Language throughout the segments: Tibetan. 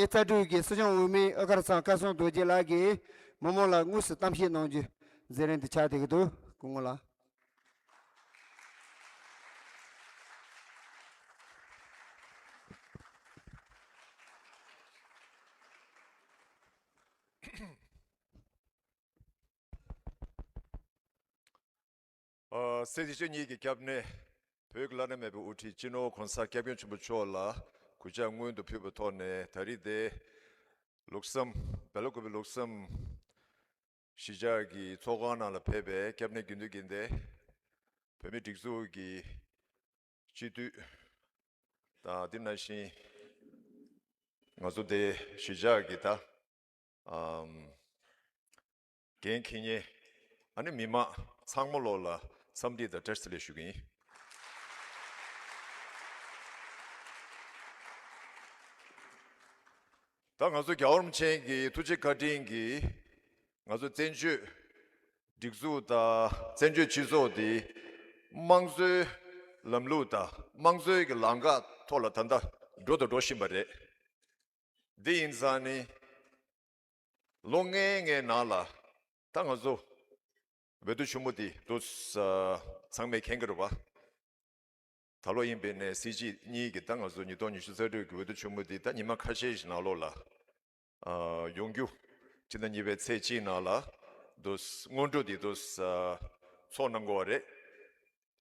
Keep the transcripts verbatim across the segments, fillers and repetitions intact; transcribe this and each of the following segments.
ཨེ་རྩ་འགྲུལ་གྱི་སྲིད་སྐྱོང་འོས་མི་ཨ་ཀར་ཚང་སྐལ་བཟང་རྡོ་རྗེ་ལགས་ཀྱིས་མི་མང་ལ་དངོས་སུ་གཏམ་བཤད་གནང་རྒྱུ་མཛད་རིམ་དུ་ཆགས་བསྡད་ཀྱི་འདུག་སྐུ་ངོ་ལགས། ཨ། སྲིད་སྤྱི་གཉིས་ཀྱི་སྐྱབས་གནས། བོད་ཀྱི་བླ་ན་མེད་པའི་དབུ་ཁྲིད་སྤྱི་ནོར་༸གོང་ས་༸སྐྱབས་མགོན་ཆེན་པོ་མཆོག་ལ་གུས་ཕྱག་སྔོན་དུ་ཕུལ་བའི་ཐོག་ནས། ད་རེས་འདིར་ལུགས་བསམ། སྦེལ་ཀོབ་པའི་ལུགས་བསམ་གཞིས་ཆགས་ཀྱི་ཚོགས་ཁང་ནང་ལ་ཕེབས་པའི་སྐྱབས་གནས་དགེ་འདུན་དགེ་ལྡན། བོད་མིའི་སྒྲིག་འཛུགས་ཀྱི་སྤྱི་འཐུས་དང་། དེ་ནང་བཞིན་ང་ཚོ་འདིར་གཞིས་ཆགས་ཀྱི་ད་ཨམ། འགན་འཁྱེར་མཁན། ཨ་ནི་མི་མང་ཚང་མ་ལོག་ལ་འཚམས་འདྲི་དང་བཀྲ་ཤིས་བདེ་ལེགས་ཞུ་གི་ཡིན། ད་ང་ཚོ་རྒྱལ་བ་རིན་པོ་ཆེ་གི་ཐུགས་རྗེ་བཀའ་དྲིན་གྱིས་ང་ཚོ་བཙན་བྱོལ་སྒྲིག་འཛུགས་དང་བཙན་བྱོལ་སྤྱི་ཚོགས་འདི་དམངས་གཙོའི་ལམ་ལུགས་དང་དམངས་གཙོའི་གི་ལམ་ཁ་ཐོག་ལ་ད་ལྟ་འགྲོ་དང་འགྲོ་བཞིན་པ་རེད། འདི་ཡིན་ཙང་ནི། ལོ་ལྔའི་ནང་ལ་ད་ང་ཚོ་འོས་བསྡུ་ཆེན་མོ་འདི་འདུག་ཚང་མས་མཁྱེན་གྱི་རེད་པ། ད་ལོ་ཡིན་པའི་ནས་སྲིད་སྤྱི་གཉིས་ཀྱི་ད་ང་ཚོ་ཉིས་སྟོང་ཉི་ཤུ་རྩ་དྲུག་གི་འོས་བསྡུ་ཆེན་མོ་འདི་ད་ཉི་མ་ཁ་ཤས་ཤིག་ནང་ལོགས་ལ་ཨ། ཡོང་རྒྱུ། སྤྱི་ཟླ་གཉིས་པའི་ཚེས་གཅིག་ནང་ལ་འདུག་སྔོན་འགྲོ་འདི་འདུག་ཚོགས་གནང་དགོས་པ་རེད།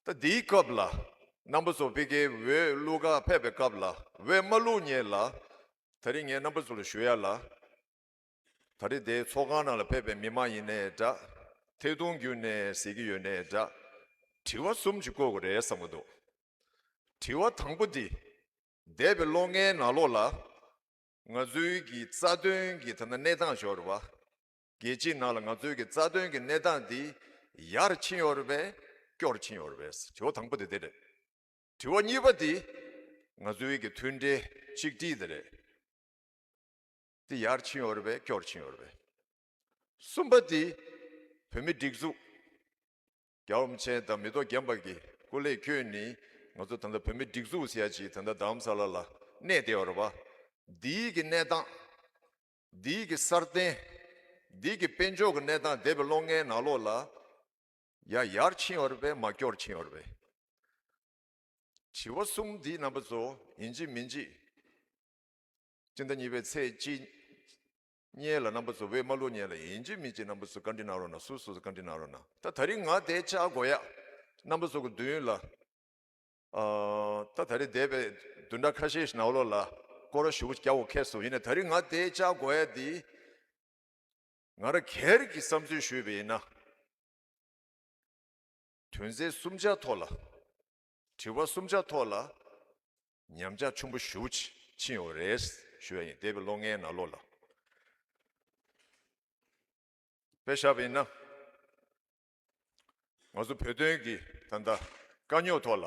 ད་འདིའི་སྐབས་ལ་རྣམ་པ་ཚོ་ཕ་གིར་འོས་བླུག་ག་ཕེབས་པའི་སྐབས་ལ་འོས་མ་བླུག་སྔོན་ལ། ད་རེས་ངས་རྣམ་པ་ཚོ་ལ་ཞུ་ཡ་ལ། ད་རེས་དེ་ཚོགས་ཁང་ནང་ལ་ཕེབས་པའི་མི་མང་ཡིན་ནའི་འདྲ། ཐད་གཏོང་བརྒྱུད་ནས་གཟིགས་ཀྱི་ཡོད་ནའི་འདྲ། དྲི་བ་གསུམ་ཅིག་བཀོད་དགོས་རེད་བསམ་གྱི་འདུག་དྲི་བ་དང་པོ་འདི། འདས་པའི་ལོ་ལྔའི་ནང་ལོགས་ལ། ང་ཚོའི་གི་རྩ་དོན་གྱི་ད་ལྟ་གནས་སྟངས་ཤོར་བ། རྒྱལ་སྤྱིའི་ནང་ལ་ང་ཚོའི་གི་རྩ་དོན་གྱི་གནས་སྟངས་འདི་ཡར་ཕྱིན་ཡོད་རེད་པས། སྐྱོར་ཕྱིན་ཡོད་རེད་པས། དྲི་བ་དང་པོ་དེ་དེ་རེད། དྲི་བ་གཉིས་པ་འདི། ང་ཚོའི་གི་མཐུན་སྒྲིལ་གཅིག་སྒྲིལ་དེ་རེད། འདི་ཡར་ཕྱིན་ཡོད་རེད་པས། སྐྱོར་ཕྱིན་ཡོད་རེད་པས། གསུམ་པ་འདི། བོད་མི་སྒྲིག་འཛུགས། རྒྱལ་བ་རིན་པོ་ཆེ་དང་མི་ཐོག་རྒན་པ་གི་སྐུ་ལས་བསྐྱོན་ནས་ང་ཚོ་ད་ལྟ་བོད་མི་སྒྲིག་འཛུགས་ཟེར་ཡ་ཅིག་ད་ལྟ་རྡ་རམ་ས་ལ་ལ་གནས་བསྡད་ཡོད་རེད་པ། འདིའི་གི་གནས་སྟངས། འདིའི་གི་སྲ་བརྟན། འདིའི་གི་དཔལ་འབྱོར་གི་གནས་སྟངས་འདས་པའི་ལོ་ལྔའི་ནང་ལོགས་ལ། ཡ་ཡར་ཕྱིན་ཡོད་རེད་པས། མར་སྐྱོར་ཕྱིན་ཡོད་རེད་པས། དྲི་བ་གསུམ་འདི་རྣམ་པ་ཚོ་ཡིན་གཅིག་མིན་གཅིག་སྤྱི་ཟླ་གཉིས་པའི་ཚེས་གཅིག་སྔོན་ལ་རྣམ་པ་ཚོ་འོས་མ་བླུག་སྔོན་ལ་ཡིན་གཅིག་མིན་གཅིག་རྣམ་པ་ཚོ་བཀའ་འདྲི་གནང་རོགས་གནང་། སོ་སོ་སོ་བཀའ་འདྲི་གནང་རོགས་གནང་། ད་ད་རིང་ང་འདིར་བཅར་དགོས་ཡ། རྣམ་པ་ཚོ་གི་མདུན་ལ། ཨ། ད་ད་རེས་འདས་པའི་བདུན་ཕྲག་ཁ་ཤས་ཤིག་ནང་ལོགས་ལ་སྐོར་ར་ཞེ་པོ་རྒྱག་དགོས་ཁེལ་སོང་། ཡིན་ནའི་ད་རིང་ང་འདིར་བཅར་དགོས་ཡ་འདི། ང་རང་སྒེར་གྱི་བསམ་ཚུལ་ཞུས་པ་ཡིན་ན། དོན་ཚན་གསུམ་ཆ་ཐོག་ལ། དྲི་བ་གསུམ་ཆ་ཐོག་ལ། ཉམས་ཆག་ཆེན་པོ་ཞེ་པོ་ཅིག་ཕྱིན་ཡོད་རེད་ཞུ་ཡ་ཡིན། འདས་པའི་ལོ་ལྔའི་ནང་ལོགས་ལ། དཔེ་བཞག་པ་ཡིན་ན། ང་ཚོ་བོད་དོན་གྱི་ད་ལྟ་དཀའ་རྙོག་ཐོག་ལ་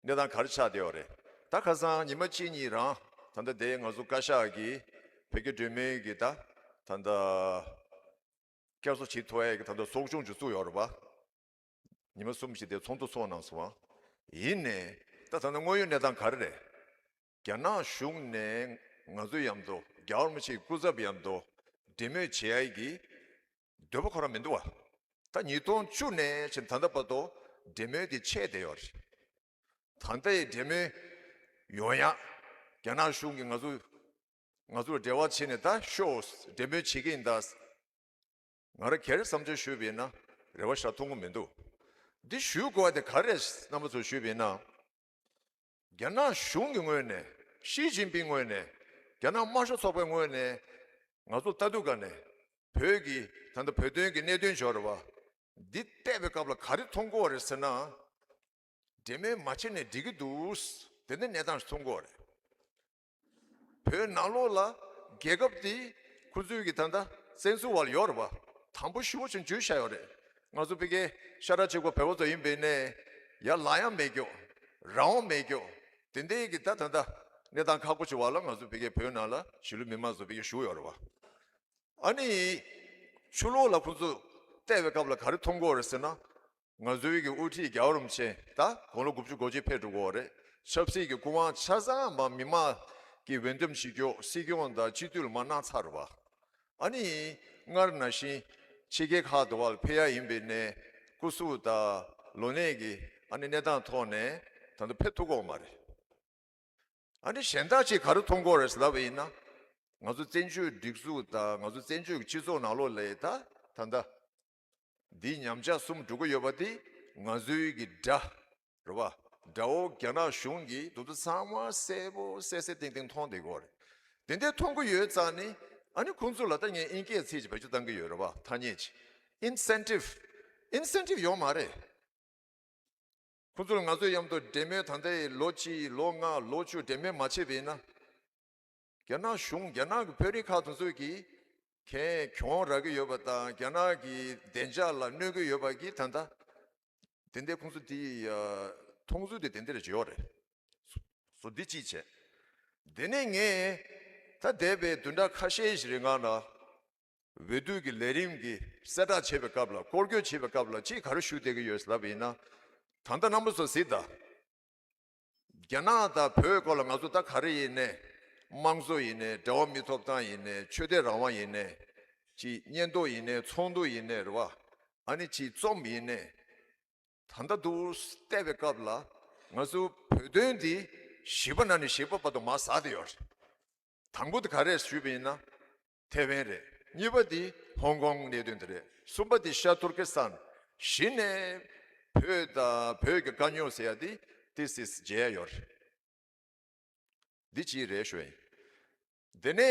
གནས་སྟངས་ག་རེ་ཆགས་བསྡད་ཡོད་རེད། ད་ཁ་སང་ཉི་མ་གཅིག་གཉིས་རང་ད་ལྟ་དེ་ང་ཚོ་བཀའ་ཤག་གིས་བོད་རྒྱ་འབྲེལ་མོལ་གྱི་ད་ད་ལྟ་བསྐྱར་གསོ་བྱེད་ཐུབ་ཡ་གི་ད་ལྟ་ཚོགས་ཆུང་ཅིག་བཙུགས་ཡོད་རེད་པ། ཉི་མ་གསུམ་ཞིག་དེ་ཚོགས་འདུ་ཚོགས་གནང་སོང་བ། ཡིན་ནའི་ད་ད་ལྟ་དངོས་ཡོད་གནས་སྟངས་ག་རེ་རེད། རྒྱ་ནག་གཞུང་ནས་ང་ཚོ་མཉམ་དུ་རྒྱལ་བ་རིན་པོ་ཆེའི་སྐུ་ཚབ་མཉམ་དུ་འབྲེལ་མོལ་བྱེད་ཡ་གི་འདོད་པ་ཁོ་རང་མི་འདུག་བ། ད་ཉིས་སྟོང་བཅུ་ནས་བྱས་ད་ལྟ་བར་དུ་འབྲེལ་མོལ་དེ་ཆད་བསྡད་ཡོད་རེད། ད་ལྟའི་འབྲེལ་མོལ་ཡོང་ཡ། རྒྱ་ནག་གཞུང་གིས་ང་ཚོ་ང་ཚོར་འབྲེལ་བ་བྱས་ནས་ད་ཤོག་འབྲེལ་མོལ་བྱེད་ཀྱི་ཡིན་ད། ང་རང་སྒེར་བསམ་ཚུལ་ཞུས་པ་ཡིན་ན་རེ་བ་ཞིག་མཐོང་གི་མི་འདུག་འདི་ཞུ་དགོས་པ་དེ་ག་རེ་རེད་རྣམ་པ་ཚོར་ཞུས་པ་ཡིན་ན། རྒྱ་ནག་གཞུང་གི་ངོས་ནས། ཞི་ཅིན་ཕིང་ངོས་ནས། རྒྱ་ནག་དམར་ཤོག་ཚོགས་པའི་ངོས་ནས་ང་ཚོ་ལྟ་དུས་ག་ནས་བོད་ཀྱི་ད་ལྟ་བོད་དོན་གྱི་གནད་དོན་ཤོར་བ་འདི་བལྟས་པའི་སྐབས་ལ་ག་རེ་མཐོང་གི་ཡོད་རེད་ཟེར་ན། འབྲེལ་མོལ་མ་བྱས་ནས་འགྲིག་གི་འདུག་དེ་འདྲའི་གནས་སྟངས་ཤིག་མཐོང་གི་ཡོད་རེད། བོད་ནང་ལོགས་ལ་རྒྱལ་ཁབ་འདི་ཁོ་ཚོའི་གི་ད་ལྟ་བཙན་འཛུལ་བ་ལ་ཡོད་རེད་པ། དམ་པོ་ཞེ་པོ་ཅིག་འཇུས་བཞག་ཡོད་རེད། ང་ཚོ་ཕ་གིའི་ཤ་ཁྲག་གཅིག་པ་བོད་པ་ཚོ་ཡིན་པ་ཡིན་ནའི་ཡར་ལངས་ཡ་མེད་རྒྱུ། རང་དབང་མེད་རྒྱུ། དེ་འདྲའི་གི་ད་ད་ལྟ་གནས་སྟངས་ཁག་པོ་ཅིག་བར་ལ་ང་ཚོ་ཕ་གིའི་བོད་ནང་ལ་གཞིས་ལུས་མི་མང་ཚོ་ཕ་གིར་བཞུགས་ཡོད་རེད་པ། ཨ་ནི། ཕྱི་ལོགས་ལ་ཁོ་ཚོ་བལྟས་པའི་སྐབས་ལ་ག་རེ་མཐོང་གི་ཡོད་རེད་ཟེར་ན། ང་ཚོའི་གི་དབུ་ཁྲིད་རྒྱལ་བ་རིན་པོ་ཆེ་ད་དགུང་ལོ་དགུ་བཅུ་གོ་གཅིག་ཕེབས་འགྲོ་གི་ཡོད་རེད། ཆབ་སྲིད་ཀྱི་སྐུ་དབང་ཆ་ཚང་མ་མི་མང་ གི་འོས་འདེམས་བྱེད་རྒྱུ་སྲིད་སྐྱོང་དང་སྤྱི་འཐུས་ལ་མར་གནང་ཚར་བ། ཨ་ནི་སྔར་ནང་བཞིན་ཕྱི་རྒྱལ་ཁག་ཏུ་བ་ལ་ཕེབས་ཡ་ཡིན་པའི་ནས་སྐུ་གཟུགས་དང་ལོ་ནད་ཀྱི་ཨ་ནི་གནས་སྟངས་ཐོག་ནས་ད་ལྟ་ཕེབས་ཐུབ་ཀྱི་ཡོད་མ་རེད། ཨ་ནི་གཞན་དག་ཅིག་ག་རེ་མཐོང་གི་ཡོད་རེད་ཟེར་ལབ་པ་ཡིན་ན། ང་ཚོ་བཙན་བྱོལ་སྒྲིག་འཛུགས་དང་ང་ཚོ་བཙན་བྱོལ་གྱི་སྤྱི་ཚོགས་ནང་ལོགས་ལ་ད་ད་ལྟ་འདི་ཉམས་ཆག་གསུམ་འགྲོ་གི་ཡོད་པ་དེ་ང་ཚོའི་གི་དགྲ་རེད་བ། དགྲ་བོ་རྒྱ་ནག་གཞུང་གིས་དེ་ཚོ་ཚང་མ་གསལ་པོ་གསལ་གསལ་ཏིང་ཏིང་མཐོང་བསྡད་ཀྱི་ཡོད་རེད། དེ་འདྲ་མཐོང་གི་ཡོད་ཙང་ནི་ཨ་ནི་ཁོང་ཚོ་ལ་ད་ངས་དབྱིན་སྐད་ཚིག་ཅིག་བེད་སྤྱོད་བཏང་གི་ཡོད་རེད་བ། ཐ་སྙད་ཅིག་ཨིན་སེན་ཊིབ། ཨིན་སེན་ཊིབ་ཡོད་མ་རེད། ཁོང་ཚོ་ལ་ང་ཚོའི་མཉམ་དུ་འབྲེལ་མོལ་ད་ལྟའི་ལོ་གཅིག་ལོ་ལྔ་ལོ་བཅུ་འབྲེལ་མོལ་མ་བྱས་པ་ཡིན་ན། རྒྱ་ནག་གཞུང་རྒྱ་ནག་གི་དཔོན་རིགས་ཁག་དེ་ཚོས་ཀྱིས་ཁྱེད་གྱོང་རག་གི་ཡོད་པ་དང་རྒྱ་ནག་གི་བདེ་འཇགས་ལ་གནོད་ཀྱི་ཡོད་པ་གི་ད་ལྟ་དེ་འདྲའི་ཁོང་ཚོ་དེ་ཡ་མཐོང་ཚུལ་དེ་དེ་འདྲ་ཅིག་ཡོད་རེད། སོ་འདི་གཅིག་བྱས། དེ་ནས་ངས་ད་འདས་པའི་བདུན་ཕྲག་ཁ་ཤས་ཤིག་རིང་ང་ལ། འོས་བསྡུ་གི་ལས་རིམ་གྱི་གསལ་བསྒྲགས་བྱེད་པའི་སྐབས་ལ་སྐོར་སྐྱོད་བྱེད་པའི་སྐབས་ལ་ཅིག་ག་རེ་ཞུ་བསྡད་ཀྱི་ཡོད་ལབ་ཡིན་ན། ད་ལྟ་རྣམ་པ་ཚོ་གཟིགས་དང་། རྒྱ་ནག་དང་བོད་སྐོར་ལ་ང་ཚོ་ད་ག་རེ་ཡིན་ནའི། དམངས་གཙོ་ཡིན་ནའི་འབྲེལ་བ་མི་ཐོབ་ཐང་ཡིན་ནའི་ཆོས་དད་རང་དབང་ཡིན་ནའི། ཅིག་གཉེན་རྟོག་ཡིན་ནའི་ཚོགས་འདུ་ཡིན་ནའི་རེད་བ། ཨ་ནི་ཅིག་རྩོམ་ཡིན་ནའི། ད་ལྟ་འདུག་བལྟས་པའི་སྐབས་ལ་ང་ཚོ་བོད་དོན་འདི་བཞི་པ་ནང་ནས་བཞི་པ་བར་དུ་མར་ཟག་བསྡད་ཡོད་རེད། དང་པོ་དེ་ག་རེ་ཞུས་པ་ཡིན་ན། ཐེ་ཝན་རེད། གཉིས་པ་དེ་ཧོང་ཀོང་གནད་དོན་དེ་རེད། གསུམ་པ་དེ་ཤར་ཏུར་ཀི་སི་ཐན། བཞི་ནས་བོད་དང་བོད་ཀྱི་དཀའ་རྙོག་ཟེར་ཡ་དེ་ཏི་སིས་མཇལ་ཡོད་རེད། འདི་གཅིག་རེད་ཞུ་ཡིན། དེ་ནས་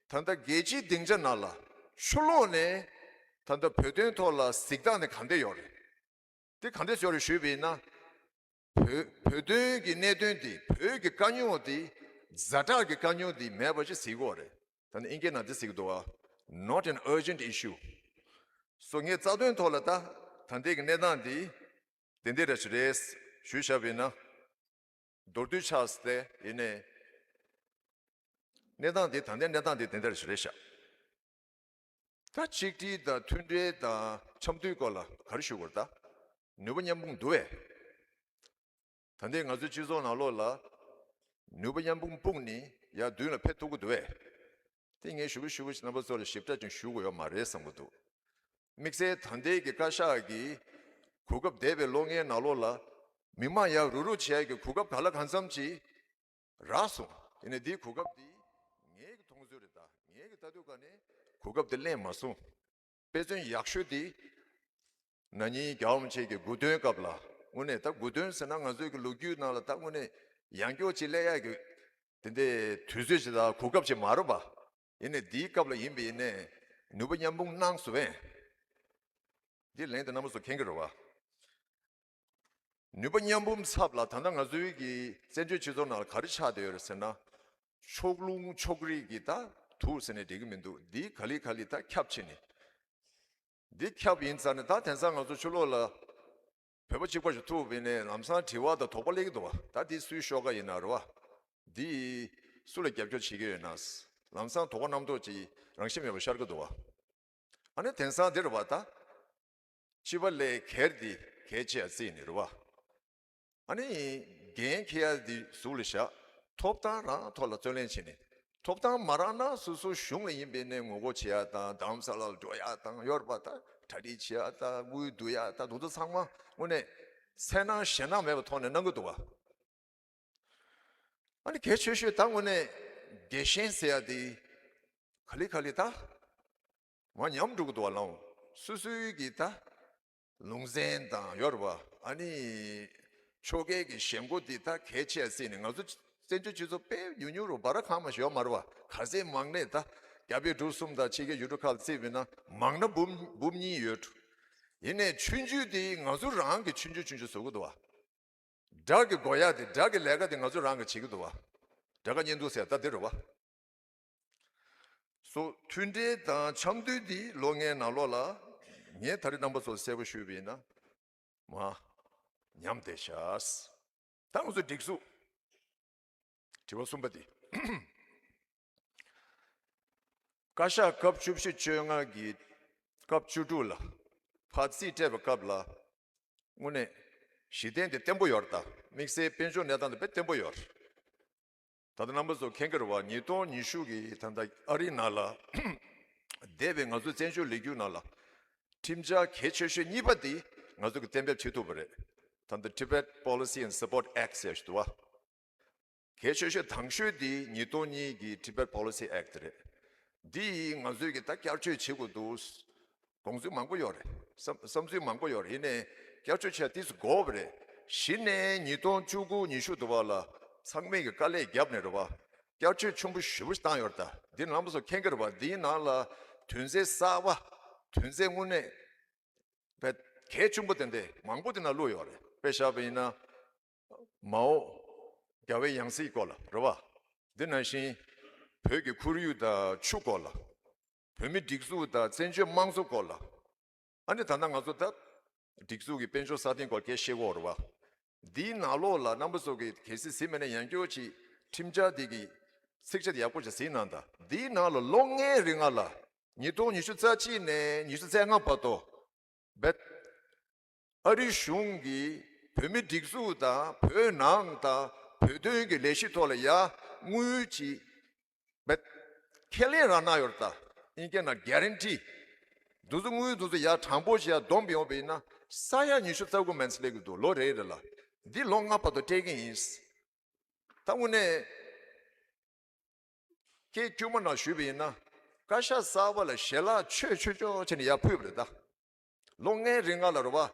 ད་ལྟ་རྒྱལ་སྤྱིའི་སྡིངས་ཆ་ནང་ལ་ཕྱི་ལོགས་ནས་ད་ལྟ་བོད་དོན་ཐོག་ལ་གཟིགས་སྟངས་དེ་ག་འདྲ་ཡོད་རེད། དེ་ག་འདྲ་ཡོད་རེད་ཞུས་པ་ཡིན་ན། བོད་བོད་དོན་གྱི་གནད་དོན་དེ་བོད་ཀྱི་དཀའ་རྙོག་དེ་ཛ་དྲག་གི་དཀའ་རྙོག་དེ་མེད་པ་ཅིག་གཟིགས་ཀྱི་ཡོད་རེད། ད་ནི་དབྱིན་སྐད་ནང་དེ་གཟིགས་འདུག་བ། Not an urgent issue. སོ་ངས་རྩ་དོན་ཐོག་ལ་ད་ད་ལྟའི་གི་གནས་སྟངས་དེ་དེ་འདྲ་རེད་ཞུ་རེད་ཞུས་བཞག་པ་ཡིན་ན། མདོར་བསྡུས་ཆགས་ཏེ་ཡིན་ནའི། གནས་སྟངས་དེ་ད་ལྟའི་གནས་སྟངས་དེ་དེ་འདྲ་ཞིག་རེད་ཤག་ད་ཆིག་སྒྲིལ་དང་མཐུན་འབྲེལ་དང་འཆམ་མཐུན་སྐོར་ལ་ག་རེ་ཞུ་དགོས་རེད་ད། ནུས་པ་མཉམ་སྤུངས་འདུག་བས། ད་ལྟའི་ང་ཚོའི་སྤྱི་ཚོགས་ནང་ལོགས་ལ་ནུས་པ་མཉམ་སྤུངས་སྤུངས་ནས་ཡར་མདུན་ལ་ཕེབས་ཐུབ་ཀྱི་འདུག་བས། དེ་ངས་ཞུ་གི་ཞུ་གི་རྣམ་པ་ཚོ་ལ་ཞིབ་ཕྲ་ཅིག་ཞུ་དགོས་ཡོད་མ་རེད་བསམ་གྱི་འདུག་དམིགས་བསལ་ད་ལྟའི་གི་བཀའ་ཤག་གིས་གོ་སྐབས་འདས་པའི་ལོ་ལྔའི་ནང་ལོགས་ལ་མི་མང་ཡར་རུག་རུག་བྱེད་ཡ་གི་གོ་སྐབས་ག་ལ་གང་འཚམ་ཅིག་རག་སོང་། ཡིན་ནའི་འདིའི་གོ་སྐབས་འདི་ངའི་གི་མཐོང་ཚུལ་རེད་ད། ངའི་གི་ལྟ་དུས་ག་ནས་གོ་སྐབས་འདི་ལེན་མ་སོང་། དཔེ་མཚོན་ཡག་ཤོས་འདི་ན་ནིང་རྒྱལ་བ་རིན་པོ་ཆེ་གི་དགུང་སྟོན་སྐབས་ལ་དངོས་གནས་ད་དགུང་སྟོན་ཟེར་ན་ང་ཚོའི་གི་ལོ་རྒྱུས་ནང་ལ་ད་དངོས་གནས་ཡང་བསྐྱར་ཅིག་སླེབས་ཡ་གི་དེ་འདྲའི་དུས་ཚོད་ཅིག་དང་གོ་སྐབས་ཅིག་མ་རེད་པ། ཡིན་ནའི་འདིའི་སྐབས་ལ་ཡིན་པ་ཡིན་ནའི་ནུས་པ་མཉམ་སྤུངས་གནང་སོང་བས། འདི་ལན་དེ་རྣམ་པ་ཚོ་མཁྱེན་གྱི་རེད་བ། ནུས་པ་མཉམ་སྤུངས་ཚབ་ལ་ད་ལྟ་ང་ཚོའི་གི་བཙན་བྱོལ་སྤྱི་ཚོགས་ནང་ལ་ག་རེ་ཆགས་བསྡད་ཡོད་རེད་ཟེར་ན། ཕྱོགས་ལྷུང་ཕྱོགས་རིས་ཀྱི་ད་དུག་ཟེར་ནས་འགྲིག་གི་མི་འདུག་འདི་ག་ལེ་ག་ལེ་ད་ཁྱབ་ཕྱིན་ནས། འདི་ཁྱབ་ཡིན་ཙང་ནས་ད་དེང་སང་ང་ཚོ་ཕྱི་ལོགས་ལ་བོད་པ་གཅིག་པ་ཞིག་ཐུག་པ་ཡིན་ནའི་ལམ་སང་དྲི་བ་དང་དོགས་པ་སླེབས་ཀྱི་འདུག་བ། ད་འདི་སུའི་ཤོག་ཁ་ཡིན་ན་རེད་བ། འདི་སུ་ལ་རྒྱབ་སྐྱོར་བྱེད་ཀྱི་ཡོད་ན། ལམ་སང་དོགས་པ་རྣམ་རྟོག་ཅིག་རང་བཞིན་མེད་པ་ཤར་གྱི་འདུག་བ། ཨ་ནི་དེང་སང་འདི་རེད་བ་ད། སྤྱི་པ་ལས་སྒེར་འདི་གལ་ཆེ་བ་བརྩིས་ནས་རེད་བ། ཨ་ནི་འགན་འཁྱེར་ཡ་འདི་གཟུགས་ལ་བཞག་ཐོབ་ཐང་རང་ཐོག་ལ་རྩོད་ལེན་བྱས་ནས། ཐོབ་ཐང་མ་རག་ན་སོ་སོ་གཞུང་ལ་ཡིན་པའི་ནས་ངོ་རྒོལ་བྱེད་ཡ་དང་རྡ་རམ་ས་ལར་འགྲོ་ཡ་དང་ཡོད་རེད་པ། ད་གྲ་སྒྲིག་བྱེད་ཡ་དང་དངུལ་བསྡུ་ཡ་དང་དེ་ཚོ་ཚང་མ་དངོས་གནས་འཚེར་སྣང་ཞེད་སྣང་མེད་པའི་ཐོག་ནས་གནང་གི་འདུག་བ། ཨ་ནི་གལ་ཆེ་ཤོས་ད་དངོས་གནས་རྒྱལ་ཞེན་ཟེར་ཡ་དེ་ག་ལེ་ག་ལེ་ད་མར་ཉམས་འགྲོ་གི་འདུག་བ་ལགས། སོ་སོའི་གི་ད་ལུང་ཚན་དང་ཡོད་རེད་བ། ཨ་ནི་ཆོལ་ཁའི་གི་ཞེན་ཁོག་དེ་ད་གལ་ཆེ་བརྩིས་ནས། ང་ཚོ་བཙན་བྱོལ་སྤྱི་ཚོགས་དཔེ་ཉུང་ཉུང་རུ་བར་ཁང་མ་ཞིག་ཡོད་མ་རེད་བ། ག་ཚད་མང་ནས་ད་རྒྱ་བལ་འབྲུག་གསུམ་དང་ཕྱི་རྒྱལ་ཡུལ་གྲུ་ཁག་ལ་བརྩིས་པ་ཡིན་ན་མང་ན་འབུམ་འབུམ་གཉིས་ཡོད། ཡིན་ནའི་ཆུང་ཆུང་དེ་ང་ཚོ་རང་གི་ཆུང་ཆུང་ཆུང་ཆུང་བཟོ་གི་འདུག་བ། དགྲ་གི་དགོས་ཡ་དེ་དགྲ་གི་ལས་ཀ་དེ་ང་ཚོ་རང་གིས་བྱེད་ཀྱི་འདུག་བ། དགྲ་དགའ་གཉེན་སྡུག་ཟེར་ད་འདི་རེད་བ། སོ་མཐུན་འབྲེལ་དང་འཆམ་མཐུན་འདི་ལོ་ལྔའི་ནང་ལོགས་ལ་ངས་ད་རེས་རྣམ་པ་ཚོར་གསལ་པོ་ཞུས་པ་ཡིན་ན་མར་ཉམས་བསྡད་ཤག་ད་ང་ཚོ་སྒྲིག་འཛུགས། དྲི་བ་གསུམ་པ་འདི། བཀའ་ཤག་སྐབས་བཅུ་བཞི་བཅོ་ལྔ་གི་སྐབས་བཅུ་དྲུག་ལ་ཕར་རྩིས་སྤྲད་པའི་སྐབས་ལ་དངོས་གནས་གཞི་རྟེན་དེ་བརྟན་པོ་ཡོད་རེད། ད་དམིགས་བསལ་དཔལ་འབྱོར་གནས་སྟངས་དེ་དཔེ་བརྟན་པོ་ཡོད་རེད། ད་ལྟ་རྣམ་པ་ཚོ་མཁྱེན་གྱི་རེད་བ། ཉིས་སྟོང་ཉི་ཤུ་གི་ད་ལྟ་ཨ་རིའི་ནང་ལ་འདས་པའི་ང་ཚོའི་བཙན་བྱོལ་ལོ་རྒྱུས་ནང་ལ་ཁྲིམས་འཆར་གལ་ཆེ་ཤོས་གཉིས་པ་འདི་ང་ཚོ་གི་གཏན་འབེབས་བྱེད་ཐུབ་པ་རེད། ད་ལྟ་Tibet Policy and Support Act ཟེར་ཞིག་འདུག་བ། གལ་ཆེ་ཤོས་དང་ཤོས་འདི་ཉིས་སྟོང་གཉིས་ཀྱི་Tibet Policy Act རེད། འདི་ང་ཚོས་ཀྱི་ད་བསྐྱར་བཅོས་བྱེད་དགོས་འདུག། དགོངས་ཚུལ་མང་པོ་ཡོད་རེད། བསམ་བསམ་ཚུལ་མང་པོ་ཡོད་རེད། ཡིན་ནའི་བསྐྱར་བཅོས་བྱས་ཏིས་དགོས་པ་རེད། གཞི་ནས་ཉིས་སྟོང་བཅུ་དགུ་ཉི་ཤུ་དུ་བ་ལ་ཚང་མས་ཀྱི་དཀའ་ལས་བརྒྱབ་ནས་རེད་བ། བསྐྱར་བཅོས་ཆེན་པོ་ཞེ་པོ་ཞིག་བཏང་ཡོད་རེད། ད་འདི་རྣམ་པ་ཚོ་མཁྱེན་གྱི་རེད་བ། འདིའི་ནང་ལ་དོན་ཚན་གསར་པ། དོན་ཚན་དངོས་གནས་བས་གལ་ཆེན་པོ་དེ་འདྲ་མང་པོ་དེ་ན་བླུགས་ཡོད་རེད། དཔེ་བཞག་པ་ཡིན་ན། མའོ་རྒྱལ་བའི་ཡང་སྲིད་སྐོར་ལ་རེད་བ། འདི་ནང་བཞིན་བོད་ཀྱི་ཁོར་ཡུག་དང་ཆུ་སྐོར་ལ། བོད་མི་སྒྲིག་འཛུགས་དང་བཙན་བྱོལ་དམངས་གཙོ་སྐོར་ལ། ཨ་ནི་ད་ལྟ་ང་ཚོ་ད་སྒྲིག་འཛུགས་ཀྱི་དཔལ་འབྱོར་སྲ་བརྟན་སྐོར་སྐད་བཤད་ཀྱི་ཡོད་རེད་བ། འདིའི་ནང་ལོགས་ལ་རྣམ་པ་ཚོ་གིས་གལ་སྲིད་གཟིགས་མེད་ན་ཡང་བསྐྱར་ཅིག་ཁྲིམས་འཆར་འདི་གི་ཚིགས་བཅད་ཡག་པོ་ཞིག་གཟིགས་གནང་དང་། འདིའི་ནང་ལ་ལོ་ལྔའི་རིང་ལ་ཉིས་སྟོང་ཉི་ཤུ་རྩ་གཅིག་ནས་ཉི་ཤུ་རྩ་ལྔ་བར་དུ་བེད། ཨ་རི་གཞུང་གིས་བོད་མི་སྒྲིག་འཛུགས་དང་བོད་ནང་དང་བོད་དོན་གྱི་ལས་གཞི་ཐོག་ལ་ཡ་དངུལ་ཅིག་བེད་ཁས་ལེན་རང་གནང་ཡོད་རེད། ད་ཨིན་སྐད་ནང་གྷ་རན་ཊི། འདུ་འཛོམས་དངུལ་འདུ་འཛོམས་ཡ་དྲང་པོ་ཞིག་ཡ་སྡོམ་ཡོང་བ་ཡིན་ན་ས་ཡ་ཉི་ཤུ་རྩ་དགུ་མན་ཙམ་སླེབས་ཀྱི་འདུག། ལོ་རེ་རེ་ལ། འདི་ལོ་ལྔ་བར་དུ་སྤྲད་ཀྱི་ཡིན། ད་དངོས་གནས་སྐད་དཀྱུས་མ་ནང་ཞུས་པ་ཡིན་ན། བཀའ་ཤག་གསར་པ་ལ་ཞལ་ལག་མཆོད་མཆོད་མཆོད་བྱས་ནས་ཡར་ཕུལ་བ་རེད་ད། ལོ་ལྔའི་རིང་ལ་རེད་བ།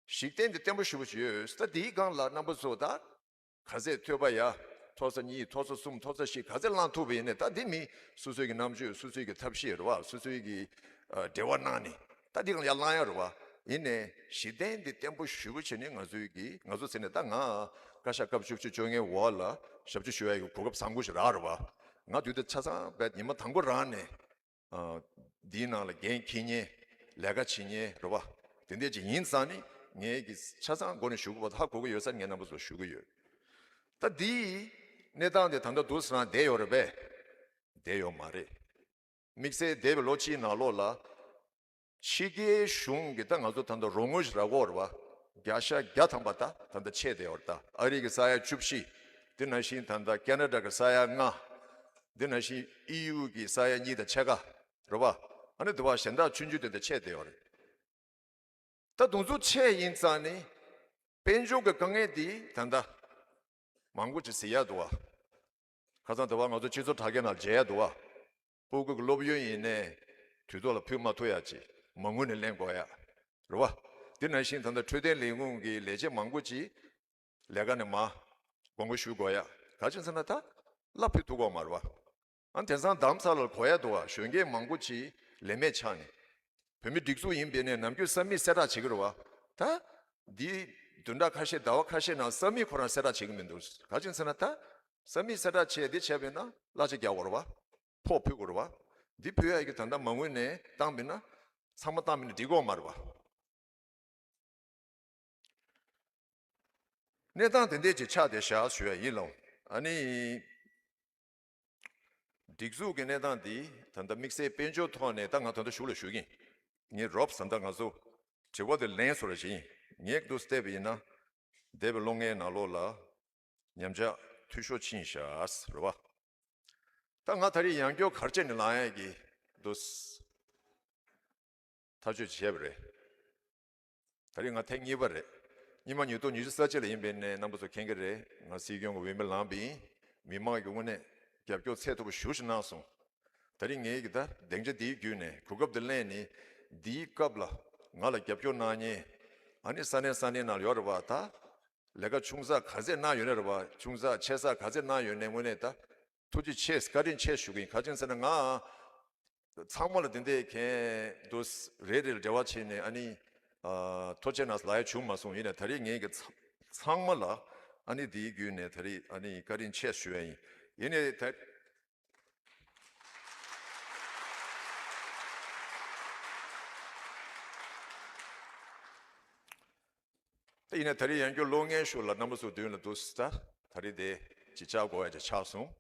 གཞི་རྟེན་འདི་བརྟན་པོ་ཞེ་པོ་ཅིག་ཡོད། ད་འདིའི་སྒང་ལ་རྣམ་པ་ཚོ་ད་ག་ཚད་ཐོས་པ་ཡ། ཐོག་ས་གཉིས། ཐོག་ས་གསུམ། ཐོག་ས་བཞི། ག་ཚད་བླངས་ཐུབ་པ་ཡིན་ནའི་ད་འདི་མི་སོ་སོའི་གི་རྣམ་དཔྱོད། སོ་སོའི་གི་ཐབས་ཤེས་རེད་བ། སོ་སོའི་གི་ཨ་འབྲེལ་བ་གནང་ནས་ད་འདི་སྒང་ལ་ཡར་བླངས་ཡ་རེད་བ། ཡིན་ནའི་གཞི་རྟེན་འདི་བརྟན་པོ་ཞེ་པོ་བྱས་ནས་ང་ཚོའི་གི་ང་ཚོ་ཟེར་ནས་ད་ང་བཀའ་ཤག་སྐབས་བཅུ་བཅུ་བཅོ་ལྔའི་འོག་ལ་ཞབས་ཕྱི་ཞུ་ཡ་གི་གོ་སྐབས་བཟང་པོ་ཞིག་རག་རེད་བ། ང་དུས་ད་ཆ་ཚང་བས་ཉི་མ་དང་པོ་རང་ནས། ཨ། འདིའི་ནང་ལ་འགན་འཁྱེར་མཁན། ལས་ཀ་བྱེད་མཁན་རེད་བ། དེ་འདྲ་ཅིག་ཡིན་ཙང་ནི་ངས་ཀྱི་ཆ་ཚང་སྒོ་ནས་ཞུ་དགོས་པ་ཧ་གོ་གི་ཡོད་ས་ངས་རྣམ་པ་ཚོར་ཞུ་གི་ཡོད། ད་འདིའི་གནས་སྟངས་དེ་ད་ལྟ་འདུག་སེ་རང་བསྡད་ཡོད་རེད་པས། བསྡད་ཡོད་མ་རེད། དམིགས་བསལ་འདས་པའི་ལོ་གཅིག་ནང་ལོགས་ལ། ཕྱི་རྒྱལ་གཞུང་གིས་ད་ང་ཚོ་ད་ལྟ་རོགས་དངུལ་ཞིག་རག་གི་ཡོད་རེད་བ། བརྒྱ་ཆ་བརྒྱ་ཐམ་པ་ད་ད་ལྟ་ཆད་བསྡད་ཡོད་རེད། ད་ཨ་རི་གི་ས་ཡ་བཅུ་བཞི། དེ་ནང་བཞིན་ད་ལྟ་ཁེ་ན་ཌ་གི་ས་ཡ་ལྔ། དེ་ནང་བཞིན་ཨི་ཡུ་གི་ས་ཡ་གཉིས་དང་ཕྱེད་ཀ་རེད་བ། ཨ་ནི་དེ་བ་གཞན་དག་ཆུང་ཆུང་དེ་འདྲ་ཆད་བསྡད་ཡོད་རེད། ད་དུང་ཚོ་ཆད་ཡིན་ཙང་ནི། དཔལ་འབྱོར་གྱི་དཀའ་ངལ་འདི་ད་ལྟ་མང་པོ་ཅིག་གཟིགས་ཡ་འདུག་བ། ཁ་སང་དེ་བ་ང་ཚོ་སྤྱི་ཚོགས་དྲ་རྒྱ་ནང་མཇལ་ཡ་འདུག་བ། སྤུ་གུ་གི་སློབ་ཡོན་ཡིན་ནའི་དུས་ཐོག་ལ་ཕུལ་མ་ཐུབ་ཡ་ཅིག་མ་དངུལ་ནས་ལེན་དགོས་ཡ་རེད་བ། དེ་ནང་བཞིན་ད་ལྟ་འཕྲོད་བསྟེན་ལས་ཁུངས་ཀྱི་ལས་བྱེད་མང་པོ་ཅིག་ལས་ཀ་ནས་མར་དགོངས་པ་ཞུ་དགོས་ཡ། ག་ཅི་ཟེར་ན་ད་གླ་ཕུལ་ཐུབ་ཀྱི་ཡོད་མ་རེད་བ། ཨ་དེང་སང་རྡ་རམ་ས་ལར་གོ་ཡ་འདུག་བ། གཞོན་སྐྱེས་མང་པོ་ཅིག་ལས་མེད་ཆགས་ནས། བོད་མི་སྒྲིག་འཛུགས་ཡིན་པས་ནས་ནམ་རྒྱུན་ས་མིག་གསལ་བསྒྲགས་བྱེད་ཀྱི་རེད་བ། ད་འདི་བདུན་ཕྲག་ཁ་ཤས་ཟླ་བ་ཁ་ཤས་ནང་ས་མིག་ཁོ་རང་གསལ་བསྒྲགས་བྱེད་ཀྱི་མི་འདུག། ག་ཅི་ཟེར་ན་ད་ས་མིག་གསལ་བསྒྲགས་བྱས་འདི་བྱས་པས་ན་གླ་ཆ་རྒྱག་དགོས་རེད་བ། ཕོགས་ཕུལ་དགོས་རེད་བ། འདི་ཕུལ་ཡ་གི་ད་ལྟ་མ་དངུལ་ནས་བཏང་པས་ན་ཚང་མ་བཏང་པས་ན་འགྲིག་གི་ཡོད་མ་རེད་བ། གནས་སྟངས་དེ་འདྲས་ཅིག་ཆགས་བསྡད་བཞག་ཞུ་ཡ་ཡིན་ལགས། ཨ་ནི། སྒྲིག་འཛུགས་ཀྱི་གནས་སྟངས་འདི་ད་ལྟ་དམིགས་བསལ་དཔལ་འབྱོར་ཐོག་ནས་ད་ང་ད་ལྟ་གཞུག་ལ་ཞུ་གི་ཡིན། ངས་རོབ་ཙམ་ད་ང་ཚོ་དྲི་བ་དེ་ལན་བཟོ་འདྲ་ཞིག་ཡིན། ངས་འདུག་སེ་བལྟས་པ་ཡིན་ན། འདས་པའི་ལོ་ལྔའི་ནང་ལོགས་ལ་ཉམས་ཆག་འཐུས་ཤོར་ཕྱིན་བཞག་རེད་བ། ད་ང་ད་རེས་ཡང་བསྐྱར་ག་རེ་བྱས་ནས་ལངས་ཡ་གི་འདུག། ཐག་གཅོད་བྱས་པ་རེད། ད་རེས་ང་ཐེངས་གཉིས་པ་རེད། སྔོན་མ་ཉིས་སྟོང་ཉི་ཤུ་རྩ་གཅིག་ལ་ཡིན་པས་ནས་རྣམ་པ་ཚོ་མཁྱེན་གྱི་རེད། ང་སྲིད་སྐྱོང་གི་འོས་མི་ལངས་པ་ཡིན། མི་མང་གི་དངོས་གནས་རྒྱབ་སྐྱོར་ཚད་མཐོ་པོ་ཞེ་པོ་ཞིག་གནང་སོང་། ད་རེས་ངས་ཀྱི་ད་སྡིངས་ཆ་འདིའི་བརྒྱུད་ནས་གོ་སྐབས་འདི་ལེན་ནས་འདིའི་སྐབས་ལ་ང་ལ་རྒྱབ་སྐྱོར་གནང་མཁན། ཨ་ནི་ས་གནས་ས་གནས་ནང་ཡོད་རེད་བ། ད་ལས་ཀ་ཆུང་ཙག་ག་ཚད་གནང་ཡོད་ན་རེད་བ། ཆུང་ཙག་ཆེ་ཙག་ག་ཚད་གནང་ཡོད་ནའི་དངོས་གནས་ད་ཐུགས་རྗེ་ཆེ་བཀའ་དྲིན་ཆེ་ཞུ་གི་ཡིན། ག་ཅི་ཟེར་ན་ང་ཚང་མ་ལ་དེ་འདྲའི་མཁན་འདུག་རེ་རེ་ལ་འབྲེལ་བ་བྱས་ནས་ཨ་ནི་ཨ་ཐུགས་རྗེ་གནང་ལབ་ཡ་བྱུང་མ་སོང་། ཡིན་ནའི་ད་རེས་ངས་ཀྱི་ཚང་ཚང་མ་ལ་ཨ་ནི་དེའི་བརྒྱུད་ནས་ད་རེས་ཨ་ནི་བཀའ་དྲིན་ཆེ་ཞུ་ཡ་ཡིན། ཡིན་ནའི་ད། ད་ཡིན་ན་ད་རེས་ཡང་བསྐྱར་ལོ་ལྔའི་གཞུག་ལ་རྣམ་པ་ཚོ་མདུན་ལ་འདུག་སེ་ད་ད་རེས་དེ་ཅིག་བཅར་དགོས་ཡ་ཅིག་ཆགས་སོང་།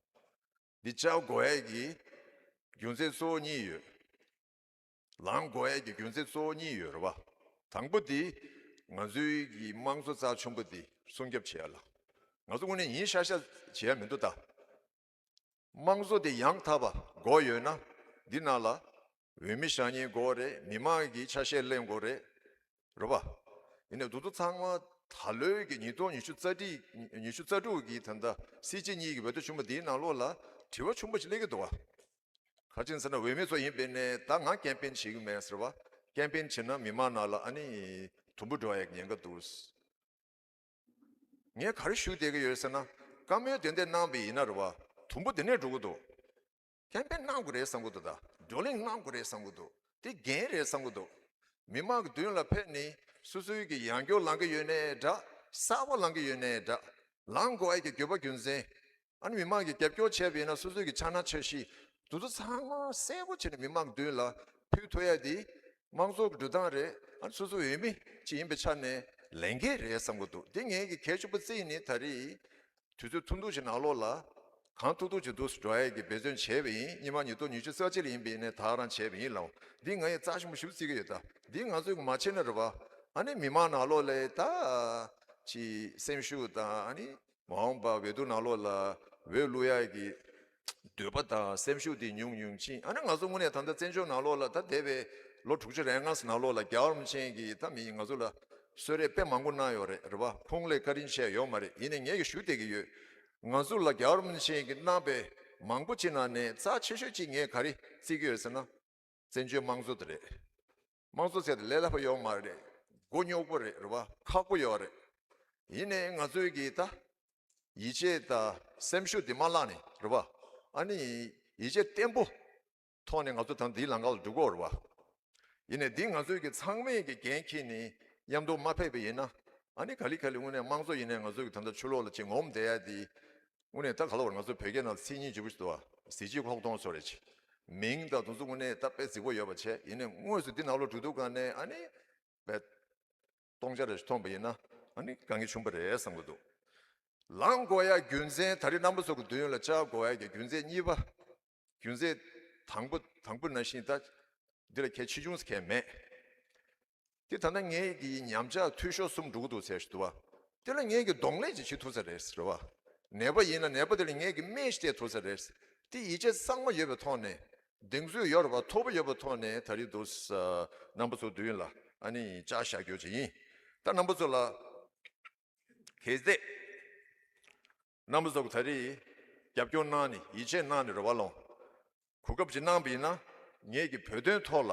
འདི་བཅར་དགོས་ཡ་གི་རྒྱུ་མཚན་གཙོ་བོ་གཉིས་ཡོད། ལངས་དགོས་ཡ་གི་རྒྱུ་མཚན་གཙོ་བོ་གཉིས་ཡོད་རེད་བ། དང་པོ་འདི་ང་ཚོའི་གི་དམངས་གཙོ་རྩ་ཆེན་པོ་འདི་སྲུང་སྐྱོབ་བྱེད་ཡ་ལ། ང་ཚོ་དངོས་གནས་ཡིན་ཤག་ཤག་བྱེད་ཡ་མི་འདུག་ད། དམངས་གཙོ་དེ་ཡང་དག་པ་དགོས་ཡོད་ན། འདི་ནང་ལ་འོས་མི་བཞེངས་མཁན་དགོས་རེད། མི་མང་གི་ཆ་ཤས་ལེན་དགོས་རེད། རེད་པ། ཡིན་ནའི་འདི་ཚོ་ཚང་མ་ད་ལོའི་གི་ཉིས་སྟོང་ཉི་ཤུ་རྩ་གཅིག་ཉི་ཤུ་རྩ་དྲུག་གི་ད་ལྟ་སྲིད་སྤྱི་གཉིས་ཀྱི་འོས་བསྡུ་ཆེན་མོ་འདིའི་ནང་ལོགས་ལ་དྲི་བ་ཆེན་པོ་ཞིག་སླེབས་ཀྱི་འདུག་བ། ག་ཅི་ཟེར་ན་འོས་མི་ཚོ་ཡིན་པས་ནས་ད་ང་ཀེམ་པེན་བྱེད་ཀྱི་མེད་ཟེར་བ། ཀེམ་པེན་བྱེད་ན་མི་མང་ནང་ལ་ཨ་ནི་དུམ་བུ་འགྲོ་ཡག་ཉེན་ཁ་འདུག། ངས་ག་རེ་ཞུ་བསྡད་ཀྱི་ཡོད་ཟེར་ན། བཀའ་མོལ་དེ་འདྲ་གནང་བ་ཡིན་ན་རེད་བ། དུམ་བུ་དེ་ནས་འགྲོ་གི་འདུག། ཀེམ་པེན་གནང་དགོས་རེད་བསམ་གྱི་འདུག། ད་བགྲོ་གླེང་གནང་དགོས་རེད་བསམ་གྱི་འདུག། དེ་འགན་རེད་བསམ་གྱི་འདུག། མི་མང་གི་མདུན་ལ་ཕེབས་ནས་སོ་སོའི་གི་ཡང་སྐྱོར་ལང་གི་ཡོད་ནའི་འདྲ། གསར་པ་ལང་གི་ཡོད་ནའི་འདྲ། ལང་དགོས་ཡ་གི་དགོས་པ་རྒྱུ་མཚན། ཨ་ནི་མི་མང་གིས་རྒྱབ་སྐྱོར་བྱས་པ་ཡིན་ན་སོ་སོའི་གི་འཆར་སྣང་འཆར་གཞི་དེ་ཚོ་ཚང་མ་གསལ་པོ་བྱས་ནས་མི་མང་གི་མདུན་ལ་ཕུལ་ཐུབ་ཡ་དེ་དམངས་གཙོ་གི་འགྲོ་སྟངས་རེད། ཨ་ནི་སོ་སོ་འོས་མི་ཅིག་ཡིན་པའི་ཆ་ནས་ལས་འགན་རེད་བསམ་གྱི་འདུག། དེ་ངས་གི་གལ་ཆེན་པོ་བརྩིས་ནས་ད་རེས་དུས་ཚོད་ཐུང་ཐུང་ཞིག་ནང་ལོགས་ལ་གང་ཐུབ་ཐུབ་ཅིག་འདུག་སེ་འགྲོ་ཡ་གི་འབད་བརྩོན་བྱས་པ་ཡིན། སྔོན་མ་ཉིས་སྟོང་ཉི་ཤུ་རྩ་གཅིག་ལ་ཡིན་པ་ཡིན་ནའི་ད་ག་རང་བྱས་པ་ཡིན་ལགས། འདི་ང་ཡི་རྩ་ཆེན་པོ་ཞེ་པོ་བརྩི་གི་ཡོད། ད་འདི་ང་ཚོས་གི་མ་བྱས་ན་རེད་བ། ཨ་ནི་མི་མང་ནང་ལོགས་ལ་ད་ཅིག་སེམས་ཤུགས་དང་ཨ་ནི་མ་འོངས་པ་འོས་བསྡུ་ནང་ལོགས་ལ་འོས་བླུག་ཡ་གི་འདོད་པ་དང་སེམས་ཤུགས་དེ་ཉུང་ཉུང་ཕྱིན། ཨ་ནི་ང་ཚོ་དངོས་གནས་ད་ལྟ་བཙན་བྱོལ་ནང་ལོགས་ལ་ད་འདས་པའི་ལོ་དྲུག་ཅུ་རེ་ལྔ་ཙམ་ནང་ལོགས་ལ་རྒྱལ་བ་རིན་པོ་ཆེ་གིས་ད་མི་ང་ཚོ་ལ་གསོལ་རས་དཔེ་མང་པོ་གནང་ཡོད་རེད། རེད་བ། ཁོང་ལས་བཀའ་དྲིན་ཆེ་ཡོད་མ་རེད། ཡིན་ནའི་ངས་གི་ཞུ་བསྡད་གི་ཡོད། ང་ཚོ་ལ་རྒྱལ་བ་རིན་པོ་ཆེ་གིས་གནང་བའི་མང་པོ་ཅིག་ནང་ནས་རྩ་ཆེ་ཤོས་ཅིག་ངས་ག་རེ་བརྩི་གི་ཡོད་ཟེར་ན། བཙན་བྱོལ་དམངས་གཙོ་དེ་རེད། དམངས་གཙོ་ཟེར་དེ་ལས་སླ་པོ་ཡོད་མ་རེད། མགོ་རྙོག་པོ་རེད། རེད་བ། ཁག་པོ་ཡོད་རེད། ཡིན་ནའི་ང་ཚོའི་གི་ད་ཡིད་ཆེས་དང་སེམས་ཤུགས་དེ་མ་བརླག་ནས། རེད་བ། ཨ་ནི་ཡིད་ཆེས་བརྟན་པོ་ཐོག་ནས་ང་ཚོ་ད་འདིའི་ལམ་ཁ་ལ་འགྲོ་དགོས། རེད་བ། ཡིན་ནའི་འདི་ང་ཚོའི་གི་ཚང་མས་གི་འགན་འཁྱེར་ནས་མཉམ་དུ་མ་ཕེབས་པ་ཡིན་ན། ཨ་ནི་ག་ལེ་ག་ལེ་དངོས་གནས་དམངས་གཙོ་ཡིན་ནའི་ང་ཚོའི་གི་ད་ལྟ་ཕྱི་ལོགས་ལ་ཅིག་ངོམ་བསྡད་ཡ་དེ། དངོས་གནས་ད་ག་ལ་བར་ང་ཚོ་བོད་སྐད་ནང་ཚིག་གཉིས་འཇུག་པ་ཞིག་འདུག་བ། གཟི་བརྗིད་ཁོག་སྟོང་ཟེར་རེད་ཅེས། མིང་དང་དེ་ཚོ་དངོས་གནས་ད་དཔེ་རྫིག་པོ་ཡོད་པ་བྱས། ཡིན་ནའི་དངོས་སུ་འདི་ནང་ལོགས་འགྲོ་དུས་ག་ནས་ཨ་ནི་དཔེ་སྟོང་ཆ་རེ་ཞིག་མཐོང་པ་ཡིན་ན་ཨ་ནི་དཀའ་ངལ་བྱུང་བ་རེད་བསམ་གྱི་འདུག། ལངས་དགོས་ཡ་རྒྱུ་མཚན། ད་རེས་རྣམ་པ་ཚོ་གི་མདུན་ལ་བཅར་དགོས་ཡ་གི་རྒྱུ་མཚན་གཉིས་པ། རྒྱུ་མཚན་དང་པོ་དང་པོ་ནང་བཞིན་ད་འདི་ལ་གལ་ཆེ་ཆུང་ཟེར་མཁན་མེད། དེ་ད་ལྟ་ངའི་གི་ཉམས་ཆག་འཐུས་ཤོར་གསུམ་འགྲོ་གི་འདུག་ཟེར་ཞིག་འདུག་བ། དེ་ལ་ངས་གི་གདོང་ལེན་ཅིག་བྱེད་ཐུབ་ས་རེད་ཟེར་བ། ནད་པ་ཡིན་ན་ནད་པ་དེ་ལ་ངས་གི་སྨན་ཞིག་སྤྲད་ཐུབ་ས་རེད། དེ་ཡིད་ཆེས་གཙང་མ་ཡོད་པའི་ཐོག་ནས། གདེང་ཚོད་ཡོད་རེད་བ། ཐོ་བ་ཡོད་པའི་ཐོག་ནས་ད་རེས་འདུག་ས་རྣམ་པ་ཚོ་མདུན་ལ་ཨ་ནི་བཅར་བཞག་རྒྱུ་ཅིག་ཡིན། ད་རྣམ་པ་ཚོ་ལ་གལ་སྲིད་རྣམ་པ་ཚོ་གི་ད་རེས་རྒྱབ་སྐྱོར་གནང་ནས་ཡིད་ཆེས་གནང་ནས་རེད་བ་ལོང་། གོ་སྐབས་ཅིག་གནང་བ་ཡིན་ན་ངས་གི་བོད་དོན་ཐོག་ལ་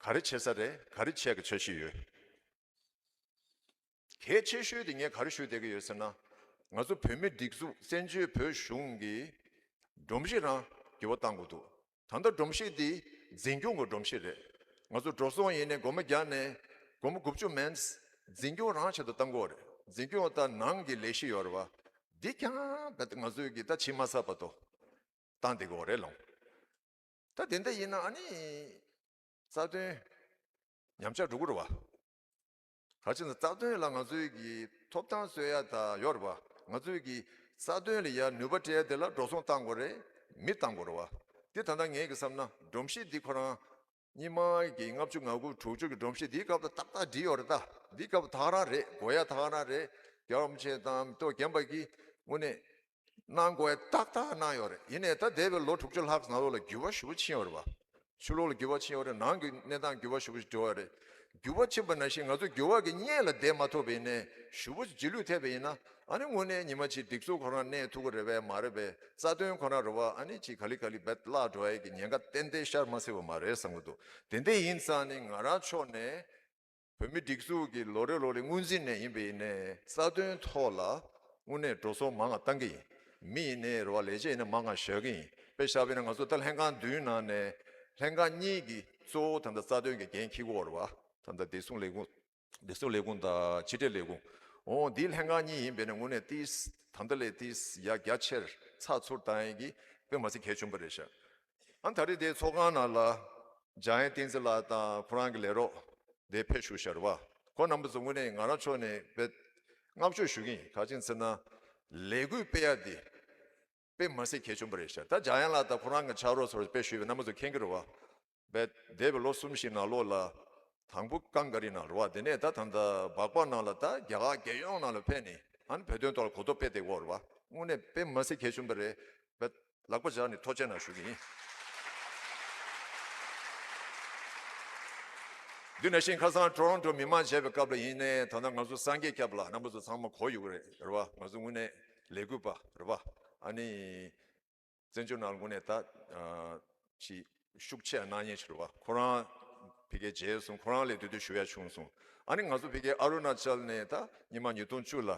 ག་རེ་བྱེད་ས་རེད། ག་རེ་བྱེད་གི་འཆར་གཞི་ཡོད། གལ་ཆེ་ཤོས་དེ་ངས་ག་རེ་ཞུ་བསྡད་ཀྱི་ཡོད་ཟེར་ན། ང་ཚོ་བོད་མི་སྒྲིག་འཛུགས་བཙན་བྱོལ་བོད་གཞུང་གི་སྒྲོམ་གཞི་རང་འགྱུར་བ་གཏང་དགོས་འདུག། ད་ལྟ་སྒྲོམ་གཞི་འདི་འཛིན་སྐྱོང་གི་སྒྲོམ་གཞི་རེད། ང་ཚོ་འགྲོ་སོང་ཡིན་ནའི་སྒོར་མོ་བརྒྱབ་ནས་སྒོར་མོ་དགུ་བཅུ་མིན། འཛིན་སྐྱོང་རང་ཆེད་དུ་གཏང་དགོས་རེད། འཛིན་སྐྱོང་དང་ནང་གི་ལས་གཞི་ཡོད་རེད་བ། འདི་ཀྱང་ང་ཚོས་གི་ད་ཕྱི་མ་ཟ་བར་དུ་གཏང་བསྡད་དགོས་རེད་ལོང་། ད་དེ་འདྲ་ཡིན་ན་ཨ་ནི་རྩ་དོན་ཉམས་ཆག་འགྲོ་གི་རེད་བ། ག་ཅི་ན་རྩ་དོན་ལ་ང་ཚོའི་གི་ཐོབ་ཐང་རྩོད་ཡ་ད་ཡོད་རེད་བ། ང་ཚོའི་གི་རྩ་དོན་ལ་ཡ་ནུས་པ་སྤྲད་དེ་ལ་འགྲོ་སོང་གཏང་དགོས་རེད། མི་གཏང་དགོས་རེད་བ། འདི་ད་ལྟ་ངས་གི་བསམ་ན་སྒྲོམ་གཞི་འདི་ཁོ་རང་སྔོན་མ་གི་ལྔ་བཅུ་ང་དགུ་དྲུག་ཅུ་གི་སྒྲོམ་གཞི་འདིའི་སྐབས་ལ་ཏག་ཏག་བསྒྲིགས་ཡོད་རེད། ད་འདིའི་སྐབས་ད་ག་རང་རེད། དགོས་ཡ་ད་ག་རང་རེད། རྒྱལ་བ་རིན་པོ་ཆེ་དང་མི་ཐོག་རྒན་པ་གིས་དངོས་གནས་གནང་དགོས་ཡ་ཏག་ཏག་གནང་ཡོད་རེད། ཡིན་ནའི་ད་འདས་པའི་ལོ་དྲུག་ཅུ་ལྷག་ནང་ལོགས་ལ་འགྱུར་བ་ཞེ་པོ་ཕྱིན་ཡོད་རེད་བ། ཕྱི་ལོགས་ལ་འགྱུར་བ་ཕྱིན་ཡོད་རེད། ནང་གི་གནས་སྟངས་འགྱུར་བ་ཞེ་པོ་ཞིག་འགྲོ་བ་རེད། འགྱུར་བ་ཕྱིན་པ་ནང་བཞིན་ང་ཚོ་འགྱུར་བ་གི་སྔོན་ལ་བསྡད་མ་ཐུབ་པ་ཡིན་ནའི་ཞེ་པོ་ཞིག་རྗེས་ལུས་ཐེབས་པ་ཡིན་ན། ཨ་ནི་དངོས་གནས་ཉི་མ་གཅིག་སྒྲིག་འཛུགས་ཁོ་རང་གནས་ཐུབ་ཀྱི་རེད་པས་མ་རེད་པས། རྩ་དོན་ཁོ་རང་རེད་བ། ཨ་ནི་ཅིག་ག་ལེ་ག་ལེ་བེད་བརླག་འགྲོ་ཡ་གི་ཉེན་ཁ་ཏན་ཏན་ཤར་མ་སྲིད་པ་མ་རེད་བསམ་གྱི་འདུག། དེ་འདྲ་ཡིན་ཙང་ནི་ང་རང་ཕྱོགས་ནས་བོད་མི་སྒྲིག་འཛུགས་ཀྱི་ལོ་རེ་ལོ་རེ་སྔོན་རྩིས་ནས་ཡིན་པ་ཡིན་ནའི་རྩ་དོན་ཐོག་ལ་དངོས་གནས་འགྲོ་སོང་མང་ང་བཏང་གི་ཡིན། མི་ཡིན་ནའི་རེད་བ། ལས་བྱེད་ཡིན་ན་མང་ང་བཞག་གི་ཡིན། དཔེ་བཞག་པ་ཡིན་ན་ང་ཚོ་ད་ལྷན་ཁང་བདུན་ནང་ནས་ལྷན་ཁང་གཉིས་ཀྱིས་གཙོ་བོ་ད་ལྟ་རྩ་དོན་གྱི་འགན་འཁྱེར་གྱི་ཡོད་རེད་བ། ད་ལྟ་བདེ་སྲུང་ལས་ཁུངས་བདེ་སྲུང་ལས་ཁུངས་དང་ཕྱི་དྲིལ་ལས་ཁུངས། འོ་འདིའི་ལྷན་ཁང་གཉིས་ཡིན་པས་ན་དངོས་གནས་ཏིས་ད་ལྟ་ལས་ཏིས་ཡ་རྒྱ་ཆེར་ཚགས་ཚུད་བཏང་ཡས་ཀྱི་དཔེ་མ་སྲིད་གལ་ཆེན་པོ་རེད་ཤག། ཨ་ད་རེས་དེའི་ཚོགས་ཁང་ནང་ལ་འཇམ་དབྱངས་བསྟན་འཛིན་ལགས་དང་ཁོ་རང་གི་ལས་རོགས་དེ་ཕེབས་བཞུགས་ཤག་རེད་བ། ཁོ་རྣམ་པ་ཚོ་དངོས་གནས་ང་རང་ཕྱོགས་ནས་དཔེ་བསྔགས་བརྗོད་ཞུ་གི་ཡིན། ག་ཅི་ཟེར་ན་ལས་འགུལ་སྤེལ་ཡ་དེ་དཔེ་མ་སྲིད་གལ་ཆེན་པོ་རེད་ཤག། ད་འཇམ་དབྱངས་ལགས་དང་ཁོ་རང་གི་ཕྱག་རོགས་ཚོར་དཔེ་ཞུས་པའི་རྣམ་པ་ཚོ་མཁྱེན་གྱི་རེད་བ། བས་འདས་པའི་ལོ་གསུམ་བཞི་ནང་ལོགས་ལ་དང་པོ་ཀང་ག་རི་ནང་རེད་བ། དེ་ནས་ད་ད་ལྟ་སྦག་སྦག་ནང་ལ་ད་རྒྱ་གར་རྒྱལ་ཡོངས་ནང་ལ་ཕེབས་ནས་ཨ་ནི་བོད་དོན་ཐོག་ལ་གོ་རྟོགས་སྤེལ་བསྡད་ཡོད་རེད་བ། དངོས་གནས་དཔེ་མ་སྲིད་གལ་ཆེན་པོ་རེད། བས་ལག་པ་སྦྱར་ནས་ཐུགས་རྗེ་ཆེ་ཞུ་གི་ཡིན། དེ་ནང་བཞིན་ཁ་སང་ཊོ་རོན་ཊོ་མི་མང་མཇལ་བའི་སྐབས་ལ་ཡིན་ནའི་ད་ལྟ་ང་ཚོ་སངས་རྒྱས་སྐྱབས་ལགས་རྣམ་པ་ཚོ་ཚང་མ་གོ་ཡོད་རེད་རེད་བ། ང་ཚོ་དངོས་གནས་ལས་འགུལ་པ་རེད་བ། ཨ་ནི་བཙན་བྱོལ་ནང་དངོས་གནས་ད་ཅིག་ཤུགས་ཆེ་གནང་མཁན་ཞིག་རེད་བ། ཁོ་རང་ཕ་གིར་མཇལ་སོང་། ཁོ་རང་ལ་དེ་དུས་ཞུ་ཡ་བྱུང་སོང་། ཨ་ནི་ང་ཚོ་ཕ་གིར་ཨ་རུ་ན་ཅལ་ནས་ད་ཉི་མ་ཉིས་སྟོང་བཅུ་ལ་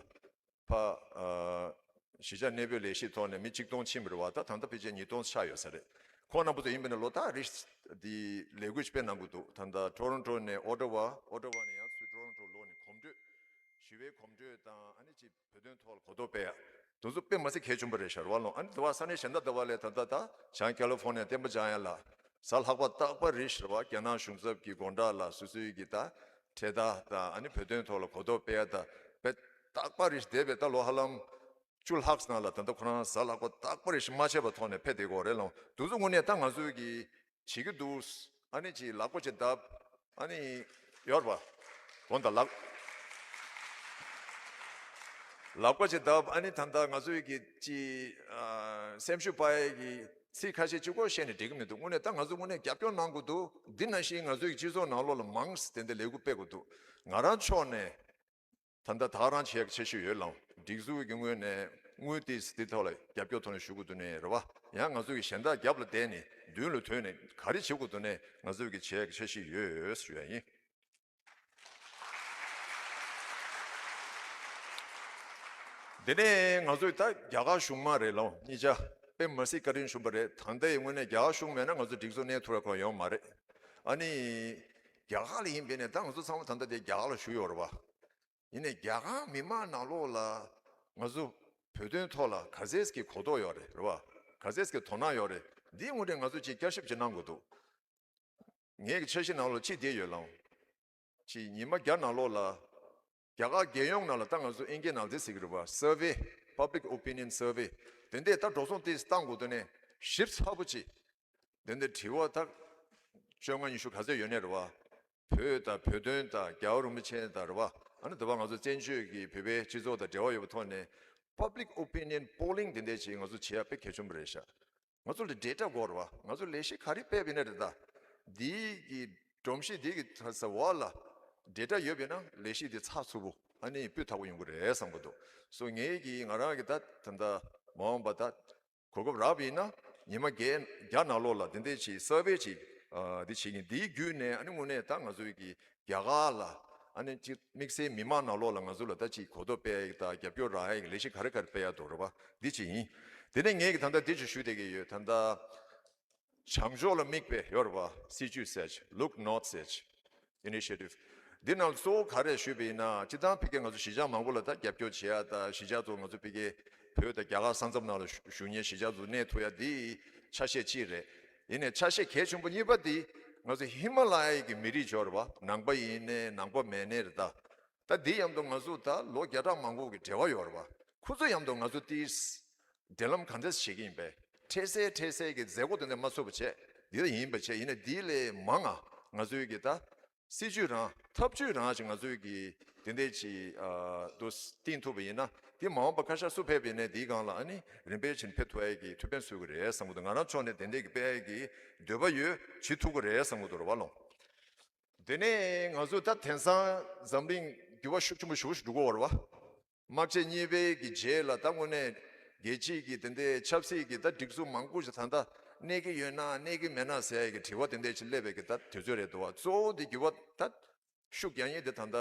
ཕ་གཞིས་ཆགས་གནས་སྤོས་ལས་གཞིའི་ཐོག་ནས་མི་གཅིག་སྟོང་ཕྱིན་པ་རེད་བ། ད་ད་ལྟ་ཕལ་ཆེར་ཉིས་སྟོང་ཆགས་ཡོད་ས་རེད། ཁོང་རྣམ་པ་ཚོ་ཡིན་པ་ན་ལོ་ལྟར་རེ་འདི་ལས་འགུལ་ཅིག་སྤེལ་གནང་གི་འདུག་ད་ལྟ་ཊོ་རོན་ཊོ་ནས་ཨོ་ཊ་ཝ། ཨོ་ཊ་ཝ་ནས་ཡང་ཚུར་ཊོ་རོན་ཊོ་ལོག་ནས་གོམ་བགྲོད། ཞི་བའི་གོམ་བགྲོད་དང་ཨ་ནི་ཅིག་བོད་དོན་ཐོག་ལ་གོ་རྟོགས་སྤེལ་ཡ། དེ་ཚོ་དཔེ་མ་སྲིད་གལ་ཆེན་པོ་རེད་ཤག་རེད་བ་ལོ། ཨ་ནི་དེ་བ་ས་གནས་གཞན་དག་དེ་བ་ལས་ད་ལྟ་ད་བྱང་ཀ་ལི་ཧྥོ་ནི་ཡ་བསྟན་པ་འཇམ་དབྱངས་ལགས་གཟའ་ལྷག་པ་རྟག་པར་རེ་ཞིག་རེད་བ། རྒྱ་ནག་གཞུང་ཚབ་ཀྱི་སྒོ་འགྲམ་ལ་སོ་སོའི་གི་ད་འཕྲེད་དར་དང་ཨ་ནི་བོད་དོན་ཐོག་ལ་གོ་རྟོགས་སྤེལ་ཡ་ད་དཔེ་རྟག་པར་རེ་ཞིག་འདས་པའི་ད་ལོ་ཧ་ལམ་བཅུ་ལྷག་ཙམ་ནང་ལ་ད་ལྟ་ཁོ་རང་གཟའ་ལྷག་པ་རྟག་པར་རེ་ཞིག་མ་ཆད་པའི་ཐོག་ནས་ཕེབས་བསྡད་ཀྱི་ཡོད་རེད་ལོ། དེ་ཚོ་དངོས་གནས་ད་ང་ཚོའི་གི་བྱེད་ཀྱི་འདུག་ཨ་ནི་ཅིག་ལག་པ་ཅིག་བརྡབ། ཨ་ནི་ཡོད་རེད་པ། དགོངས་དག་ལག་ལག་པ་ཅིག་བརྡབ། ཨ་ནི་ད་ལྟ་ང་ཚོའི་གི་ཅིག་ཨ་སེམས་ཤུགས་སྤར་ཡས་ཀྱི་ཚིག་ཁ་ཤས་གཅིག་པོ་བཤད་ནས་འགྲིག་གི་མི་འདུག་དངོས་གནས་ད་ང་ཚོ་དངོས་གནས་རྒྱབ་སྐྱོར་གནང་དགོས་འདུག་འདི་ནང་བཞིན་ང་ཚོའི་གི་སྤྱི་ཚོགས་ནང་ལོགས་ལ་མང་ཙམ་དེ་འདྲ་ལས་འགུལ་སྤེལ་དགོས་འདུག་ང་རང་ཕྱོགས་ནས། ད་ལྟ་ད་རང་བྱེད་ཡག་འཆར་གཞི་ཡོད་ལགས། སྒྲིག་འཛུགས་ཀྱི་ངོས་ནས་དངུལ་ཏོག་ཙམ་འདི་ཐོག་ལ་རྒྱབ་སྐྱོར་ཐོག་ནས་ཞུ་དགོས་འདུག་ནས་རེད་བ། ཡང་ང་ཚོ་གི་གཞན་དག་རྒྱབ་ལ་བསྡད་ནས་མདུན་ལ་ཐོན་ནས་ག་རེ་བྱེད་དགོས་འདུག་ནས་ང་ཚོ་གི་བྱེད་ཡག་འཆར་གཞི་ཡོད་ཞུ་ཡ་ཡིན། དེ་ནས་ང་ཚོས་ད་རྒྱ་གར་གཞུང་མ་རེད་ལགས། གཉིས་ཆ་དཔེ་མ་སྲིད་བཀའ་དྲིན་ཆེན་པོ་རེད། ད་ལྟའི་དངོས་གནས་རྒྱ་གར་གཞུང་མེད་ན་ང་ཚོ་སྒྲིག་འཛུགས་གནས་ཐུབ་ཡ་ཁོ་ཡོང་མ་རེད། ཨ་ནི་རྒྱ་གར་ལ་ཡིན་པས་ནས་ད་ང་ཚོ་ཚང་མ་ད་ལྟ་དེ་རྒྱ་གར་ལ་བཞུགས་ཡོད་རེད་བ། ཡིན་ནའི་རྒྱ་གར་མི་མང་ནང་ལོགས་ལ་ང་ཚོ་བོད་དོན་ཐོག་ལ་ག་ཚད་ཀྱི་གོ་རྟོགས་ཡོད་རེད་རེད་བ། ག་ཚད་ཀྱི་དོ་སྣང་ཡོད་རེད། འདིའི་དངོས་གནས་ང་ཚོས་ཅིག་བསྐྱར་ཞིབ་ཅིག་གནང་དགོས་འདུག་ངའི་གི་འཆར་གཞི་ནང་ལོགས་ཅིག་བསྡད་ཡོད་ལགས། ཅིག་ཉི་མ་བརྒྱ་ནང་ལོགས་ལ་རྒྱ་གར་རྒྱལ་ཡོངས་ནང་ལ་ད་ང་ཚོ་ཨིན་སྐད་ནང་འདི་ཟེར་གི་རེད་བ། སར་ཝེ། Public Opinion Survey། དེ་འདྲས་ད་འགྲོ་སོང་ཏོག་ཙམ་བཏང་དགོས་འདུག་ནས་ཞིབ་ཚགས་པོ་ཅིག་དེ་འདྲའི་དྲི་བ་ད་བཅོ་ལྔ་ཉི་ཤུ་ག་ཚད་ཡོད་ནའི་རེད་བ། བོད་དང་བོད་དོན་དང་རྒྱལ་བ་རིན་པོ་ཆེ་དང་རེད་བ། ཨ་ནི་དེ་བ་ང་ཚོ་བཙན་བྱོལ་གྱི་བོད་པའི་སྤྱི་ཚོགས་དང་འབྲེལ་བ་ཡོད་པའི་ཐོག་ནས་Public Opinion Polling དེ་འདྲས་ཅིག་ང་ཚོ་བྱེད་ཡ་དཔེ་གལ་ཆེན་པོ་རེད་ཤག་ང་ཚོ་ལ་ཌེ་ཊ་དགོས་རེད་བ། ང་ཚོ་ལས་གཞི་ག་རེ་སྤེལ་བ་ཡིན་ན་རེད་ད། འདིའི་གི་སྒྲོམ་གཞི་འདི་གི་ས་འོག་ལ་ཌེ་ཊ་ཡོད་པ་ཡིན་ན་ལས་གཞི་འདི་ཚགས་ཚུད་པོ་ཨ་ནི་སྤུས་དག་པོ་ཡོང་གི་རེད་བསམ་གི་འདུག་སོ་ངའི་གི་ང་རང་གི་ད་ད་ལྟ་མ་འོངས་པ་ད། གོ་སྐབས་རག་པ་ཡིན་ན་ཉི་མ་བརྒྱད་བརྒྱ་ནང་ལོགས་ལ་དེ་འདྲས་ཅིག་སར་ཝེ་ཅིག་ཨ་འདི་བྱེད་ཀྱིན། འདིའི་བརྒྱུད་ནས་ཨ་ནི་དངོས་གནས་ད་ང་ཚོའི་གི་རྒྱ་གར་ལ་ཨ་ནི་ཅིག་དམིགས་བསལ་མི་མང་ནང་ལོགས་ལ་ང་ཚོ་ལ་ད་ཅིག་གོ་རྟོགས་སྤེལ་ཡག་དང་རྒྱབ་སྐྱོར་རག་ཡག་གི་ལས་གཞི་ག་རེ་ག་རེ་སྤེལ་ཡག་འདུག་རེད་བ། འདི་ཅིག་ཡིན། དེ་ནས་ངས་གི་ད་ལྟ་འདི་ཅིག་ཞུ་བསྡད་ཀྱི་ཡོད། ད་ལྟ་བྱང་ཕྱོགས་ལ་དམིགས་པའི་ཡོད་རེད་བ། སྲིད་བྱུས་ཟེར་ཅིག Look North ཟེར་ཅིག Initiative། འདི་ནང་གཙོ་བོ་ག་རེ་ཞུས་པ་ཡིན་ན། སྤྱིར་བཏང་ཕ་གིར་ང་ཚོ་གཞིས་ཆགས་མང་པོ་ལ་ད་རྒྱབ་སྐྱོར་བྱེད་ཡ་ད་གཞིས་ཆགས་ཚོ་ང་ཚོ་ཕ་གིར་བོད་དང་རྒྱ་གར་ས་མཚམས་ནང་ལ་བཞུགས་མཁན་གཞིས་ཆགས་ཚོ་གནས་ཐུབ་ཡ་འདི་ཆ་ཤས་གཅིག་རེད། ཡིན་ནའི་ཆ་ཤས་གལ་ཆེན་པོ་གཉིས་པ་འདི་ང་ཚོ་ཧི་མ་ལ་ཡའི་གི་མི་རིགས་ཡོད་རེད་བ། ནང་པ་ཡིན་ནའི་ནང་པ་མེད་ནའི་རེད་ད། ད་འདི་མཉམ་དུ་ང་ཚོ་ད་ལོ་བརྒྱ་ཕྲག་མང་པོ་གི་འབྲེལ་བ་ཡོད་རེད་བ། ཁོ་ཚོ་མཉམ་དུ་ང་ཚོ་ཏིས་འབྲེལ་ལམ་གང་འདྲ་བྱེད་ཀྱི་ཡིན་པས། འཕྲལ་སེལ་འཕྲལ་སེལ་གྱི་མཛད་སྒོ་དེ་འདྲ་མ་ཚོགས་པ་བྱས། འདི་ལ་ཡིན་པ་བྱས། ཡིན་ན་འདི་ལས་མང་ང་ང་ཚོའི་གི་ད་སྲིད་ཇུས་རང་ཐབས་ཇུས་རང་ཅིག་ང་ཚོའི་གི་དེ་འདྲས་ཅིག་ཨ་དུ་བཏིང་ཐུབ་པ་ཡིན་ན། འདི་མ་འོངས་པ་ཁ་ཤས་སུ་ཕེབས་པ་ཡིན་ནའི་འདིའི་སྒང་ལ་ཨ་ནི་རིམ་པས་ཕྱིན་ཕེབས་ཐུབ་ཡ་གི་ཐུགས་ཕན་གསོས་ཀྱི་རེད་བསམ་གི་འདུག་ང་རང་ཕྱོགས་ནས་དེ་འདྲས་གི་སྤེལ་ཡ་གི་འདོད་པ་ཡོད། བྱེད་ཐུབ་ཀྱི་རེད་བསམ་གི་འདུག་རེད་བ་ལོ། དེ་ནས་ང་ཚོ་ད་དེང་སང་འཛམ་གླིང་འགྱུར་བ་ཤུགས་ཆེན་པོ་ཞེ་པོ་ཞིག་འགྲོ་གི་ཡོད་རེད་བ། དམག་ཆེན་གཉིས་པའི་གི་རྗེས་ལ་ད་དངོས་གནས་རྒྱལ་སྤྱིའི་གི་དེ་འདྲའི་ཆབ་སྲིད་ཀྱི་ད་སྒྲིག་འཛུགས་མང་པོ་ཞིག་ད་ལྟ་གནས་ཀྱི་ཡོད་ན་གནས་ཀྱི་མེད་ན་ཟེར་ཡ་གི་དྲི་བ་དེ་འདྲ་ཞིག་སླེབས་པའི་གི་ད་དུས་ཚོད་རེད་འདུག་བ། གཙོ་བོ་དེ་འགྱུར་བ་ད་ཤུགས་རྒྱག་མཁན་དེ་ད་ལྟ་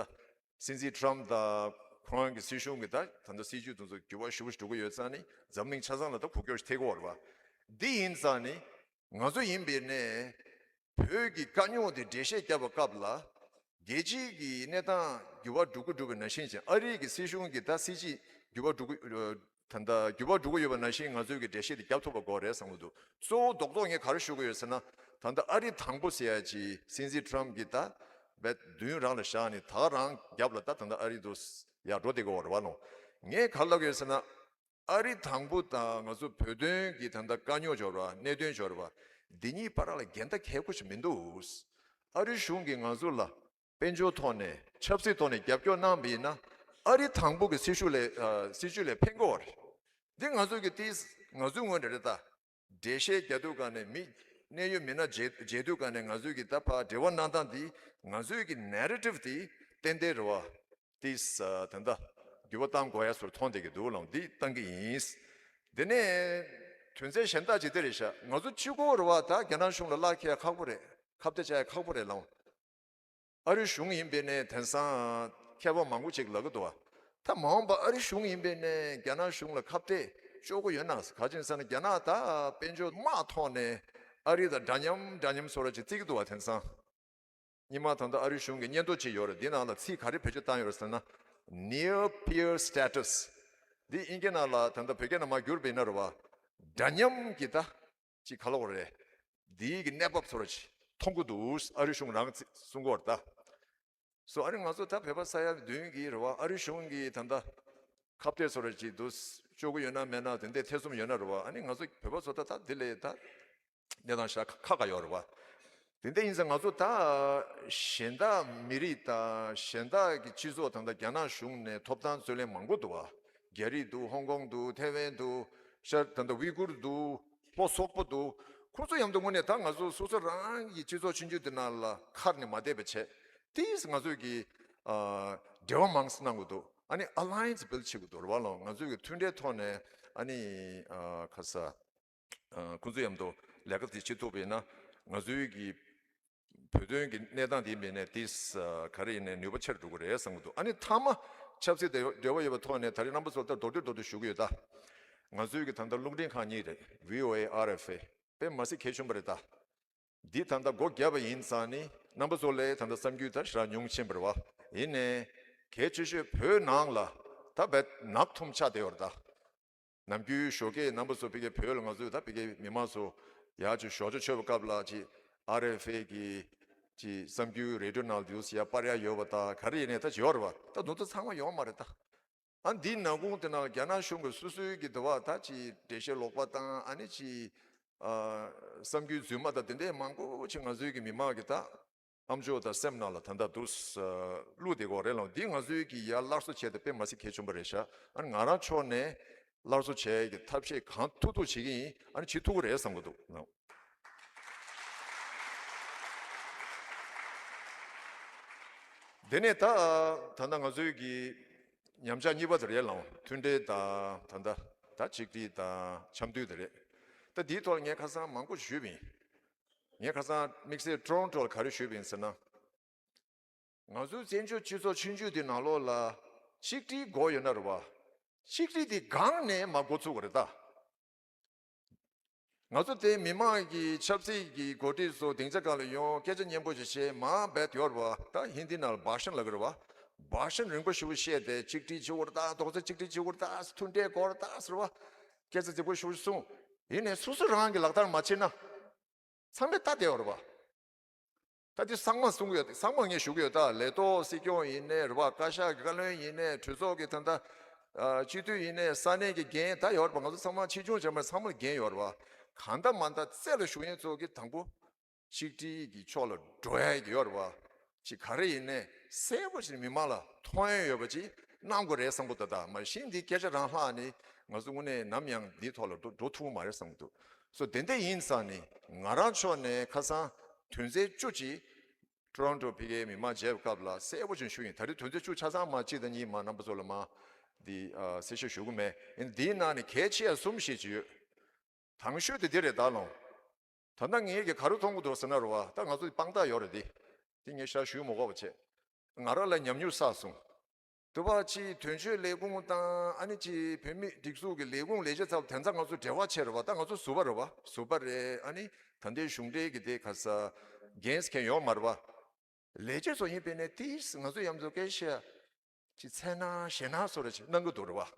སྲིད་འཛིན་ཊམ་དང་ཁོ་རང་གི་སྲིད་གཞུང་གི་ད་ད་ལྟ་སྲིད་ཇུས་དེ་ཚོ་འགྱུར་བ་ཞེ་པོ་ཞིག་འགྲོ་གི་ཡོད་ཙང་ནི་འཛམ་གླིང་ཆ་ཚང་ལ་ད་གོ་སྐྱོར་ཞིག་ཐེབས་ཀྱི་ཡོད་རེད་བ། འདི་ཡིན་ཙང་ནི་ང་ཚོ་ཡིན་པའི་ནས། བོད་ཀྱི་དཀའ་རྙོག་དེ་འགྲེལ་བཤད་བརྒྱབ་པའི་སྐབས་ལ། རྒྱལ་སྤྱིའི་གི་གནས་སྟངས་འགྱུར་བ་འགྲོ་གི་འགྲོ་གི་ནང་བཞིན་བྱས། ཨ་རིའི་གི་སྲིད་གཞུང་གི་ད་སྲིད་ཇུས་འགྱུར་བ་འགྲོ་གི་ད་ལྟ་འགྱུར་བ་འགྲོ་གི་ཡོད་པ་ནང་བཞིན་ང་ཚོའི་གི་འགྲེལ་བཤད་དེ་བརྒྱབ་ཐུབ་པ་དགོས་རེད་བསམ་གི་འདུག་གཙོ་བོ་རྡོག་རྡོག་ངས་ག་རེ་ཞུ་གི་ཡོད་ཟེར་ན། ད་ལྟ་ཨ་རི་དང་པོ་ཟེར་ཡ་ཅིག་སྲིད་འཛིན་ཊམ་གི་ད་བས་མདུན་རང་ལ་བཞག་ནས་ད་རང་རྒྱབ་ལ་ད་ད་ལྟ་ཨ་རི་དུ་ཡར་འགྲོ་བསྡད་ཀྱི་ཡོད་རེད་བ་ལོ། ངས་ག་རེ་ལབ་གི་ཡོད་ཟེར་ན། ཨ་རི་དང་པོ་དང་ང་ཚོ་བོད་དོན་གྱི་ད་ལྟ་དཀའ་རྙོག་འབྱོར་བ། གནད་དོན་འབྱོར་བ། འདི་གཉིས་བར་ལ་འགལ་ཟླ་གལ་ཁོ་ཞིག་མི་འདུག་ཨ་རི་གཞུང་གིས་ང་ཚོ་ལ་དཔལ་འབྱོར་ཐོག་ནས་ཆབ་སྲིད་ཐོག་ནས་རྒྱབ་སྐྱོར་གནང་བ་ཡིན་ན། ཨ་རི་དང་པོ་གི་སྲིད་ཇུས་ལས་ཨ་སྲིད་ཇུས་ལས་ཕན་གྱི་ཡོད་རེད། འདི་ང་ཚོ་གི་ཏིས་ང་ཚོའི་ངོས་ནས་རེད་ད། འགྲེལ་བཤད་རྒྱག་དུས་ག་ནས་མི་གནད་ཡོད་མི་སྣ་མཇལ་མཇལ་དུས་ག་ནས་ང་ཚོའི་གི་ད་ཕར་འབྲེལ་བ་གནང་སྟངས་འདི་ང་ཚོའི་གི་ནེ་རེ་ཊིབ་འདི་ཏན་ཏན་རེད་བ། ཏིས་ད་ལྟ་འགྱུར་བ་གཏང་དགོས་ཡ་སོར་མཐོང་བསྡད་ཀྱི་འདུག་ལ་འདི་གཏང་གི་ཡིན། དེ་ནས་དོན་ཚན་གཞན་དག་ཅིག་དེ་རེད་ཤག་ང་ཚོ་གཅིག་པོ་རེད་བ། ད་རྒྱ་ནག་གཞུང་ལ་གླ་འཁེལ་ཁག་པོ་རེད། ཁ་གཏད་བཅག་ཡ་ཁག་པོ་རེད་ལ། ཨ་རི་གཞུང་ཡིན་པས་ནས་དེང་སང་མཁས་པ་མང་པོ་ཅིག་ལབ་ཀྱི་འདུག་བ། ད་མ་འོངས་པ་ཨ་རི་གཞུང་ཡིན་པས་ནས་རྒྱ་ནག་གཞུང་ལ་ཁ་གཏད་གཅོག་གི་ཡོད་ན། ག་ཅི་ཡིན་ཟེར་ན་རྒྱ་ནག་ད་དཔལ་འབྱོར་དམག་ཐོག་ནས་ཨ་རི་དང་འདྲ་མཉམ་འདྲ་མཉམ་བཟོ་འདྲ་ཅིག་བརྩི་གི་འདུག་བ་དེང་སང་། སྔོན་མ་ད་ལྟ་ཨ་རི་གཞུང་གི་སྙན་ཐོ་ཅིག་ཡོད་རེད། འདི་ནང་ལ་ཚིག་ག་རེ་བེད་སྤྱོད་བཏང་ཡོད་རེད་ཟེར་ན། Near peer status། འདི་དབྱིན་སྐད་ནང་ལ་ད་ལྟ་བོད་སྐད་ནང་མར་བསྒྱུར་བ་ཡིན་ན་རེད་བ། འདྲ་མཉམ་གྱི་ད་ཅིག་ག་ལབ་དགོས་རེད། འདིའི་གི་གནས་བབ་ཚོ་ར་ཅིག་མཐོང་གི་འདུག་ཨ་རི་གཞུང་རང་གི་གསུང་གི་ཡོད་རེད་ད། སོ་ཨ་ནི་ང་ཚོ་ད་བོད་པ་ས་ཡ་བདུན་གྱི་རེད་བ། ཨ་རི་གཞུང་གིས་ད་ལྟ་ཁ་གཏད་བཟོ་འདྲ་ཅིག་འདུག་གཅོག་གི་ཡོད་ན་མེད་ན་དེ་འདྲའི་ཐེ་ཚོམ་ཡོད་ན་རེད་བ། ཨ་ནི་ང་ཚོ་བོད་པ་ཚོ་ད་ད་འདི་ལས་ད་གནས་སྟངས་ཤ་ཁ་ཁ་ཡོད་རེད་བ། དེ་འདྲ་ཡིན་ཙང་ང་ཚོ་ད་གཞན་དག་མི་རིགས་དང་གཞན་དག་གི་སྤྱི་ཚོགས་དང་ད་རྒྱ་ནག་གཞུང་ནས་ཐོབ་ཐང་རྩོད་ལེན་མང་པོ་འདུག་བ། རྒྱ་རིགས་འདུག་ཧོང་ཀོང་འདུག་ཐའེ་ཝན་འདུག་ཤར་ད་ད་ཝི་གུར་འདུག་ལྷོ་སོག་པོ་འདུག་ཁོང་ཚོ་མཉམ་དུ་དངོས་གནས་ད་ང་ཚོ་སོ་སོ་རང་གི་སྤྱི་ཚོགས་ཆུང་ཆུང་དེ་ནང་ལ་ཁར་ནས་མ་བསྡད་པ་བྱས། ཏིས་ང་ཚོས་ཀྱི་ཨ་འབྲེལ་བ་མང་ཙམ་གནང་དགོས་འདུག་ཨ་ནི་ཨ་ལ་ཡན་སི་བིལ་བྱེད་དགོས་འདུག་རེད་བ་ལོ། ང་ཚོས་ཀྱི་མཐུན་འབྲེལ་ཐོག་ནས་ཨ་ནི་ཨ་ཁ་ས་ཨ་ཁོང་ཚོ་མཉམ་དུ་ལས་ཀ་དེ་བྱེད་ཐུབ་པ་ཡིན་ན་ང་ཚོའི་ཀྱི་བོད་དོན་གྱི་གནས་སྟངས་དེ་མིན་ནས་ཏིས་ཨ་ག་རེ་ཡིན་ནའི་ནུས་པ་ཆེར་འགྲོ་གི་རེད་བསམ་གི་འདུག་ཨ་ནི་མཐའ་མ་ཆབ་སྲིད་དེ་འབྲེལ་བ་ཡོད་པའི་ཐོག་ནས་ད་རེས་རྣམ་པ་ཚོར་ལྟར་མདོར་བསྡུས་མདོར་བསྡུས་ཞུ་གི་ཡོད་ད། ང་ཚོའི་གི་ད་ལྟ་རླུང་འཕྲིན་ཁང་གཉིས་རེད། བྷི་ཨོ་ཨེ་ཨར་ཨེཕ་ཨེ། དཔེ་མ་སྲིད་གལ་ཆེན་པོ་རེད་ད། འདི་ད་ལྟ་སྒོ་བརྒྱབ་པ་ཡིན་ཙང་ནི་རྣམ་པ་ཚོ་ལས་ད་ལྟ་བསམ་རྒྱུ་ད་ཞེ་དྲག་ཉུང་ཕྱིན་པ་རེད་བ། ཡིན་ནའི་གལ་ཆེ་ཤོས་བོད་ནང་ལ་ད་བད་ནག་ཐུམ་ཆགས་བསྡད་ཡོད་རེད་ད། ནམ་རྒྱུན་ཞོགས་ཀས་རྣམ་པ་ཚོ་ཕ་གིའི་བོད་ལ་ང་ཚོས་ད་ཕ་གིའི་མི་མང་ཚོ་ཡར་ཅིག་ཞོགས་ཇ་མཆོད་པའི་སྐབས་ལ་ཅིག་ཨར་ཨེཕ་ཨེ་གི་ཅིག་བསམ་རྒྱུ་རེ་ཌིའོ་ནང་དུ་ཡར་སྤར་ཡ་ཡོད་པ་ད་ག་རེ་ཡིན་ནའི་ད་ཅིག་ཡོད་རེད་བ། ད་དེ་ཚོ་ཚང་མ་ཡོད་མ་རེད་ད། ཨ་འདིའི་ནང་ཁོངས་དེ་ནང་རྒྱ་ནག་གཞུང་གི་སོ་སོའི་གི་དུ་བ་ད་ཅིག་འགྲེལ་བཤད་ལོག་པ་དང་ཨ་ནི་ཅིག་ཨ་བསམ་རྒྱུ་རྫུན་མ་དང་དེ་འདྲའི་མང་པོ་ཅིག་ང་ཚོའི་གི་མི་མང་གི་ད་ཨམ་ཅོག་དང་སེམས་ནང་ལ་ད་ལྟ་འདུག་བླུགས་བསྡད་ཀྱི་ཡོད་རེད་ལ། འདི་ང་ཚོའི་གི་ཡར་སླར་གསོ་བྱས་ཏེ་དཔེ་མ་སྲིད་གལ་ཆེན་པོ་རེད་ཤག་ཨ་ནི་ང་རང་ཕྱོགས་ནས་སླར་གསོ་བྱེད་ཀྱི་ཐབས་ཤེས་གང་ཐུབ་ཐུབ་བྱེད་ཀྱི་ཡིན། ཨ་ནི་བྱེད་ཐུབ་ཀྱི་རེད་བསམ་གྱི་འདུག་དེ་ནས་ད་ད་ལྟ་ང་ཚོའི་གི་ཉམས་ཆག་གཉིས་པ་དེ་རེད་ལ། མཐུན་འབྲེལ་དང་ད་ལྟ་ད་ཆིག་སྒྲིལ་དང་འཆམ་མཐུན་དེ་རེད། ད་འདིའི་ཐོག་ལ་ངས་ཁ་སང་མང་པོ་ཞུས་པ་ཡིན། ངས་ཁ་སང་དམིགས་བསལ་ཊོ་རོན་ཊོ་ལ་ག་རེ་ཞུས་པ་ཡིན་ཟེར་ན། ང་ཚོའི་བཙན་བྱོལ་སྤྱི་ཚོགས་ཆུང་ཆུང་འདི་ནང་ལོགས་ལ་ཆིག་སྒྲིལ་དགོས་ཡོད་ན་རེད་བ། ཆིག་སྒྲིལ་འདི་སྒང་ནས་མར་འགོ་ཚུགས་པ་རེད་ད། ང་ཚོ་དེ་མི་མང་གི་ཆབ་སྲིད་ཀྱི་འགོ་ཁྲིད་ཚོ་སྡིངས་ཆ་སྒང་ལ་ཡོང་སྐད་ཆ་སྙན་པོ་ཞིག་བཤད་མ་བེད་ཡོད་རེད་བ། ད་ཧིན་དི་ནང་ལ་བྷ་ཤན་ལབ་ཀྱི་རེད་བ། བྷ་ཤན་རིང་པོ་ཞིག་བཤད་དེ་གཅིག་སྒྲིལ་བྱེད་དགོས་རེད་ད། རྡོག་རྩ་གཅིག་སྒྲིལ་བྱེད་དགོས་རེད་ད། མཐུན་འབྲེལ་དགོས་རེད་ད་ཟེར་བ། སྐད་ཆ་རྫིག་པོ་ཞིག་གསུངས། ཡིན་ནའི་སོ་སོ་རང་གི་ལག་བསྟར་མ་བྱས་ན། ཚང་མས་ལྟ་བསྡད་ཡོད་རེད་བ། ད་དེ་ཚང་མ་གསུང་གི་ཡོད། ཚང་མ་ངས་ཞུ་གི་ཡོད། ད་ལས་ཐོག་སྲིད་སྐྱོང་ཡིན་ནའི་རེད་བ། བཀའ་ཤག་གི་བཀའ་བློན་ཡིན་ནའི་གྲོས་ཚོགས་ཀྱི་ད་ལྟ་ཨ་སྤྱི་འཐུས་ཡིན་ནའི་ས་གནས་ཀྱི་འགན་ད་ཡོད་རེད་བ། ང་ཚོ་ཚང་མ་ཆེ་ཆུང་བྱས་མ་ཚང་མ་ལ་འགན་ཡོད་རེད་བ། གང་ལྟར་མ་ལྟར་རྩེ་ལ་ཞུགས་མཁན་ཚོ་གི་དང་པོ་ཆིག་སྒྲིལ་གྱི་ཕྱོགས་ལ་འགྲོ་ཡ་གི་ཡོད་རེད་བ། ཅིག་ག་རེ་ཡིན་ནའི་གསལ་པོ་ཞིག་མི་མང་ལ་མཐོང་ཡ་ཡོད་པ་ཅིག་གནང་དགོས་རེད་བསམ་གི་འདུག་ད་མ་གཞི་འདི་སྐད་ཆ་རང་ལྷག་ནི་ང་ཚོ་དངོས་གནས་ནམ་ཡང་འདིའི་ཐོག་ལ་འགྲོ་འགྲོ་ཐུབ་ཀྱི་མ་རེད་བསམ་གི་འདུག་སོ་དེ་འདྲ་ཡིན་ཙང་ནི་ང་རང་ཕྱོགས་ནས་ཁ་སང་དོན་ཚན་བཅུ་ཅིག་ཊོ་རོན་ཊོ་ཕ་གིའི་མི་མང་མཇལ་བའི་སྐབས་ལ་གསལ་པོ་ཅིག་ཞུ་ཡིན། ད་རེས་དོན་ཚན་བཅུ་ཆ་ཚང་མ་གཅིག་དང་གཉིས་མ་རྣམ་པ་ཚོ་ལ་མ་འདི་ཨ་གསལ་བཤད་ཞུ་གི་མེད། ཡིན་འདིའི་ནང་ནས་གལ་ཆེ་ཡ་གསུམ་ཞིག་ཅིག་ཡོད། དང་ཤོས་དེ་འདི་རེད་ད་ལོང་། ད་ལྟ་ངས་ཀྱི་ག་རེ་མཐོང་གི་འདུག་ཟེར་ན་རེད་བ། ད་ང་ཚོ་དཔང་རྟགས་ཡོད་རེད་དེ། དེ་ངས་ཤར་ཞུས་མ་དགོས་པ་བྱས། ང་རང་ལ་ཉམས་མྱོང་བསགས་སོང་། དུ་བ་ཅི་དོན་གཅོད་ལས་ཁུངས་དང་ཨ་ནི་ཅི་བོད་མི་སྒྲིག་འཛུགས་ཀྱི་ལས་ཁུངས་ལས་བྱེད་ཚོ་དེ་ཚོ་ང་ཚོ་འབྲེལ་བ་བྱས་རེད་བ། ད་ང་ཚོ་ཟུར་པ་རེད་བ། ཟུར་པ་རེད། ཨ་ནི་ད་ལྟའི་གཞུང་འབྲེལ་གྱི་དེ་ག་ས་འགན་འཁྱེར་མཁན་ཡོད་མ་རེད་བ། ལས་བྱེད་ཚོ་ཡིན་པས་ནས་དེ་ང་ཚོ་ཡམ་ཚོ་སྐད་ཆ་ཅི་འཚེར་སྣང་ཞེད་སྣང་བཟོ་འདྲ་ཅིག་གནང་གི་འདུག་རེད་བ།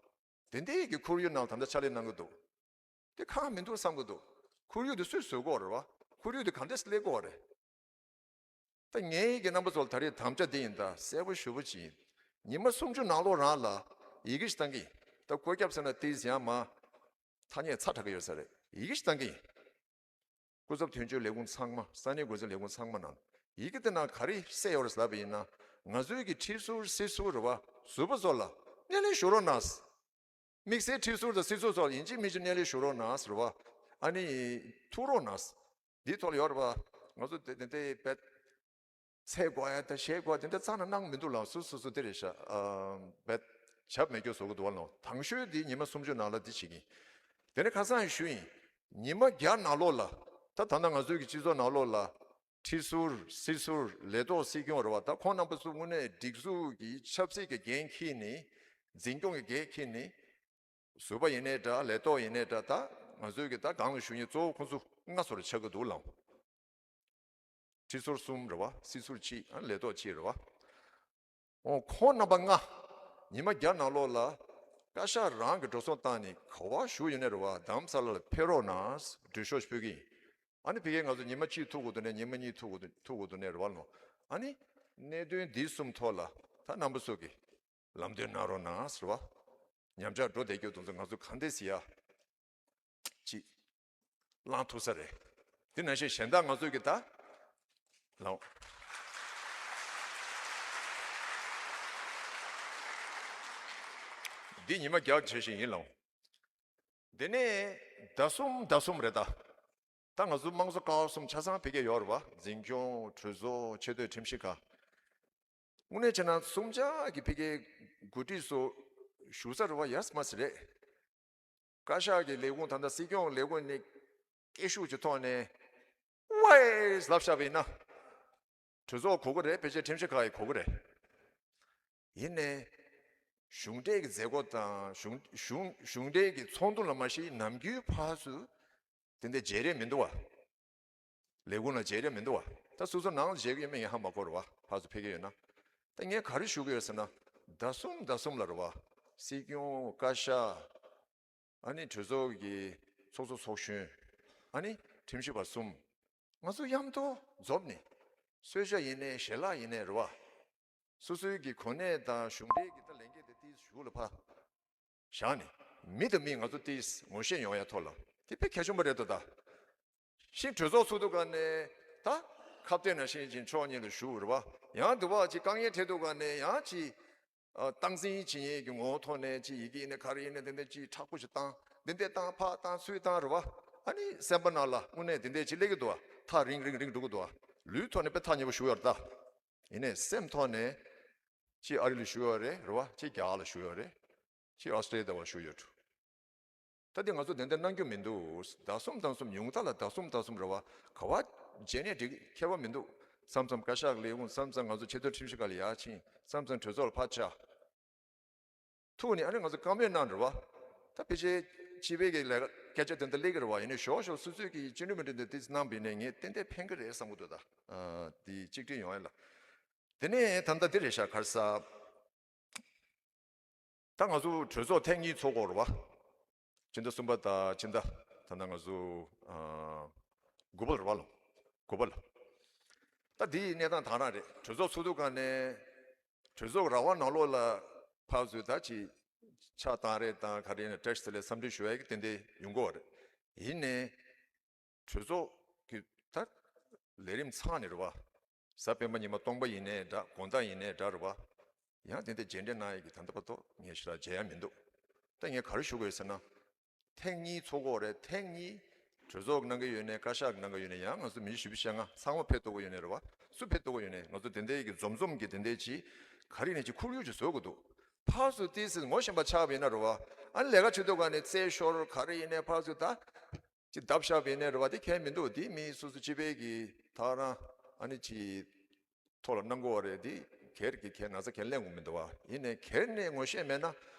དེ་འདྲའི་གི་ཁོར་ཡུག་ནང་ད་ལྟ་ཕྱག་ལས་གནང་གི་འདུག་དེ་ཁག་མི་འདུག་བསམ་གི་འདུག་ཁོར་ཡུག་དེ་སུས་བཟོ་དགོས་རེད་བ། ཁོར་ཡུག་དེ་ག་འདྲས་སླེབས་དགོས་རེད། ད་ངའི་གི་རྣམ་པ་ཚོ་ལ་ད་རེས་དམ་བཅའ་དེ་ཡིན། ད་གསལ་པོ་ཞུ་བོ་ཅིག་ཡིན། ཉི་མ་སུམ་ཅུ་ནང་ལོགས་རང་ལ་ཡི་གེ་ཞིག་བཏང་གི་ཡིན། ད་བཀོད་ཁྱབ་ཟེར་ན་ཏིས་ཡང་མ་ཐ་སྙད་ཚ་དྲག་གི་ཡོད་ས་རེད། ཡི་གེ་ཞིག་བཏང་གི་ཡིན། སྐུ་ཚབ་དོན་གཅོད་ལས་ཁུངས་ཚང་མ། ས་གནས་འགོ་འཛིན་ལས་ཁུངས་ཚང་མ་ནང་ཡི་གེ་དེ་ནང་ག་རེ་གསལ་ཡོད་རེད་ལབ་པ་ཡིན་ན། ང་ཚོའི་གི་ཁྲི་ཟུར་སྲིད་ཟུར་རེད་བ། ཟུར་པ་ཚོ་ལ་སྣེ་ལེན་ཞུ་རོགས་གནང་། དམིགས་བསལ་ཁྲིད་ཟུར་དང་སྲིད་ཟུར་སོགས་ཡིན་གཅིག་མིན་གཅིག་གནས་ལུགས་ཞུ་རོགས་གནང་ཟེར་བ། ཨ་ནི་ཐུག་རོགས་གནང་། འདིའི་ཐོག་ལ་ཡོད་རེད་བ། ང་ཚོ་དེ་དེ་དེ་བེད། ཚེ་དགོས་ཡ་དང་གཞས་དགོས་ཡ་དེ་འདྲ་རྩ་ནས་གནང་མི་འདུག་ལགས། སོ་སོ་སོ་དེ་རེད་ཤག་ཨ། བེད་བྱབ་མེད་རྒྱུ་བཟོ་གི་འདུག་བ་ལགས། དང་ཤོས་དེ་ཉི་མ་སུམ་ཅུ་ནང་ལ་འདི་བྱེད་ཀྱི་ཡིན། དེ་ནས་ཁ་སང་ཞུ་ཡིན། ཉི་མ་བརྒྱ་ནང་ལོགས་ལ། ད་ད་ལྟ་ང་ཚོའི་གི་སྤྱི་ཚོགས་ནང་ལོགས་ལ། ཁྲིད་ཟུར་སྲིད་ཟུར་ལས་ཐོག་སྲིད་སྐྱོང་རེད་བ། ད་ཁོང་རྣམ་པ་ཚོ་དངོས་གནས་སྒྲིག་འཛུགས་ཀྱི་ཆབ་སྲིད་ཀྱི་འགན་འཁྱེར་ནས། འཛིན་སྐྱོང་གི་འགན་འཁྱེར་ནས། ཟུར་པ་ཡིན་ནའི་འདྲ། ལས་ཐོག་ཡིན་ནའི་འདྲ། ད་ང་ཚོའི་གི་ད་སྒང་ལ་ཞུགས་མཁན་གཙོ་བོ་ཁོང་ཚོ་ལྔ་ཚོ་རུ་ཆགས་ཀྱི་འདུག་ལགས། ཁྲིད་ཟུར་གསུམ་རེད་བ། སྲིད་ཟུར་གཅིག་ཨ། ལས་ཐོག་གཅིག་རེད་བ། འོ། ཁོང་རྣམ་པ་ལྔ། ཉི་མ་བརྒྱ་ནང་ལོགས་ལ། བཀའ་ཤག་རང་གི་འགྲོ་སོང་བཏང་ནས་ག་བ་བཞུགས་ཡོད་ནའི་རེད་བ། རྡ་རམ་ས་ལ་ལ་ཕེབས་རོགས་གནང་། འགྲུལ་ཞུགས་ཕུལ་གྱི་ཡིན། ཨ་ནི་ཕ་གིར་ང་ཚོ་ཉི་མ་གཅིག་ཐུག་དགོས་འདུག་ནའི། ཉི་མ་གཉིས་ཐུག་དགོས་འདུག་ཐུག་དགོས་འདུག་ནའི་རེད་བ་ལགས། ཨ་ནི་གནད་དོན་འདི་གསུམ་ཐོག་ལ་ད་རྣམ་པ་ཚོ་གིས་ལམ་སྟོན་གནང་རོགས་གནང་ཟེར་བ། ཉམས་ཆག་འགྲོ་བསྡད་རྒྱུ་དེ་ཚོ་ང་ཚོ་ག་འདྲས་ཟེར་ཡ་ཅིག་བླང་ཐུབ་ས་རེད། དེ་ནང་བཞིན་གཞན་དག་ང་ཚོས་ཀྱི་ད་ལམ། འདི་ཉི་མ་བརྒྱ་བྱེད་བཞིན་ཡིན་ལགས། དེ་ནས་ཟླ་གསུམ་ཟླ་གསུམ་རེད་ད། ད་ང་ཚོ་དམངས་གཙོ་ཀ་བ་གསུམ་ཆ་ཚང་ཕ་གིར་ཡོད་རེད་བ། འཛིན་སྐྱོང་། གྲོས་ཚོགས། ཆེས་མཐོའི་ཁྲིམས་ཞིབ་ཁང་། དངོས་གནས་བྱས་ན་གསུམ་ཆ་གི་ཕ་གིའི་འགོ་ཁྲིད་ཚོ་བཞུགས་ས་རེད་བ། ཡ་མ་སི་རེད། བཀའ་ཤག་གི་ལས་ཁུངས་ད་ལྟ་སྲིད་སྐྱོང་ལས་ཁུངས་ནས་སྐད་ཤུགས་ཀྱི་ཐོག་ནས་ཝེ་ལབ་བཞག་པ་ཡིན་ན། གྲོས་ཚོགས་གོ་གི་རེད། ཕལ་ཆེར་ཁྲིམས་ཞིབ་ཁང་ཡིས་གོ་གི་རེད། ཡིན་ནའི། གཞུང་འབྲེལ་གྱི་མཛད་སྒོ་དང་གཞུང་གཞུང་གཞུང་འབྲེལ་གྱི་ཚོགས་འདུ་ལ་མ་གཞི་ནམ་རྒྱུན་ཕར་ཚུར་དེ་འདྲ་བརྗེ་རེས་མི་འདུག་བ། ལས་ཁུངས་ལ་བརྗེ་རེས་མི་འདུག་བ། ད་སོ་སོ་ནང་ལ་བརྗེ་གི་ཡོད་མེད་ངས་ཧ་མ་གོ་རེད་བ། ཕར་ཚུར་ཕེབས་ཀྱི་ཡོད་ན། ད་ངས་ག་རེ་ཞུ་གི་ཡོད་ཟེར་ན། ཟླ་གསུམ་ཟླ་གསུམ་ལ་རེད་བ། སྲིད་སྐྱོང་། བཀའ་ཤག་ཨ་ནི་གྲོས་ཚོགས་ཀྱི་ཚོགས་གཙོ་ཚོགས་གཞོན། ཨ་ནི་ཁྲིམས་ཞིབ་པ་གསུམ། ང་ཚོ་མཉམ་དུ་འཛོམས་ནས། གསོལ་ཇ་ཡིན་ནའི་ཞལ་ལག་ཡིན་ནའི་རེད་བ། སོ་སོའི་གི་གོ་གནས་དང་གཞུང་འབྲེལ་གྱི་ད་ལས་འགན་དེ་ཏིས་གཞུག་ལ་ཕར་བཞག་ནས། མི་དང་མི་ང་ཚོ་ཏིས་ངོ་ཤེས་ཡོང་ཡ་ཐོག་ལ་དེ་དཔེ་གལ་ཆེན་པོ་རེད་དོ་ད། ཤིང་གྲོས་ཚོགས་ཚུགས་དུས་ག་ནས་ད་ཁ་གཏད་ནང་བཞིན་ཅིག་ཕྱོགས་གཉིས་ལ་བཞུགས་རེད་བ། ཡང་དུ་བ་ཅིག་དཀའ་ངལ་འཕྲད་དུས་ག་ནས་ཡང་ཅིག་ཨ། སྟངས་འཛིན་བྱེད་མཁན་གྱི་ངོ་བོ་ཐོག་ནས་ཅིག་ཡི་གེ་ཡིན་ནའི་ག་རེ་ཡིན་ནའི་དེ་འདྲ་ཅིག་མཁྲེགས་པོ་ཞིག་བཏང་། འདི་འདྲ་བཏང་། ཕར་བཏང་། ཚུར་བཏང་། རེད་བ། ཨ་ནི་སེམས་པ་ནང་ལ་དངོས་གནས་དེ་འདྲ་ཅིག་སླེབས་ཀྱི་འདུག་བ། ཐག་རིང་རིང་རིང་འགྲོ་གི་འདུག་བ། ལུས་ཐོག་ནས་དཔེ་ཐག་ཉེ་པོ་ཞུ་ཡོད་རེད་ད། ཡིན་ནའི་སེམས་ཐོག་ནས་ཅིག་ཨ་རི་ལ་བཞུགས་ཡོད་རེད། རེད་བ། ཅིག་རྒྱ་གར་ལ་བཞུགས་ཡོད་རེད། ཅིག་ཨོ་སི་ཀྲི་ལི་ཡ་ལ་བཞུགས་ཡོད་འགྲོ། ད་དེ་ང་ཚོ་དེ་འདྲ་གནང་རྒྱུ་མི་འདུག་ཟླ་གསུམ་ཟླ་གསུམ་ཉུང་མཐའ་ལ་ཟླ་གསུམ་ཟླ་གསུམ་རེད་བ། ག་བ་བརྗེས་ནའི་འགྲིག་ཁྱད་པར་མི་འདུག་མཚམས་མཚམས་བཀའ་ཤག་ལས་ཁུངས། མཚམས་མཚམས་ང་ཚོ་ཆེས་མཐོའི་ཁྲིམས་ཞིབ་ཁང་ལ་ཡར་ཕྱིན། མཚམས་མཚམས་གྲོས་ཚོགས་ལ་ཕར་བཅར། ཐུག་ནས་ཨ་ནི་ང་ཚོ་བཀའ་མོལ་གནང་རེད་བ། ད་ཕལ་ཆེར་སྤྱི་པའི་གི་ལས་ཀ་སྐད་ཆ་དེ་འདྲ་སླེབས་ཀྱི་རེད་བ། ཡིན་ནའི་ཞོག་ཞོག་སོ་སོའི་གི་སྤྱི་འཐུས་མི་འདྲ་འདི་འདི་གནང་བ་ཡིན་ནའི་ངས་ཏན་ཏན་ཕན་གི་རེད་བསམ་གི་འདུག་ད་ཨ། འདི་གཅིག་སྒྲིལ་ཡོང་ཡ་ལ། དེ་ནས་ད་ལྟ་འདི་རེད་ཤག་ག་རེ་ཟེར། ད་ང་ཚོ་གྲོས་ཚོགས་ཐེངས་གཉིས་ཚོགས་ཀྱི་ཡོད་རེད་བ། སྤྱི་ཟླ་གསུམ་པ་དང་སྤྱི་ཟླ་ད་ལྟ་ང་ཚོ་ཨ། དགུ་པ་རེད་བ་ལགས། དགུ་པ་ལ། ད་འདིའི་གནས་སྟངས་དེ་རང་རེད། གྲོས་ཚོགས་ཚོགས་དུས་ག་ནས་གྲོས་ཚོགས་ར་བ་ནང་ལོགས་ལ་ཕར་ཚུར་ད་ཅིག་ཕྱག་བཏང་རེས་དང་ག་རེ་ཡིན་ན་བཀྲ་ཤིས་བདེ་ལེགས་འཚམས་འདྲི་ཞུ་ཡ་གི་ཏན་ཏན་ཡོང་གི་ཡོད་རེད། ཡིན་ནའི། གྲོས་ཚོགས་ཀྱི་ད་ལས་རིམ་ཚང་ནས་རེད་བ། གཟའ་སྤེན་པ་ཉི་མ་སྟོང་པ་ཡིན་ནའི་འདྲ། དགོང་དག་ཡིན་ནའི་འདྲ་རེད་བ། ཡང་དེ་འདྲ་རྗེས་འདྲི་གནང་ཡས་ཀྱི་ད་ལྟ་བར་དུ་ངས་ཞེ་དྲག་མཇལ་ཡ་མི་འདུག་ད་ངས་ག་རེ་ཞུ་དགོས་ཟེར་ན། ཐེངས་གཉིས་ཚོགས་ཀྱི་ཡོད་རེད། ཐེངས་གཉིས་གྲོས་ཚོགས་གནང་གི་ཡོད་ནའི་བཀའ་ཤག་གནང་གི་ཡོད་ནའི་ཡང་ང་ཚོ་མི་བཞི་བཅུ་ཞེ་ལྔ་ཚང་མ་ཕེབས་ཐུབ་ཀྱི་ཡོད་ནའི་རེད་བ། སུ་ཕེབས་ཐུབ་ཀྱི་ཡོད་ནའི་ང་ཚོ་དེ་འདྲའི་གི་འཛོམས་འཛོམས་ཀྱི་དེ་འདྲའི་ཅིག་ག་རེ་ཡིན་ནའི་ཅིག་ཁོར་ཡུག་ཅིག་བཟོ་དགོས་འདུག་ཕར་ཚུར་ཏོག་ཙམ་ངོ་ཤེས་པ་ཆགས་པ་ཡིན་ན་རེད་བ། ཨ་ནི་ལས་ཀ་བྱེད་དུས་ག་ནས་རྩོད་ཤོར་ག་རེ་ཡིན་ནའི་ཕར་ཚུར་ད་ཅིག་བརྡབ་བཞག་པ་ཡིན་ནའི་རེད་བ། དེ་གལ་མི་འདུག་དེ་མི་སོ་སོ་སྤྱི་པའི་གི་ཐག་རང་ཨ་ནི་ཅིག་ཐོག་ལ་གནང་དགོས་པ་རེད། དེ་སྒེར་གྱི་ཁས་ན་ཚ་ཁས་ལེན་དགོས་མི་འདུག་བ། ཡིན་ནའི་སྒེར་ནས་ངོ་ཤེས་མེད་ན་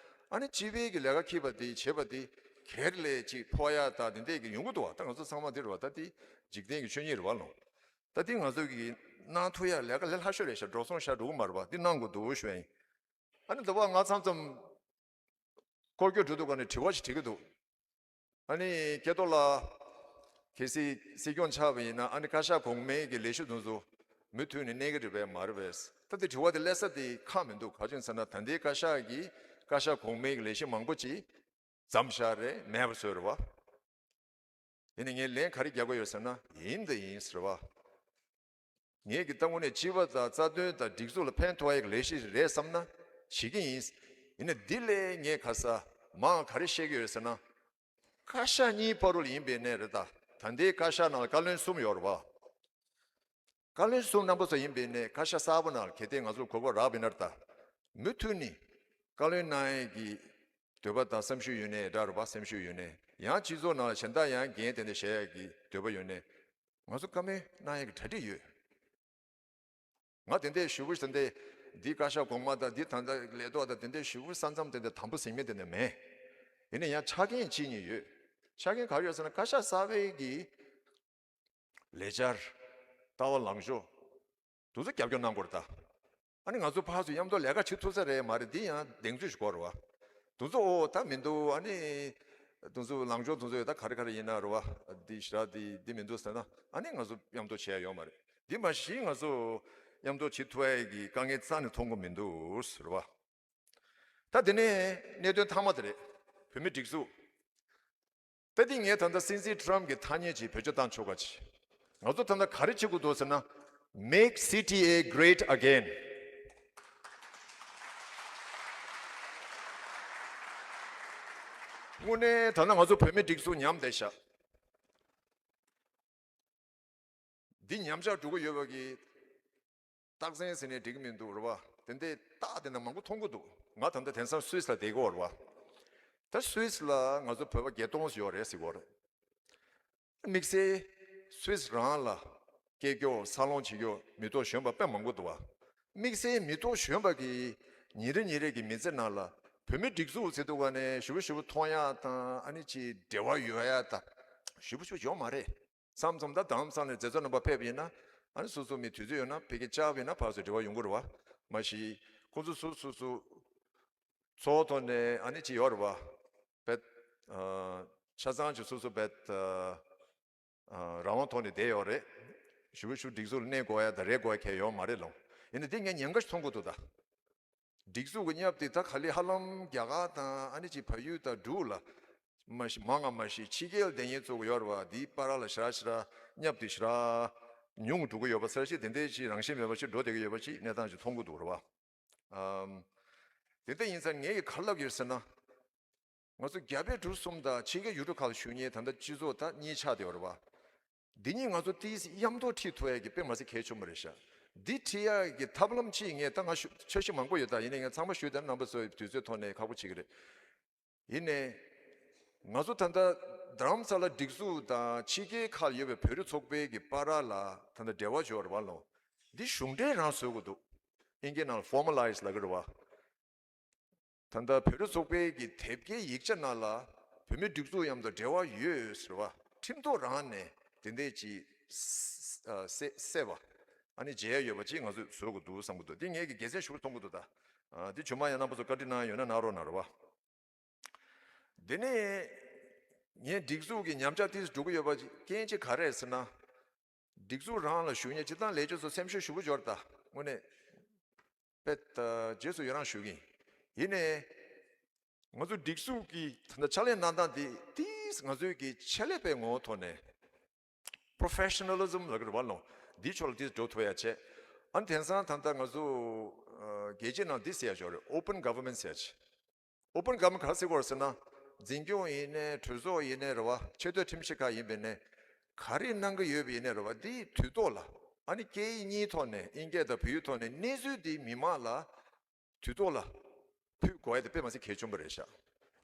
ཨ་ནི་སྤྱི་པའི་གི་ལས་ཀ་འཁྱེར་བ་དེ་བྱེད་པ་དེ་སྒེར་ལ་ཅིག་ཕོག་ཡ་ད་དེ་འདྲས་གི་ཡོང་གི་འདུག་བ། ད་ང་ཚོ་ཚང་མ་དེ་རེད་བ། ད་དེ་འཇིག་རྟེན་གྱི་ཆོས་ཉིད་རེད་བ་ལགས། ད་དེ་ང་ཚོ་གི་གནང་ཐུབ་ཡ་ལས་ཀ་ལས་སླ་ཤོས་རེད་ཤག་འགྲོ་སོང་ཤག་འགྲོ་གི་མ་རེད་བ། དེ་གནང་དགོས་འདུག་ཞུ་ཡ་ཡིན། ཨ་ནི་ད་བ་ང་མཚམས་མཚམས་སྐོར་སྐྱོད་འགྲོ་དུས་ག་ནས་དྲི་བ་ཞིག་དྲི་གི་འདུག་ཨ་ནི་སྐལ་རྡོར་ལགས། གལ་སྲིད་སྲིད་སྐྱོང་ཆགས་པ་ཡིན་ན་ཨ་ནི་བཀའ་ཤག་གོང་མའི་གི་ལས་གཞི་དེ་ཚོ་མུ་མཐུད་ནས་གནས་ཀྱི་རེད་པས་མ་རེད་པས། ད་དེ་དྲི་བ་དེ་སླེབས་ས་དེ་ཁག་མི་འདུག་ག་རེ་བྱས་ཟེར་ན་ད་ལྟའི་བཀའ་ཤག་གིས་བཀའ་ཤག་གོང་མའི་གི་ལས་གཞི་མང་པོ་ཅིག་བརྩམས་བཞག་རེད། མེད་པ་བཟོས་རེད་བ། ཡིན་ནའི་ངས་ལན་ག་རེ་རྒྱག་གི་ཡོད་ཟེར་ན་ཡིན་དང་ཡིན་ཟེར་བ། ངས་ཀྱི་ད་དངོས་གནས་སྤྱི་པ་དང་རྩ་དོན་དང་སྒྲིག་འཛུགས་ལ་ཕན་ཐོགས་ཡག་གི་ལས་གཞི་རེད་བསམ་ན་བྱེད་ཀྱི་ཡིན། ཡིན་ནའི་འདི་ལས་ངས་ཁ་ས་ མང་ག་རེ་བཤད་ཀྱི་ཡོད་ཟེར་ན། བཀའ་ཤག་གཉིས་བར་དུ་ཡིན་པའི་གནས་རེད་ད། ད་ལྟའི་བཀའ་ཤག་ནང་ལ་བཀའ་བློན་གསུམ་ཡོད་རེད་བ། བཀའ་བློན་གསུམ་རྣམ་པ་ཚོ་ཡིན་པའི་གནས་བཀའ་ཤག་གསར་པ་ནང་ལ་གལ་ཏེ་ང་ཚོ་གོ་སྐབས་རག་པ་ཡིན་ན་ད། མུ་མཐུད་ནས་བཀའ་བློན་གནང་ཡས་ཀྱི་འདོད་པ་དང་བསམ་ཤུགས་ཡོད་ནའི་འདྲ་རེད་བ། སེམས་ཤུགས་ཡོད་ནའི་ཡང་སྤྱི་ཚོགས་ནང་ལ་གཞན་དག་ཡང་འགན་དེ་འདྲ་བཞེས་ཡས་ཀྱི་འདོད་པ་ཡོད་ནའི་ང་ཚོ་བཀའ་མོལ་གནང་ཡས་ཀྱི་གྲ་སྒྲིག་ཡོད། ང་དེ་འདྲའི་ཞུ་བ་དེ་འདྲའི་འདི་བཀའ་ཤག་གོང་མ་དང་འདི་ད་ལྟ་ལས་ཐོག་དང་དེ་འདྲའི་ཞུ་བ་ས་མཚམས་དེ་འདྲ་དམ་པོ་ཟིན་མི་དེ་འདྲ་མེད། ཡིན་ན་ཡང་ཆ་རྐྱེན་གཅིག་གཉིས་ཡོད། ཆ་རྐྱེན་ག་རེ་ཡོད་ཟེར་ན་བཀའ་ཤག་གསར་པའི་གི་ལས་འཆར། ལྟ་བ་ལངས་ཕྱོགས། དེ་ཚོ་རྒྱབ་སྐྱོར་གནང་དགོས་རེད་ད། ཨ་ནི་ང་ཚོ་ཕར་ཚུར་མཉམ་དུ་ལས་ཀ་བྱེད་ཐུབ་ས་རེད་མ་རེད། འདི་ཡང་གདེང་ཚོད་ཞིག་དགོས་རེད་བ། དེ་ཚོ་ཨོ་ད་མི་འདུག་ཨ་ནི་དེ་ཚོ་ལངས་ཕྱོགས་དེ་ཚོ་ཡོད་ད། ག་རེ་ག་རེ་ཡིན་ན་རེད་བ། འདི་ཞེ་དྲག་འདི་འདི་མི་འདུག་ཟེར་ན་ཨ་ནི་ང་ཚོ་མཉམ་དུ་བྱེད་ཡ་ཡོད་མ་རེད། འདི་མ་གཞི་ང་ཚོ་མཉམ་དུ་བྱེད་ཐུབ་ཡ་གི་དཀའ་ངལ་རྩ་ནས་མཐོང་གི་མི་འདུག་ཟེར་བ། ད་དེ་ནས་གནད་དོན་མཐའ་མ་དེ་རེད། བོད་མི་སྒྲིག་འཛུགས། ད་འདི་ངས་ད་ལྟ་སྲིད་འཛིན་ཊམ་གྱི་ཐ་སྙད་ཅིག་བེད་སྤྱོད་བཏང་ཆོག་ག་ཅིག་ང་ཚོ་ད་ལྟ་ག་རེ་བྱེད་དགོས་འདུག་ཟེར་ན། Make C T A great again། དངོས་གནས་ད་ལྟ་ང་ཚོ་བོད་མི་སྒྲིག་འཛུགས་ཉམས་བསྡད་ཤག་འདི་ཉམས་ཆག་འགྲོ་གི་ཡོད་པ་གི་རྟགས་མཚན་ཟེར་ནས་འགྲིག་གི་མི་འདུག་རེད་བ། དེ་འདྲའི་རྟགས་དེ་འདྲ་མང་པོ་མཐོང་གི་འདུག་ང་ད་ལྟ་དེང་སང་སུད་སི་ལ་བསྡད་ཀྱི་ཡོད་རེད་བ། ད་སུད་སི་ལ་ང་ཚོ་བོད་པ་བརྒྱད་སྟོང་ཙམ་ཡོད་རེད་ཟེར་གྱི་ཡོད་རེད། དམིགས་བསལ་སུད་སི་རང་ལ་སྐྱེས་སྐྱོ་འཚར་ལོངས་བྱེད་རྒྱུ་མི་ཐོག་གཞོན་པ་དཔེ་མང་པོ་འདུག་བ། དམིགས་བསལ་མི་ཐོག་གཞོན་པ་གི་ཉིན་རེ་ཉིན་རེ་གི་མི་ཚེ་ནང་ལ་བོད་མི་སྒྲིག་འཛུགས་ཟེར་དུས་ག་ནས་ཞུ་བ་ཞུ་བ་མཐོང་ཡག་དང་ཨ་ནི་ཅིག་འབྲེལ་བ་ཡོད་ཡག་དང་ཞུ་བ་ཞུ་བ་ཡོད་མ་རེད། མཚམས་མཚམས་ད་དྷ་རམ་ས་ལ་ནས་མཛད་གཙོ་རྣམ་པ་ཕེབས་ཡིན་ན་ཨ་ནི་སོ་སོ་མི་དུས་ཚོད་ཡོད་ན་ཕ་གིར་བཅར་བ་ཡིན་ན་ཕར་ཚུར་འབྲེལ་བ་ཡོང་གི་རེད་བ། མ་གཞི་ཁོང་ཚོ་སོ་སོ་སོ་ཚོགས་ཐོག་ནས་ཨ་ནི་ཅིག་ཡོད་རེད་བ། བེད་ཆ་ཚང་ཅིག་སོ་སོ་བེད་རང་དབང་ཐོག་ནས་བསྡད་ཡོད་རེད། ཞུ་བ་ཞུ་སྒྲིག་འཛུགས་ལ་གནས་དགོས་ཡ་དང་རེད་དགོས་ཡ་གང་ཡང་ཡོད་མ་རེད་ལོ། ཡིན་ན་འདི་ངས་ཉེན་ཁ་ཞིག་མཐོང་གི་འདུག་ད། སྒྲིག་འཛུགས་ཀྱི་མཉམ་དེ་ད་ག་ལེ་ཧ་ལམ་རྒྱ་གར་དང་ཨ་ནི་ཅིག་བལ་ཡུལ་དང་འབྲུག་ལ་མ་གཞི་མང་ང་མ་གཞི་ཕྱི་རྒྱལ་ལ་བསྡད་མཁན་ཚོ་གི་ཡོད་རེད་བ། འདིའི་བར་ལ་ཞེ་དྲག་ཞེ་དྲག་མཉམ་དེ་ཞེ་དྲག་ཉུང་འགྲོ་གི་ཡོད་པ་ཚར་ཞིག་དེ་འདྲའི་ཅིག་རང་བཞིན་མེད་པ་ཅིག་འགྲོ་བསྡད་ཀྱི་ཡོད་པ་ཅིག་གནས་སྟངས་ཅིག་མཐོང་གི་འདུག་རེད་བ། ཨམ། དེ་འདྲ་ཡིན་ཙང་ངས་ག་རེ་ལབ་ཀྱི་ཡོད་ཟེར་ན། ང་ཚོ་རྒྱ་བལ་འབྲུག་གསུམ་དང་ཕྱི་རྒྱལ་ཡུལ་གྲུ་ཁག་ལ་བཞུགས་མཁན་ད་ལྟ་སྤྱི་ཚོགས་ད་གཉིས་ཆགས་བསྡད་ཡོད་རེད་བ། འདི་གཉིས་ང་ཚོ་ཏིས་མཉམ་དུ་ཁྲིད་ཐུབ་ཡ་གི་དཔེ་མ་སྲིད་གལ་ཆེན་པོ་རེད་ཤག་འདི་ཁྲིད་ཡ་གི་ཐབས་ལམ་ཅིག་ངས་ད་ང་ཞུ་འཆར་གཞི་མང་པོ་ཡོད། ད་ཡིན་ནའི་ངས་ཚང་མ་ཞུས་ད་རྣམ་པ་ཚོའི་དུས་ཚོད་ཐོག་ནས་ཁག་པོ་བྱེད་ཀྱི་རེད། ཡིན་ནའི། ང་ཚོ་ད་ལྟ་རྡ་རམ་ས་ལ་སྒྲིག་འཛུགས་དང་ཕྱི་རྒྱལ་ཁག་ཡོད་པའི་བོད་རིགས་ཚོགས་པའི་གི་བར་ལ་ད་ལྟ་འབྲེལ་བ་ཅིག་ཡོད་རེད་བ་ལོ། འདི་གཞུང་འབྲེལ་རང་བཟོ་དགོས་འདུག་ཨིན་སྐད་ནང་ལ་ཕོར་མ་ལའི་ཛི་ལབ་ཀྱི་རེད་བ། ད་ལྟ་བོད་རིགས་ཚོགས་པའི་གི་དེབ་སྐྱེལ་ཡིག་ཆ་ནང་ལ་བོད་མི་སྒྲིག་འཛུགས་མཉམ་དུ་འབྲེལ་བ་ཡོད་ཟེར་བ། ཁྲིམས་ཐོག་རང་ནས་དེ་འདྲས་ཅིག་གསལ་བ། ཨ་ནི་མཇལ་ཡ་ཡོད་པ་ཅིག་ང་ཚོས་བཟོ་དགོས་འདུག་བསམ་གྱི་འདུག་འདི་ངས་གི་དགེ་མཚན་ཞེ་པོ་མཐོང་གི་འདུག་ད། ཨ། འདི་ཇོ་མོ་ཡང་རྣམ་པ་ཚོ་བཀའ་འདྲི་གནང་ཡ་ཡོད་ན་གནང་རོགས་གནང་རོགས་བ། དེ་ནས་ངས་སྒྲིག་འཛུགས་ཀྱི་ཉམས་ཆག་ཏིས་འགྲོ་གི་ཡོད་པ་རྐྱེན་གཅིག་ག་རེ་རེད་ཟེར་ན། སྒྲིག་འཛུགས་རང་ལ་ཞུགས་མཁན་སྤྱིར་བཏང་ལས་བྱེད་ཚོ་སེམས་ཤུགས་ཞེ་པོ་འབྱོར་ད་དངོས་གནས། དཔེ་ད་རྗེས་སུ་ཡི་རང་ཞུ་གི་ཡིན། ཡིན་ནའི། ང་ཚོ་སྒྲིག་འཛུགས་ཀྱི་ད་ལྟ་ཕྱག་ལས་གནང་སྟངས་དེ་ཏིས་ང་ཚོའི་གི་ཆེད་ལས་པའི་ངོ་བོ་ཐོག་ནས། པྲོ་ཕེ་ཤ་ནལ་ལི་ཛམ་ལབ་ཀྱི་རེད་བ་ལོ། འདིའི་ཕྱོགས་ལ་ཏིས་འགྲོ་ཐུབ་ཡ་བྱས། ཨ་ནི་དེང་སང་ད་ལྟ་ང་ཚོ་ཨ་རྒྱལ་སྤྱིའི་ནང་འདི་ཟེར་ཡ་ཞིག་ཡོད་རེད། ཨོ་པན་གྷ་ཝར་མེན་ཊི་ཟེར་ཡ་ཅིག་ཨོ་པན་གྷ་ཝར་མེན་ཊི་ག་རེ་ཟེར་གྱི་ཡོད་རེད་ཟེར་ན། འཛིན་སྐྱོང་ཡིན་ནའི་གྲོས་ཚོགས་ཡིན་ནའི་རེད་བ། ཆེས་མཐོའི་ཁྲིམས་ཞིབ་ཁག་ཡིན་པ་ཡིན་ནའི། ག་རེ་གནང་གི་ཡོད་པ་ཡིན་ནའི་རེད་བ། འདི་དུས་ཐོག་ལ་ཨ་ནི་སྐད་ཡིག་གཉིས་ཐོག་ནས་ཨིན་སྐད་དང་བོད་ཡིག་ཐོག་ནས་གནས་ཚུལ་འདི་མི་མང་ལ་དུས་ཐོག་ལ་ཕུལ་དགོས་ཡ་དེ་དཔེ་མ་སྲིད་གལ་ཆེན་པོ་རེད་ཤག་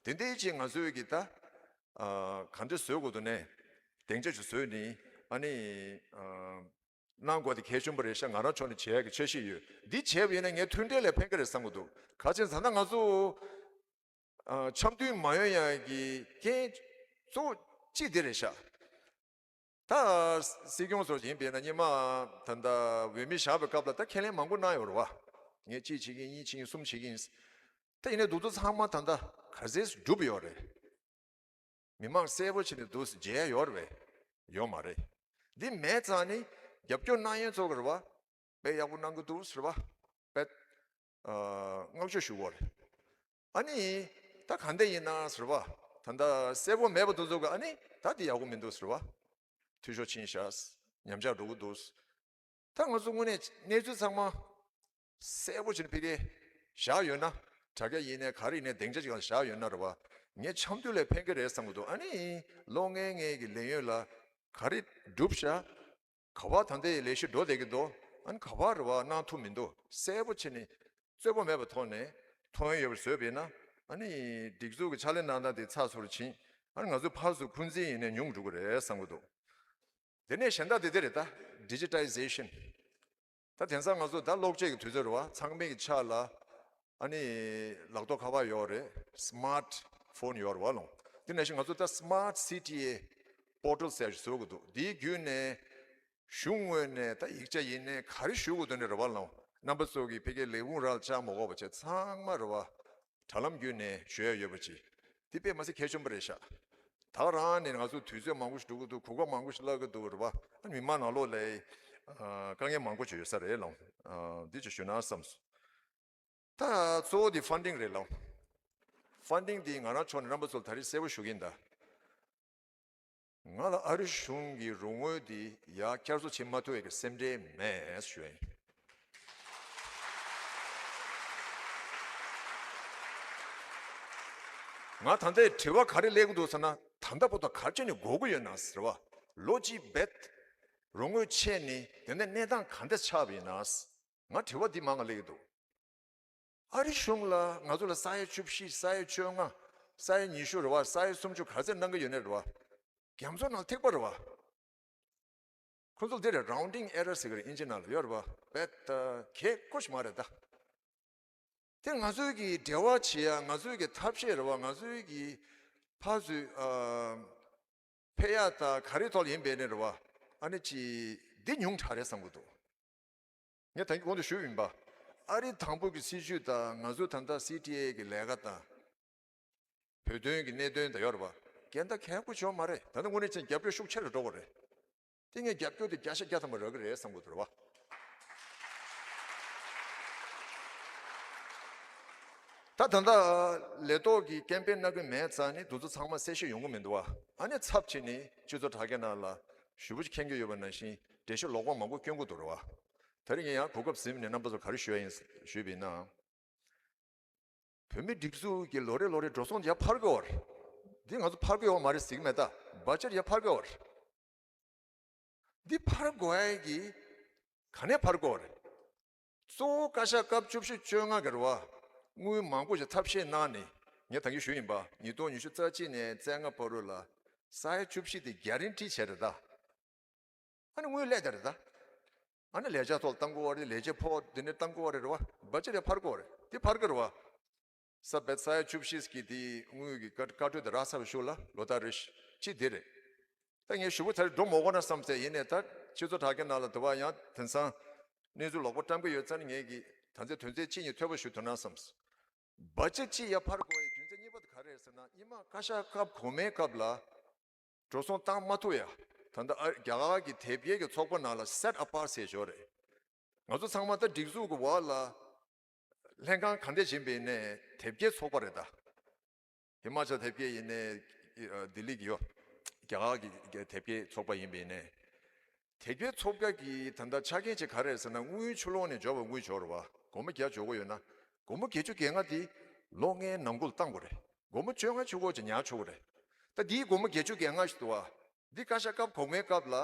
དེ་འདྲའི་ཅིག་ང་ཚོའི་གི་ད་ཨ་ག་འདྲ་བཟོ་དགོས་འདུག་ནས་སྡིངས་ཆ་ཅིག་བཟོས་ནས་ཨ་ནི་ཨ་གནང་དགོས་དེ་གལ་ཆེན་པོ་རེད་ཤག་ང་རང་ཕྱོགས་ནས་བྱེད་ཡ་གི་འཆར་གཞི་ཡོད། འདི་བྱས་པ་ཡིན་ན་ངའི་མཐུན་འབྲེལ་ལ་ཕན་གི་རེད་བསམ་གི་འདུག་ག་ཅི་ཟེར་ན་ང་ཚོ་ཨ་འཆམ་མཐུན་མ་ཡོང་ཡ་གི་རྐྱེན་གཙོ་བོ་གཅིག་འདི་རེད་ཤག་ད་སྲིད་སྐྱོང་ཚོ་ཡིན་པས་ན་སྔོན་མ་ད་ལྟ་འོས་མི་བཞག་པའི་སྐབས་ལ་ད་ཁས་ལེན་མང་པོ་གནང་ཡོད་རེད་བ། ངས་གཅིག་བྱེད་ཀྱི་ཡིན། གཉིས་བྱེད་ཀྱི་ཡིན། གསུམ་བྱེད་ཀྱི་ཡིན། ད་ཡིན་ནའི་འདུག་ཚོ་ཚང་མ་ད་ལྟ་ག་ཚོད་འགྲུབ་ཡོད་རེད། མི་མང་གསལ་པོ་བྱས་ནས་འདུག་མཇལ་ཡོད་རེད་པས། ཡོད་མ་རེད། འདི་མེད་ཙང་ནི་རྒྱབ་སྐྱོར་གནང་ཡོད་ཚོ་གི་རེད་བ། དཔེ་ཡག་པོ་གནང་གི་འདུག་ཟེར་བ། དཔེ། ཨ། བསྔགས་བརྗོད་ཞུ་དགོས་རེད། ཨ་ནི། ད་ག་འདྲ་ཡིན་ན་ཟེར་བ། ད་ལྟ་གསལ་པོ་མེད་པ་དེ་ཚོ་གི་ཨ་ནི་ད་འདི་ཡག་པོ་མི་འདུག་ཟེར་བ། འཐུས་ཤོར་ཕྱིན་ཤག་ཉམས་ཆག་འགྲོ་གི་འདུག་ད་ང་ཚོ་དངོས་གནས་གནས་ཚུལ་ཚང་མ་གསལ་པོ་བྱས་ནས་ཕ་གིར་བཞག་ཡོད་ན། དྲ་རྒྱ་ཡིན་ནའི་ག་རེ་ཡིན་ནའི་སྡིངས་ཆ་ཅིག་ལ་བཞག་ཡོད་ན་རེད་བ། ངས་འཆམ་མཐུན་ལ་ཕན་གྱི་རེད་བསམ་གྱི་འདུག་ཨ་ནི་གློག་བརྙན་ངའི་གི་ལས་ཡོན་ལ་ག་རེ་བསྒྲུབས་ཤག་ག་པར་ད་ལྟའི་ལས་གཞི་འགྲོ་བསྡད་ཀྱི་འདུག་ཨ་ནི་ག་པར་རེད་བ་གནང་ཐུབ་མི་འདུག་གསལ་པོ་བྱས་ནས་རྩོད་པ་མེད་པའི་ཐོག་ནས་མཐོང་ཡོང་ཡོད་པར་བཟོས་པས་ན། ཨ་ནི་སྒྲིག་འཛུགས་ཀྱི་ཕྱག་ལས་གནང་སྟངས་དེ་ཚགས་ཚུད་ཕྱིན། ཨ་ནི་ང་ཚོ་ཕར་ཚུར་འཁོན་འཛིན་ཡིན་ནའི་ཉུང་འགྲོ་གི་རེད་བསམ་གྱི་འདུག་དེ་ནས་གཞན་དག་དེ་དེ་རེད་ད། Digitization། ད་དེང་སང་ང་ཚོ་ད་གློག་ཆས་ཀྱི་དུས་ཚོད་རེད་བ། ཚང་མའི་གི་ཕྱག་ལ་ཨ་ནི་ལག་ཐོགས་ཁ་པར་ཡོད་རེད། སི་མཱར་ཕོན་ཡོད་རེད་བ་ལོང་། དེ་ནང་བཞིན་ང་ཚོ་ད་Smart C T A Portal ཟེར་ཞིག་བཟོ་དགོས་འདུག་དེའི་བརྒྱུད་ནས་གཞུང་ངོས་ནས་ད་ཡིག་ཆ་ཡིན་ནའི་ག་རེ་ཞུ་དགོས་འདུག་ནི་རེད་བ་ལོང་། རྣམ་པ་ཚོ་གི་ཕ་གིའི་ལས་ཁུངས་རང་ལ་བཅར་མ་དགོས་པ་བྱས་ཚང་མ་རེད་བ། དྲ་ལམ་བརྒྱུད་ནས་ཞུ་ཡ་ཡོད་པ་ཅིག་དེ་དཔེ་མ་སྲིད་གལ་ཆེན་པོ་རེད་ཤག་ད་རང་ནས་ང་ཚོ་དུས་ཚོད་མང་པོ་ཞིག་འགྲོ་གི་འདུག་གོ་སྐབས་མང་པོ་ཞིག་བརླག་གི་འདུག་རེད་བ། ཨ་མི་མང་ནང་ལོགས་ལ་ཨ་དཀའ་ངལ་མང་པོ་ཅིག་ཡོད་ས་རེད་ལོང་། ཨ་འདི་ཅིག་ཞུ་ན་བསམས། ད་གཙོ་བོ་འདི་ཕན་ཌིང་རེད་ལོང་། ཕན་ཌིང་འདི་ང་རང་ཕྱོགས་ནས་རྣམ་པ་ཚོ་ལ་ད་རེས་གསལ་པོ་ཞུ་གི་ཡིན་ད། ང་ལ་ཨ་རི་གཞུང་གི་རོགས་དངུལ་འདི་ཡར་བསྐྱར་གསོ་བྱེད་མ་ཐུབ་པའི་གི་སེམས་ཁྲལ་མེད་ཞུ་ཡ་ཡིན། ང་ད་ལྟའི་དྲི་བ་ག་རེ་སླེབས་ཀྱི་འདུག་ཟེར་ན། ད་ལྟ་བར་དུ་ག་རེ་བྱས་ནས་འགོར་གྱི་ཡོད་ན་ཟེར་བ། ལོ་གཅིག་བེད་རོགས་དངུལ་ཆད་ནས་དེ་ནས་གནས་སྟངས་ག་འདྲ་ཆགས་པ་ཡིན་ན། ང་དྲི་བ་འདི་མང་ང་སླེབས་ཀྱི་འདུག་ཨ་རི་གཞུང་ལ་ང་ཚོ་ལ་ས་ཡ་བཅུ་བཞི། ས་ཡ་བཅོ་ལྔ། ས་ཡ་ཉི་ཤུ་རེད་བ། ས་ཡ་སུམ་ཅུ་ག་ཚད་གནང་གི་ཡོད་ནའི་རེད་བ། རྒྱ་མཚོ་ནང་ཐིགས་པ་རེད་བ། ཁོ་ཚོ་འདི་རེད། Rounding error ཟེར་གི་རེད། ཨིན་ཇི་ནང་ལ་ཡོད་རེད་བ། བེད་ད་གལ་ཁོ་ཞིག་མ་རེད་ད། དེ་ང་ཚོའི་གི་འབྲེལ་བ་བྱེད་ཡ། ང་ཚོའི་གི་ཐབས་ཤེས་རེད་བ། ང་ཚོའི་གི་ཕར་ཚུར་ཨ་ཕེབས་ཡ་ད་ག་རེ་ཐོག་ལ་ཡིན་པའི་ནི་རེད་བ། ཨ་ནི་ཅི་འདི་ཉུང་དྲགས་རེད་བསམ་གི་འདུག་ངས་ད་གིན་གོང་དུ་ཞུས་ཡིན་པ། ཨ་རི་དང་པོ་གི་སྲིད་ཇུས་དང་ང་ཚོ་ད་ལྟ་སི་ཊི་ཨེ་གི་ལས་ཀ་དང་། བོད་དོན་གི་གནད་དོན་དང་ཡོད་རེད་པ། འགལ་ཟླ་གལ་པོ་ཅིག་ཡོད་མ་རེད། ད་ལྟ་དངོས་གནས་ཅན་རྒྱབ་སྐྱོར་ཤུགས་ཆེ་རུ་འགྲོ་གི་རེད། དེ་ངས་རྒྱབ་སྐྱོར་དེ་བརྒྱ་ཆ་བརྒྱ་ཐམ་པ་རག་གི་རེད་བསམ་གི་འདུག་རེད་བ། ད་ད་ལྟ་ལས་ཐོག་གི་ཀེམ་པེན་གནང་གི་མེད་ཙང་ནི་དེ་ཚོ་ཚང་མ་གསལ་བཤད་ཡོང་གི་མི་འདུག་བ། ཨ་ནི་ཚབ་བྱས་ནས་སྤྱི་ཚོགས་དྲ་རྒྱ་ནང་ལ་ཞེ་པོ་ཅིག་མཁྱེན་གྱི་ཡོད་པ་ནང་བཞིན་འགྲེལ་བཤད་ལོག་པ་མང་པོ་སྐྱོན་གྱི་འདུག་རེད་བ། ད་རིང་ངས་ཡང་གོ་སྐབས་ཟིན་ནས་རྣམ་པ་ཚོར་ག་རེ་ཞུ་ཡ་ཡིན་ཞུས་པ་ཡིན་ན། བོད་མི་སྒྲིག་འཛུགས་ཀྱི་ལོ་རེ་ལོ་རེ་འགྲོ་སོང་ཡར་འཕར་གྱི་ཡོད་རེད། འདི་ང་ཚོ་འཕར་གྱི་ཡོད་མ་རེད་ཟེར་གྱི་མེད་ད། བ་ཇེཊ་ཡར་འཕར་གྱི་ཡོད་རེད། འདི་འཕར་དགོས་ཡ་གི་ག་ནས་འཕར་དགོས་རེད། གཙོ་བོ་བཀའ་ཤག་སྐབས་བཅུ་བཞི་བཅོ་ལྔ་གི་རེད་བ། དངུལ་མང་པོ་ཞིག་ཐབས་ཤེས་གནང་ནས། ངས་ད་གིན་ཞུས་ཡིན་པ། ཉིས་སྟོང་ཉི་ཤུ་རྩ་གཅིག་ནས་རྩ་ལྔ་བར་དུ་ལ་ས་ཡ་བཅུ་བཞི་དེ་གྷ་རན་ཊི་བྱས་རེད་ད། ཨ་ནི་དངུལ་སླེབས་བསྡད་རེད་ད། ཨ་ནི་ལས་བྱ་ཐོག་གཏང་དགོས་པ་རེད། ལས་བྱེད་ཕོགས་དེ་ནས་གཏང་དགོས་པ་རེད་རེད་བ། བ་ཇེཊ་ཡར་འཕར་དགོས་པ་རེད། དེ་འཕར་གི་རེད་བ། ས་བེད་ས་ཡ་བཅུ་བཞི་གི་དེ་དངུལ་གྱི་བཀའ་བཀའ་འཁྲོལ་དེ་རག་ཚར་བའི་གཞུག་ལ་ལོ་ལྟར་རེ་བཞིན་གཅིག་དེ་རེད། ད་ངས་ཞུ་བོ་དེར་འགྲོ་མ་དགོས་ན་བསམ་ཚེ་ཡིན་ནས། ད་སྤྱི་ཚོགས་དྲ་རྒྱ་ནང་ལ་དུ་བ་ཡང་དེང་སང་གནས་ཚུལ་ལོག་པ་བཀྲམ་གི་ཡོད་ཙང་ངས་ཀྱི་ད་ཚེ་དོན་ཚན་གཅིག་གཉིས་ཐོས་པ་ཞུ་ཐུབ་ན་བསམས། བ་ཇེཊ་གཅིག་ཡར་འཕར་དགོས་པའི་རྒྱུ་མཚན་གཉིས་པ་དེ་ག་རེ་རེད་ཟེར་ན། ཨིན་མ་བཀའ་ཤག་སྐབས་གོང་མའི་སྐབས་ལ་འགྲོ་སོང་བཏང་མ་ཐུབ་ཡ། ད་ལྟ་ཨ་རྒྱ་གར་གྱི་དེབ་སྐྱེལ་གྱི་ཚོགས་པ་ནང་ལ་སེཊ་ཨ་པར་ཊི་ཟེར་ཞོར་རེད། ང་ཚོ་ཚང་མ་ད་སྒྲིག་འཛུགས་ཀྱི་འོག་ལ་ལྷན་ཁང་ག་འདྲས་ཡིན་པའི་ནས་དེབ་སྐྱེལ་ཚོགས་པ་རེད་ད། ཧི་མ་ཅལ་དེབ་སྐྱེལ་ཡིན་ནས་ལྡི་ལི་གི་ཡོད། རྒྱ་གར་གྱི་དེབ་སྐྱེལ་ཚོགས་པ་ཡིན་པའི་ནས། དེབ་སྐྱེལ་ཚོགས་པ་གི་ད་ལྟ་ཆ་རྐྱེན་ཅིག་ག་རེ་རེད་ཟེར་ན། དངུལ་ཕྱི་ལོགས་ནས་འབྱོར་བ་དངུལ་འབྱོར་བ། སྒོར་མོ་བརྒྱ་འབྱོར་གྱི་ཡོད་ན། སྒོར་མོ་བརྒྱད་ཅུ་གྱ་ལྔ་དེ་ལོ་ལྔའི་ནང་ཁུལ་བཏང་དགོས་རེད། སྒོར་མོ་བཅོ་ལྔ་བཅུ་དགུ་ཅིག་ཉར་ཆོག་གི་རེད། ད་དེའི་སྒོར་མོ་བརྒྱད་ཅུ་གྱ་ལྔ་ཞིག་འདུག་བ། འདི་བཀའ་ཤག་སྐབས་གོང་མའི་སྐབས་ལ་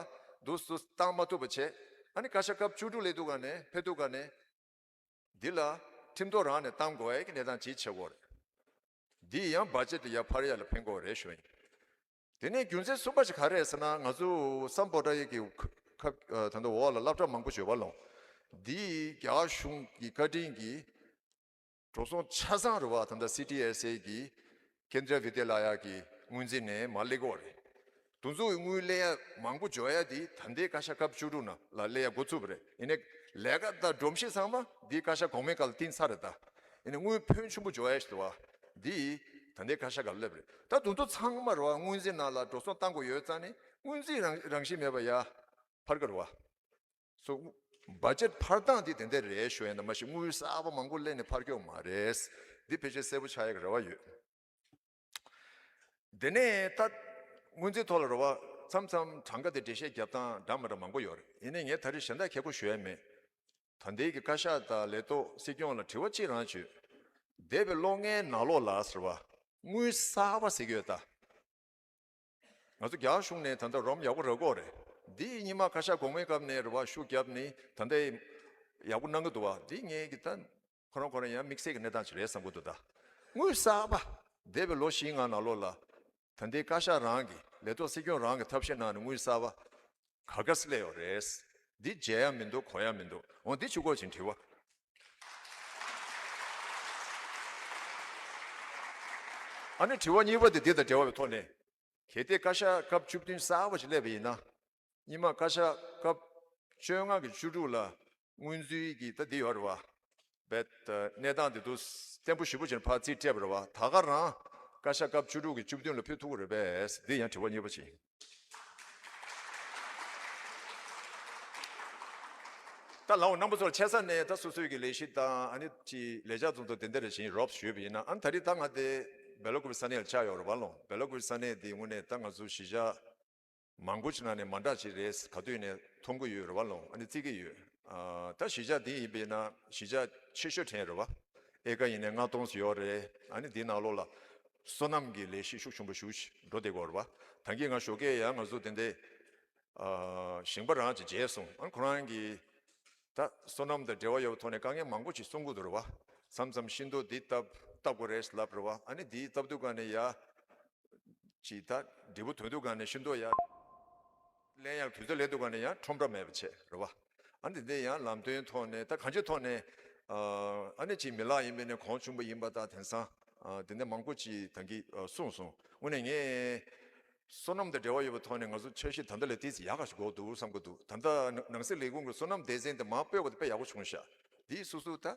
འདུག་སུ་བཏང་མ་ཐུབ་པ་བྱས། ཨ་ནི་བཀའ་ཤག་སྐབས་བཅུ་དྲུག་སླེབས་དུས་ག་ནས་ཕེབས་དུས་ག་ནས། འདི་ལ་ཁྲིམས་ཐོག་རང་ནས་བཏང་དགོས་ཡ་གི་གནས་སྟངས་ཅིག་ཆགས་ཀྱི་ཡོད་རེད། འདི་ཡང་བ་ཇེཊ་དེ་ཡར་འཕར་ཡ་ལ་ཕན་གྱི་ཡོད་རེད་ཞུ་ཡིན། དེ་ནས་རྒྱུ་མཚན་གསུམ་པ་ཞིག་ག་རེ་རེད་ཟེར་ན། ང་ཚོ་སམ་བྷོ་ཊ་ཡེ་གི་ཁ་ཁ་ད་ལྟ་འོག་ལ་སློབ་གྲྭ་མང་པོ་ཞིག་ཡོད་པ་ལོང་། འདི་རྒྱ་གཞུང་གི་བཀའ་དྲིན་གྱིས་འགྲོ་སོང་ཆ་ཚང་རེད་བ། ད་ལྟ་སི་ཊི་ཨེས་ཨེ་གི་ཀེན་དྲ་བི་དྱ་ལ་ཡ་གི་དངུལ་འཛིན་ནས་མར་སླེབས་ཀྱི་ཡོད་རེད། དེ་ཚོ་གི་དངུལ་སླེབས་ཡ་མང་པོ་འབྱོར་ཡ་དེ་ད་ལྟའི་བཀའ་ཤག་སྐབས་བཅུ་དྲུག་ནང་ལ་སླེབས་ཡ་འགོ་ཚུགས་པ་རེད། ཡིན་ནའི་ལས་ཀ་དང་སྒྲོམ་གཞི་ཚང་མ་འདིའི་བཀའ་ཤག་གོང་མའི་སྐབས་ལ་བཏིང་ཚར་རེད་ད། ཡིན་ནའི་དངུལ་ཕོན་ཆེན་པོ་འབྱོར་ཡ་ཞིག་འདུག་བ། འདི་ད་ལྟའི་བཀའ་ཤག་སྐབས་ལ་སླེབས་པ་རེད། ད་དེ་ཚོ་ཚང་མ་རེད་བ། དངུལ་འཛིན་ནང་ལ་འགྲོ་སོང་བཏང་དགོས་ཡོད་ཙང་ནི་དངུལ་འཛིན་རང་རང་བཞིན་མེད་པ་ཡར་འཕར་གི་རེད་བ། སོ། བ་ཇེཊ་འཕར་སྟངས་འདི་དེ་འདྲ་རེད་ཞུ་ཡ་ཡིན། ད་མ་གཞི་དངུལ་གསར་པ་མང་པོ་སླེབས་ནས་འཕར་གྱི་ཡོད་མ་རེད། འདི་ཕལ་ཆེར་གསལ་པོ་ཆགས་ཡ་གི་རེ་བ་ཡོད། དེ་ནས་ད་དངུལ་རྩིས་ཐོག་ལ་རེད་བ། མཚམས་མཚམས་གྲངས་ཀ་དེ་འགྲེལ་བཤད་རྒྱབ་སྟངས་འདྲ་མི་འདྲ་མང་པོ་ཡོད་རེད། ཡིན་ནའི་ངས་ད་རེས་གཞན་དག་གལ་པོ་ཞུ་ཡ་མེད། ད་ལྟའི་གི་བཀའ་ཤག་དང་ལས་ཐོག་སྲིད་སྐྱོང་ལ་དྲི་བ་གཅིག་རང་བྱོས། འདས་པའི་ལོ་ལྔའི་ནང་ལོགས་ལ་ཟེར་བ། དངུལ་གསར་པ་ཟེར་གྱི་ཡོད་ད། ང་ཚོ་རྒྱ་གཞུང་ནས་ད་ལྟ་རོམ་ཡག་པོ་རག་གི་ཡོད་རེད། འདི་རྙིང་མ་བཀའ་ཤག་གོང་མའི་སྐབས་ནས་རེད་བ། ཤུགས་བརྒྱབ་ནས་ད་ལྟ་ཡག་པོ་གནང་གི་འདུག་བ། འདི་ངས་ཀྱི་ད་ཁོ་རང་ཁོ་རང་ཡང་དམིགས་བསལ་གྱི་གནས་སྟངས་ཅིག་རེད་བསམ་གྱི་འདུག་ད། དངུལ་གསར་པ་འདས་པའི་ལོ་བཞིའི་ནང་ནང་ལོགས་ལ་ད་ལྟའི་བཀའ་ཤག་རང་གི་ལས་ཐོག་སྲིད་སྐྱོང་རང་གི་ཐབས་ཤེས་ནང་ནས་དངུལ་གསར་པ་ག་ག་སླེབས་ཡོད་རེད། འདི་མཇལ་ཡ་མི་འདུག་གོ་ཡ་མི་འདུག་འོ་འདི་ཆུ་སྐོར་ཅིག་དྲི་བ། ཨ་ནི་དྲི་བ་གཉིས་པ་དེ་འདི་དང་འབྲེལ་བ་ཡོད་ཐོག་ནས། གལ་ཏེ་བཀའ་ཤག་སྐབས་བཅུ་བདུན་གསར་པ་ཞིག་སླེབས་པ་ཡིན་ན། རྙིང་མ་བཀའ་ཤག་སྐབས་བཅོ་ལྔ་གི་བཅུ་དྲུག་ལ་སྔོན་འཛུལ་གྱི་ད་འདི་ཡོད་རེད་བ། བེད་གནས་སྟངས་དེ་ཚོ་བརྟན་པོ་ཞེ་པོ་ཅིག་ཕར་རྩིས་སྤྲད་པ་རེད་བ། ད་ག་རང་བཀའ་ཤག་སྐབས་བཅུ་དྲུག་གི་བཅུ་བདུན་ལ་ཕེབས་ཐུབ་ཀྱི་རེད་པས། འདི་ཡང་དྲི་བ་གཉིས་པ་ཅིག་ད་ལའོ་རྣམ་པ་ཚོར་ཆེ་ས་ནས་ད་སོ་སོའི་གི་ལས་གཞི་དང་ཨ་ནི་ཅི་ལས་འཆར་ཚོ་ཚོ་དེ་འདྲ་རེ་བཞིན་རོབ་ཞུས་པ་ཡིན་ན། ཨ་ནི་ད་རེས་ད་ང་དེ་སྦེལ་ཀོབ་ས་གནས་ལ་བཅར་ཡོད་རེད་བ་ལོ། སྦེལ་ཀོབ་ས་གནས་དེ་དངོས་གནས་ད་ང་ཚོ་གཞིས་ཆགས་མང་པོ་ཅིག་ནང་ནས་མ་འདྲ་ཅིག་རེད། ག་དུས་ནས་མཐོང་གི་ཡོད་རེད་བ་ལོ། ཨ་ནི་བརྩི་གི་ཡོད། ཨ་ད་གཞིས་ཆགས་འདི་ཡིན་པས་ན་གཞིས་ཆགས་ཆེ་ཤོས་དྲན་རེད་བ། ཨེ་ཀ་ཡིན་ནའི་ལྔ་སྟོང་ཙམ་ཡོད་རེད། ཨ་ནི་འདིའི་ནང་ལོགས་ལ་སོ་ནམ་གྱི་ལས་གཞི་ཤུགས་ཆེན་པོ་ཞིག་འགྲོ་བསྡད་ཀྱི་ཡོད་རེད་བ། ད་གིན་ང་ཞོགས་ཀས་ཡང་ང་ཚོ་དེ་འདྲའི་ཨ་ཞིང་པ་རང་ཅིག་མཇལ་སོང་། ཨ་ཁོ་རང་གིས་ད་སོ་ནམ་དང་འབྲེལ་བ་ཡོད་པའི་ཐོག་ནས་དཀའ་ངལ་མང་པོ་ཅིག་གསུང་གི་འདུག་རེད་བ། མཚམས་མཚམས་ཤིང་ཏོག་འདི་བཏབ་བཏབ་དགོས་རེད་ལབ་རེད་བ། ཨ་ནི་འདི་བཏབ་དུས་ག་ནས་ཡ་ཅིག་ད་འབྲས་བུ་ཐོན་དུས་ག་ནས་ཤིང་ཏོག་ཡ་ལེན་ཡག་དུས་ཚོད་སླེབས་དུས་ག་ནས་ཡང་ཁྲོམ་ར་མེད་པ་བྱས་རེད་བ། ཨ་ནི་འདི་ཡང་ལམ་སྟོན་ཐོག་ནས་ད་གང་ཅིའི་ཐོག་ནས་ཨ་ནི་ཅིག་མི་ལག་ཡིན་པས་ནས་གོང་ཆུང་པོ་ཡིན་པ་དང་དེང་སང་དེ་འདྲ་མང་པོ་ཅིག་ད་གིན་གསུངས་སོང་། དངོས་གནས་ངས་སོ་ནམ་དང་འབྲེལ་བ་ཡོད་པའི་ཐོག་ནས་ང་ཚོ་འཆར་གཞི་ད་ལྟ་ལས་ཏོག་ཙམ་ཡག་ག་ཞིག་དགོས་འདུག་བསམ་གྱི་འདུག་ད་ལྟ་ནང་སྲིད་ལས་ཁུངས་ཀྱི་སོ་ནམ་སྡེ་ཚན་དེ་མར་སྤོས་པ་དེ་དཔེ་ཡག་པོ་བྱུང་ཤག་འདིས་སོ་སོ་ད་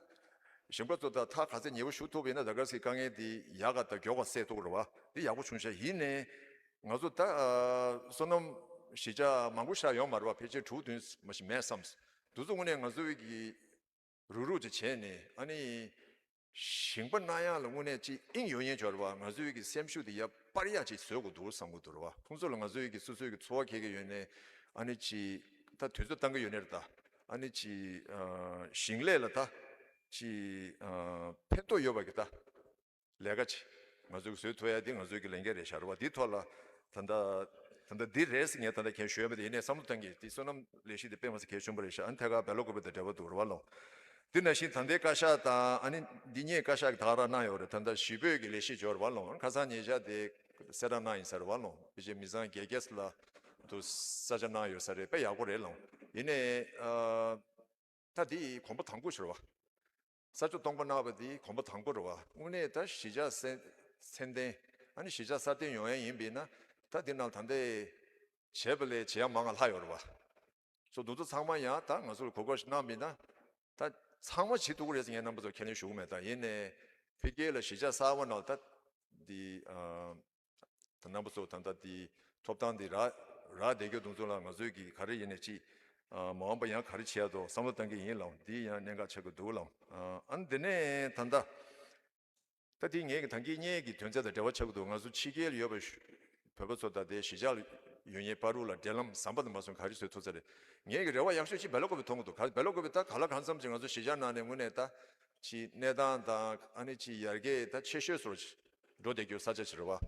ཞིང་པ་ཚོ་ད་ཐག་ག་ཚད་ཉེ་པོ་ཞུགས་ཐུབ་པ་ཡིན་ན་ད་ག་ཟེ་དཀའ་ངལ་འདི་ཡག་ག་ད་མགྱོགས་ག་སེལ་ཐུབ་རེད་བ། འདི་ཡག་པོ་བྱུང་ཤག་ཡིན་ནའི་ང་ཚོ་ད་སོ་ནམ་གཞིས་ཆགས་མང་པོ་ཞིག་ཡོད་མ་རེད་བ། ཕལ་ཆེར་དྲུག་བདུན་མ་ཞིག་མེད་བསམ། འདི་ཚོ་དངོས་གནས་ང་ཚོའི་གི་རུག་རུག་ཅིག་བྱས་ནས་ཨ་ནི་ཞིང་པ་གནང་ཡག་ལ་དངོས་གནས་ཅིག་དབྱིངས་ཡོད་མཁན་ཅིག་ཡོད་རེད་བ། ང་ཚོའི་གི་སེམས་ཤུགས་དེ་ཡར་སྤར་ཡག་ཅིག་བཟོ་དགོས་འདུག་བསམ་གྱི་འདུག་རེད་བ། ཁོང་ཚོ་ལ་ང་ཚོའི་གི་སོ་སོའི་གི་འཚོ་བ་འཁྱེར་གྱི་ཡོད་ནའི་ཨ་ནི་ཅིག་ད་དུས་ཚོད་བཏང་གི་ཡོད་ནའི་རེད་ད། ཨ་ནི་ཅིག་ཨ་ཞིང་ལས་ལ་ད་ཅིག་ཨ་ཕན་ཐོགས་ཡོད་པ་གི་ད་ལས་ཀ་ཅིག་ང་ཚོས་བཟོས་ཐུབ་ཡ་དེ་ང་ཚོའི་གི་ལས་འགན་རེད་ཤག་རེད་བ། དེའི་ཐོག་ལ་ད་ལྟ་ད་ལྟ་འདི་རེད་ཟེར་ངས་ད་ལྟ་ཁྱེད་ཞུ་ཡ་མེད། དེ་ཡིན་ནའི་བསམ་བློ་གཏང་གི་དེ་སོ་ནམ་ལས་གཞི་དེ་དཔེ་མ་སྲིད་གལ་ཆེན་པོ་རེད་ཤག་ཨ་ནི་ཐད་ཀར་སྦེལ་ཀོབ་དང་འབྲེལ་བ་འདུག་རེད་བ་ལོ། དེ་ནང་བཞིན་ད་ལྟའི་བཀའ་ཤག་དང་ཨ་ནི་འདི་ཉིད་བཀའ་ཤག་གི་ད་ག་རང་གནང་ཡོད་རེད། ད་ལྟ་གཞིས་སྤོས་ཀྱི་ལས་གཞི་འབྱོར་བ་ལོ། ཁ་སང་ཉེ་ཆར་དེ་གསལ་བསྒྲགས་གནང་ཡིན་ས་རེད་བ་ལོ། ཕལ་ཆེར་མི་ཚང་བརྒྱད་བརྒྱ་ཙམ་ལ་དུ་ས་ཆ་གནང་ཡོད་ས་རེད། དཔེ་ཡག་པོ་རེད་ལོ། ཡིན་ནའི་ཨ་ད་དེ་གོམ་པ་དང་པོ་ཞིག་རེད་བ། ས་ཆ་སྟོང་པ་གནང་བ་དེ་གོམ་པ་དང་པོ་རེད་བ། དངོས་གནས་ད་གཞིས་ཆགས་སེ་སེམས་ལྡན་ཨ་ནི་གཞིས་ཆགས་སྲ་བརྟན་ཡོང་ཡ་ཡིན་པས་ན་ད་དེ་ནང་ད་ལྟའི་བྱས་པ་ལས་བྱེད་ཡ་མང་ང་ལྷག་ཡོད་རེད་བ། སོ་དུ་ཚོ་ཚང་མ་ཡང་ད་ང་ཚོར་གོ་སྐབས་ཤིག་གནང་མིན་ན་ད་ཚང་མ་བྱེད་ཐུབ་ཀྱི་རེད་ཟེར་ངས་རྣམ་པ་ཚོར་ཁས་ལེན་ཞུ་གི་མེད། ད་ཡིན་ནའི་ཕ་གི་ལ་གཞིས་ཆགས་གསར་པ་ནང་ད་འདི་ཨ་ད་རྣམ་པ་ཚོ་ད་ལྟ་འདི་ཐོབ་ཐང་འདི་རག་རག་བསྡད་རྒྱུ་དུང་ཚོ་ལ་ང་ཚོས་ཀྱི་ག་རེ་ཡིན་ནའི་ཅི་ཨ་མ་འོངས་པ་ཡང་ག་རེ་བྱེད་ཡ་དོ་བསམ་བློ་གཏང་གི་ཡིན་ལ་འདི་ཡང་གནད་འགག་ཆགས་ཀྱི་འདུག་ལ། ཨ་འདི་ནས་ད་ལྟ། ད་དེ་ངས་ཀྱི་ད་གིན་ངས་ཀྱི་དོན་ཚན་དང་འབྲེལ་བ་ཆགས་ཀྱི་འདུག་ང་ཚོ་ཕྱི་རྒྱལ་ལ་ཡོད་པའི་བོད་པ་ཚོ་ད་ལྟའི་གཞིས་ཆགས་ལ་ཡོད་མཁན་བར་དུ་ལ་འབྲེལ་ལམ་ཟམ་པ་དང་མ་སོང་ག་རེ་བཟོས་ཐུབ་ས་རེད། ངས་ཀྱི་རེ་བ་ཡག་ཤོས་ཅིག་སྦེལ་ཀོབ་པས་མཐོང་གི་འདུག་ག་སྦེལ་ཀོབ་པས་ད་ག་ལ་གང་འཚམ་ཅིག་ང་ཚོ་གཞིས་ཆགས་ནང་ནས་དངོས་གནས་ད་ཅིག་གནས་སྟངས་དང་ཨ་ནི་ཅིག་ཡར་རྒྱས་ད་ཆེ་ཤོས་སོར་འགྲོ་བསྡད་རྒྱུ་ས་ཆ་ཅིག་རེད་བ།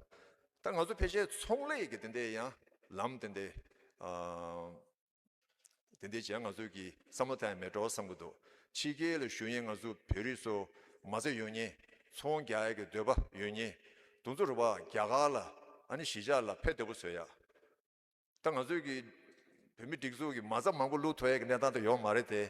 ད་ང་ཚོ་ཕལ་ཆེར་ཚོང་ལས་ཀྱི་དེ་འདྲའི་ཡང་ལམ་དེ་འདྲའི་ཨ། དེ་འདྲའི་བྱས་ང་ཚོས་ཀྱི་བསམ་བློ་བཏང་ཡ་མེད་འགྲོ་བསམ་གྱི་འདུག་ཕྱི་རྒྱལ་ལ་བཞུགས་མཁན་ང་ཚོ་བོད་རིགས་ཚོ་མ་རྩ་ཡོད་མཁན་ཚོང་རྒྱག་ཡ་གི་འདོད་པ་ཡོད་མཁན་དུང་ཚོ་རུ་བ་རྒྱ་གར་ལ་ཨ་ནི་གཞིས་ཆགས་ལ་ཕེབས་བདེ་པོ་བཟོ་ཡ། ད་ང་ཚོས་ཀྱི་བོད་མི་སྒྲིག་འཛུགས་ཀྱི་མ་རྩ་མང་པོ་བླུག་ཐུབ་ཡ་གི་གནས་སྟངས་དེ་ཡོད་མ་རེད་དེ།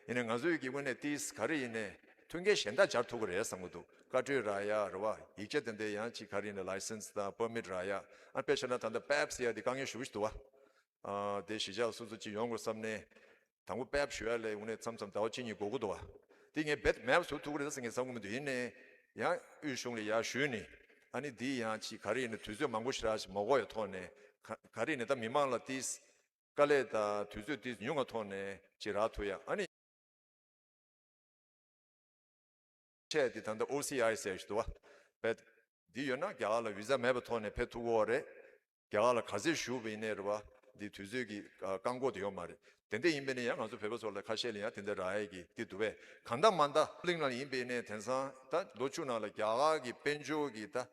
ཡིན་ནའི་ང་ཚོས་ཀྱི་དངོས་གནས་ཏིས་ག་རེ་ཡིན་ནའི་མཐུན་རྐྱེན་གཞན་དག་སྦྱར་ཐུབ་ཀྱི་རེད་བསམ་གྱི་འདུག་བཀའ་འཁྲོལ་རག་ཡ་རེད་བ། ཡིག་ཆ་དེ་འདྲ་ཡང་ཅིག་ག་རེ་ཡིན་ནའི་ལའི་སེན་སི་དང་པར་མིཊ་རག་ཡ། ཨ་དཔེ་བཞག་ན་ད་ལྟ་པེབ་སི་ཟེར་ཡ་དེ་དཀའ་ངལ་ཞེ་པོ་ཞིག་འདུག་བ། ཨ་དེ་གཞིས་ཆགས་སོ་སོ་ཅིག་ཡོང་དགོས་བསམ་ནས། དང་པོ་པེབ་ཞུ་ཡ་ལས་དངོས་གནས་མཚམས་མཚམས་ཟླ་བ་གཅིག་གཉིས་འགོར་གི་འདུག་བ། དེ་ངས་རྦད་མེད་པ་བཟོ་ཐུབ་ཀྱི་རེད་ཟེར་ངས་བསམ་གྱི་མི་འདུག་ཡིན་ནའི་ཡང་དབུས་གཞུང་ལ་ཡར་ཞུས་ནས་ཨ་ནི་འདི་ཡང་ཅིག་ག་རེ་ཡིན་ན་དུས་ཚོད་མང་པོ་ཞིག་རག་ཅིག་མ་འགོར་ཡ་ཐོག་ནས་ག་ག་རེ་ཡིན་ན་ད་མི་མང་ལ་ཏིས་དཀའ་ལས་དང་དུས་ཚོད་ཏིས་ཉུང་བ་ཐོག་ནས་ཅིག་རག་ཐུབ་ཡ། ཨ་ནི་ཆེད་དེ་ད་ལྟ་ཨོ་སི་ཨའི་ཟེར་ཞིག་འདུག་བ། རྦད་འདི་ཡོད་ན་རྒྱ་གར་ལ་བི་ཟ་མེད་པའི་ཐོག་ནས་ཕེབས་ཐུབ་ཀྱི་ཡོད་རེད། རྒྱ་གར་ལ་ག་ཚོད་བཞུགས་པ་ཡིན་ནའི་རེད་བ། འདི་དུས་ཚོད་ཀྱི་ཨ་བཀག་འགོག་དེ་ཡོད་མ་རེད། དེ་འདྲ་ཡིན་པས་ནི་ཡང་ང་ཚོ་བོད་པ་ཚོ་ལ་ཁ་ཤས་ལ་ཡང་དེ་འདྲ་རག་ཡས་ཀྱི་དེ་འདུག་པས། གང་ལྟར་མ་ལྟར་གླིང་ནང་ཡིན་པས་ནི་དེང་སང་ད་ལོ་བཅུ་ནང་ལ་རྒྱ་གར་གྱི་དཔལ་འབྱོར་གྱི་ད་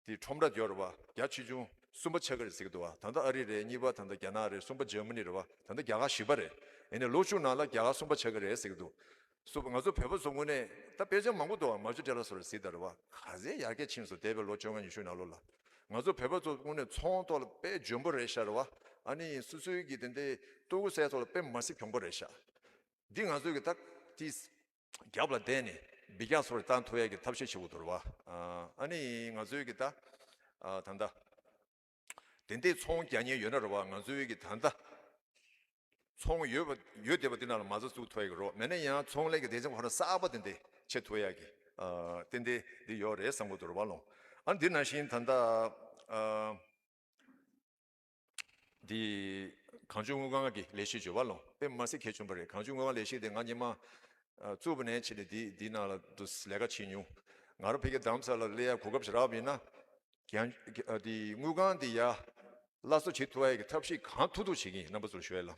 དེ་ཁྲོམ་ར་ཡོད་རེད་བ། རྒྱ་ཆེ་ཆུང་གསུམ་པ་ཆགས་ཀྱི་རེད་ཟེར་གྱི་འདུག་བ། ད་ལྟ་ཨ་རི་རེད། གཉིས་པ་ད་ལྟ་རྒྱ་ནག་རེད། གསུམ་པ་འཇར་མ་ནི་རེད་བ། ད་ལྟ་རྒྱ་གར་བཞི་པ་རེད། ཡིན་ནའི་ལོ་བཅུ་ནང་ལ་རྒྱ་གར་གསུམ་པ་ཆགས་ཀྱི་རེད་ཟེར་གྱི་འདུག་སོ་ང་ཚོ་བོད་པ་ཚོ་དངོས་གནས་ད་དཔེ་ཆ་མང་པོ་འདུག་བ། མ་ཇུ་ཏྲེ་ལ་སོ་རེ་ཟེར་ད་རེད་བ། ག་ཚད་ཡར་རྒྱས་ཕྱིན་སོང་། འདས་པའི་ལོ་བཅོ་ལྔ་ཉི་ཤུ་ནང་ལོགས་ལ། ང་ཚོ་བོད་པ་ཚོ་དངོས་གནས་ཚོང་ཐོག་ལ་དཔེ་འཇོན་པོ་རེད་ཤག་རེད་བ། ཨ་ནི་སོ་སོའི་གི་དེ་འདྲའི་ལྟོ་གོས་ཟས་ཐོག་ལ་དཔེ་མ་སྲིད་གྱོང་པོ་རེད་ཤག་འདི་ང་ཚོའི་གི་ད་དེ་རྒྱབ་ལ་བསྡད་ནས་འབུད་རྒྱག་སོགས་བཏང་ཐུབ་ཡ་གི་ཐབས་ཤེས་བྱེད་དགོས་འདུག་རེད་བ། ཨ་ནི་ང་ཚོའི་གི་ད་ད་ལྟ་དེ་འདྲའི་ཚོང་རྒྱག་མཁན་ཡོད་ན་རེད་བ། ང་ཚོའི་གི་ད་ལྟ་ཚོང་ཡོད་པ་ཡོད་བསྡད་པ་དེ་ནང་ལ་མ་རྩ་བཙུགས་ཐུབ་ཡ་གི་རོགས། མེད་ན་ཡང་ཚོང་ལས་ཀྱི་སྡེ་ཚན་ཁོ་རང་གསར་པ་དེ་འདྲ་བྱེད་ཐུབ་ཡ་གི་ཏན་ཏན་འདི་ཡོད་རེད་བསམ་གི་འདུག་རེད་བ་ལོང་། ཨ་འདི་ནང་བཞིན་ད་ལྟ་འདི་གངས་ལྗོངས་དངུལ་ཁང་གི་ལས་གཞི་བརྗོད་པ་ལོང་དཔེ་མ་སྲིད་གལ་ཆེན་པོ་རེད། གངས་ལྗོངས་དངུལ་ཁང་ལས་གཞི་དེ་ང་ཉི་མ་བཙུགས་པ་ནས་ཕྱིན་ནས་འདི་འདི་ནང་ལ་འདུག་ལས་ཀ་བྱེད་མྱོང་། ང་རང་ཕ་གི་རྡ་རམ་ས་ལ་སླེབས་ཡ་གོ་སྐབས་ཤིག་རག་པ་ཡིན་ན། ཀྱང་ཨ་དེ་དངུལ་ཁང་དེ་ཡ་སླར་གསོ་བྱེད་ཐུབ་ཡ་གི་ཐབས་ཤེས་གང་ཐུབ་ཐུབ་བྱེད་ཀྱི་ཡིན། རྣམ་པ་ཚོར་ཞུ་ཡ་ལ།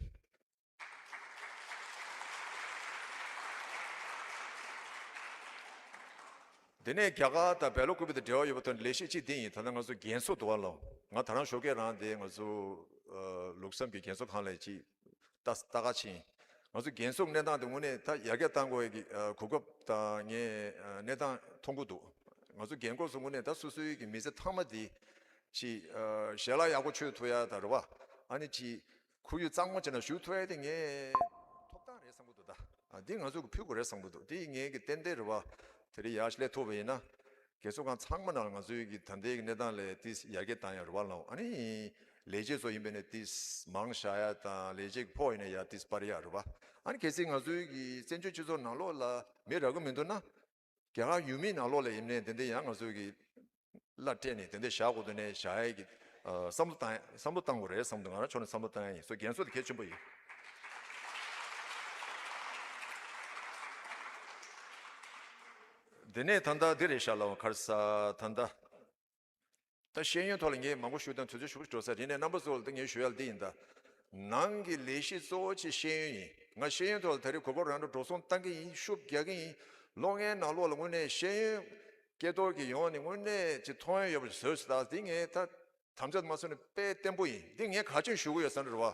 དེ་ནས་རྒྱ་གར་དང་སྦེལ་ཀོབ་དང་འབྲེལ་བ་ཡོད་པ་དང་ལས་གཞི་གཅིག་དེ་ཡིན། ད་ལྟ་ང་ཚོ་རྒན་གསོ་འདུག་བ་ལོ། ང་ད་རང་ཞོགས་ཀས་རང་དེ་ང་ཚོ་ཨ་ལུགས་བསམ་གྱི་རྒན་གསོ་ཁང་ལ་ཅིག་ལྟ་ལྟ་ག་ཕྱིན། ང་ཚོ་རྒན་གསོ་གནས་སྟངས་དེ་དངོས་གནས་ད་ཡར་རྒྱས་གཏང་དགོས་ཡ་གི་ཨ་གོ་སྐབས་དང་ངས་ཨ་གནས་སྟངས་མཐོང་གི་འདུག་ང་ཚོ་རྒན་གོག་ཚོ་དངོས་གནས་ད་སོ་སོའི་གི་མི་ཚེ་ཐ་མ་དེ་ཅིག་ཨ་ཞལ་ལག་ཡག་པོ་མཆོད་ཐུབ་ཡ་ད་རེད་བ། ཨ་ནི་ཅིག་ཁོར་ཡུག་གཙང་མ་ཅིག་ནང་བཞུགས་ཐུབ་ཡ་དེ་ངས་ཐོབ་ཐང་རེད་བསམ་གི་འདུག་ད་ཨ་འདི་ང་ཚོ་གི་ཕུལ་དགོས་རེད་བསམ་གི་འདུག་དེ་ངས་གི་ཏན་ཏན་རེད་བ། དེ་རིང་ཡར་སླེབས་ཐུབ་པ་ཡིན་ན། རྒན་གསོ་ཁང་ཚང་མ་ནང་ང་ཚོའི་གི་ད་ལྟའི་གི་གནས་སྟངས་ལས་ཏིས་ཡར་རྒྱས་བཏང་ཡ་རེད་བ་ལོ། ཨ་ནི་ལས་བྱེད་ཚོ་ཡིན་པས་ནས་ཏིས་མང་བཞག་ཡ་དང་ལས་བྱེད་ཀྱི་ཕོགས་ཡིན་ན་ཡར་ཏིས་སྤར་ཡ་རེད་བ། ཨ་ནི་གལ་སྲིད་ང་ཚོའི་གི་བཙན་བྱོལ་སྤྱི་ཚོགས་ནང་ལོགས་ལ་མི་རག་གི་མི་འདུག་ན། རྒྱ་གར་ཡུལ་མི་ནང་ལོགས་ལ་ཡིན་ནའི་དེ་འདྲ་ཡང་ང་ཚོའི་གི་གླ་སྤྲད་ནས་དེ་འདྲ་བཞག་དགོས་འདུག་ནས་བཞག་ཡས་ཀྱི་ཨ་བསམ་བློ་བཏང་ཡ་བསམ་བློ་བཏང་དགོས་རེད་བསམ་འདུག་ང་རང་ཕྱོགས་ནས་བསམ་བློ་བཏང་ཡ་ཡིན། སོ་རྒན་གསོ་དེ་གལ་ཆེན་པོ་ཡིན། དེ་ནས་ད་ལྟ་འདི་རེད་ཤག་ལ་གར་ས་ད་ལྟ། ད་ཤེས་ཡོན་ཐོག་ལ་ངས་མང་པོ་ཞུ་དང་དུས་ཚོད་ཞུ་གི་འགྲོ་ས་རེད་ནས་རྣམ་པ་ཚོ་ལ་ད་ངས་ཞུ་ཡ་ལ་འདི་ཡིན་ད། ནང་གི་ལས་གཞི་གཙོ་བོ་ཆེ་ཤེས་ཡོན་ཡིན། ང་ཤེས་ཡོན་ཐོག་ལ་ད་རེས་གོ་སྐབས་རང་འགྲོ་འགྲོ་སོང་བཏང་གི་ཡིན། ཤུགས་རྒྱག་གི་ཡིན། ལོ་ལྔའི་ནང་ལོགས་ལ་དངོས་གནས་ཤེས་ཡོན་སྐལ་རྡོར་གྱི་ཡོང་ནས་དངོས་གནས་ཀྱི་མཐོང་ཡོང་ཡོད་པ་ཞིག་བཟོས་སུ་ད་འདི་ངས་ད་དམ་བཅའ་མ་སོང་ནས་དཔེ་བརྟན་པོ་ཡིན། འདི་ངས་ག་ཅིག་ཞུ་གི་ཡོད་ས་འདྲ་རེད་བ།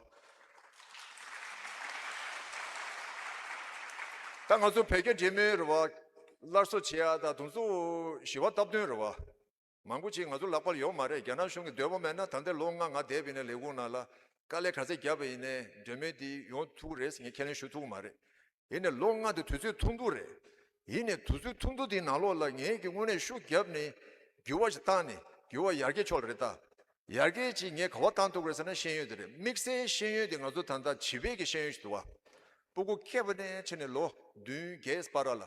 ད་ང་ཚོ་བོད་རྒྱ་འབྲེལ་མོལ་རེད་བ། སླར་གསོ་བྱེད་ཡ་ད་དུང་ཚོ་ཞི་བ་སྟབས་བསྟུན་རེད་བ། མང་པོ་ཅིག་ང་ཚོ་ལག་པར་ཡོད་མ་རེད། རྒྱ་ནག་གཞུང་གི་འདོད་པ་མེད་ན་ད་ལྟའི་ལོ་ལྔ་ང་བསྡད་པའི་ནས་ལས་ཁུངས་ནང་ལ་དཀའ་ལས་ག་ཚད་བརྒྱབ་པ་ཡིན་ནའི་འབྲེལ་མོལ་འདི་ཡོང་ཐུབ་ཀྱི་རེད་ཟེར་ངས་ཁས་ལེན་ཞུ་ཐུབ་ཀྱི་མ་རེད། ཡིན་ནའི་ལོ་ལྔ་དེ་དུས་ཚོད་ཐུང་ཐུང་རེད། ཡིན་ནའི་དུས་ཚོད་ཐུང་ཐུང་དེའི་ནང་ལོགས་ལ་ངས་ཀྱི་དངོས་གནས་ཤུགས་བརྒྱབ་ནས་འགྱུར་བ་ཞིག་བཏང་ནས་འགྱུར་བ་ཡར་རྒྱས་ཕྱོགས་ལ་རེད་ད། ཡར་རྒྱས་ཅིག་ངས་ག་བ་བཏང་ཐུབ་ཀྱི་རེད་ཟེར་ན་ཤེས་ཡོན་དེ་རེད། དམིགས་བསལ་ཤེས་ཡོན་དེ་ང་ཚོ་ད་ལྟ་བྱིས་པའི་གི་ཤེས་ཡོན་ཞིག་འདུག་བ། སྤུ་གུ་སྐྱེས་པ་ནས་ཕྱིན་ནས་ལོ་བདུན་བརྒྱད་སྤར་ར་ལ།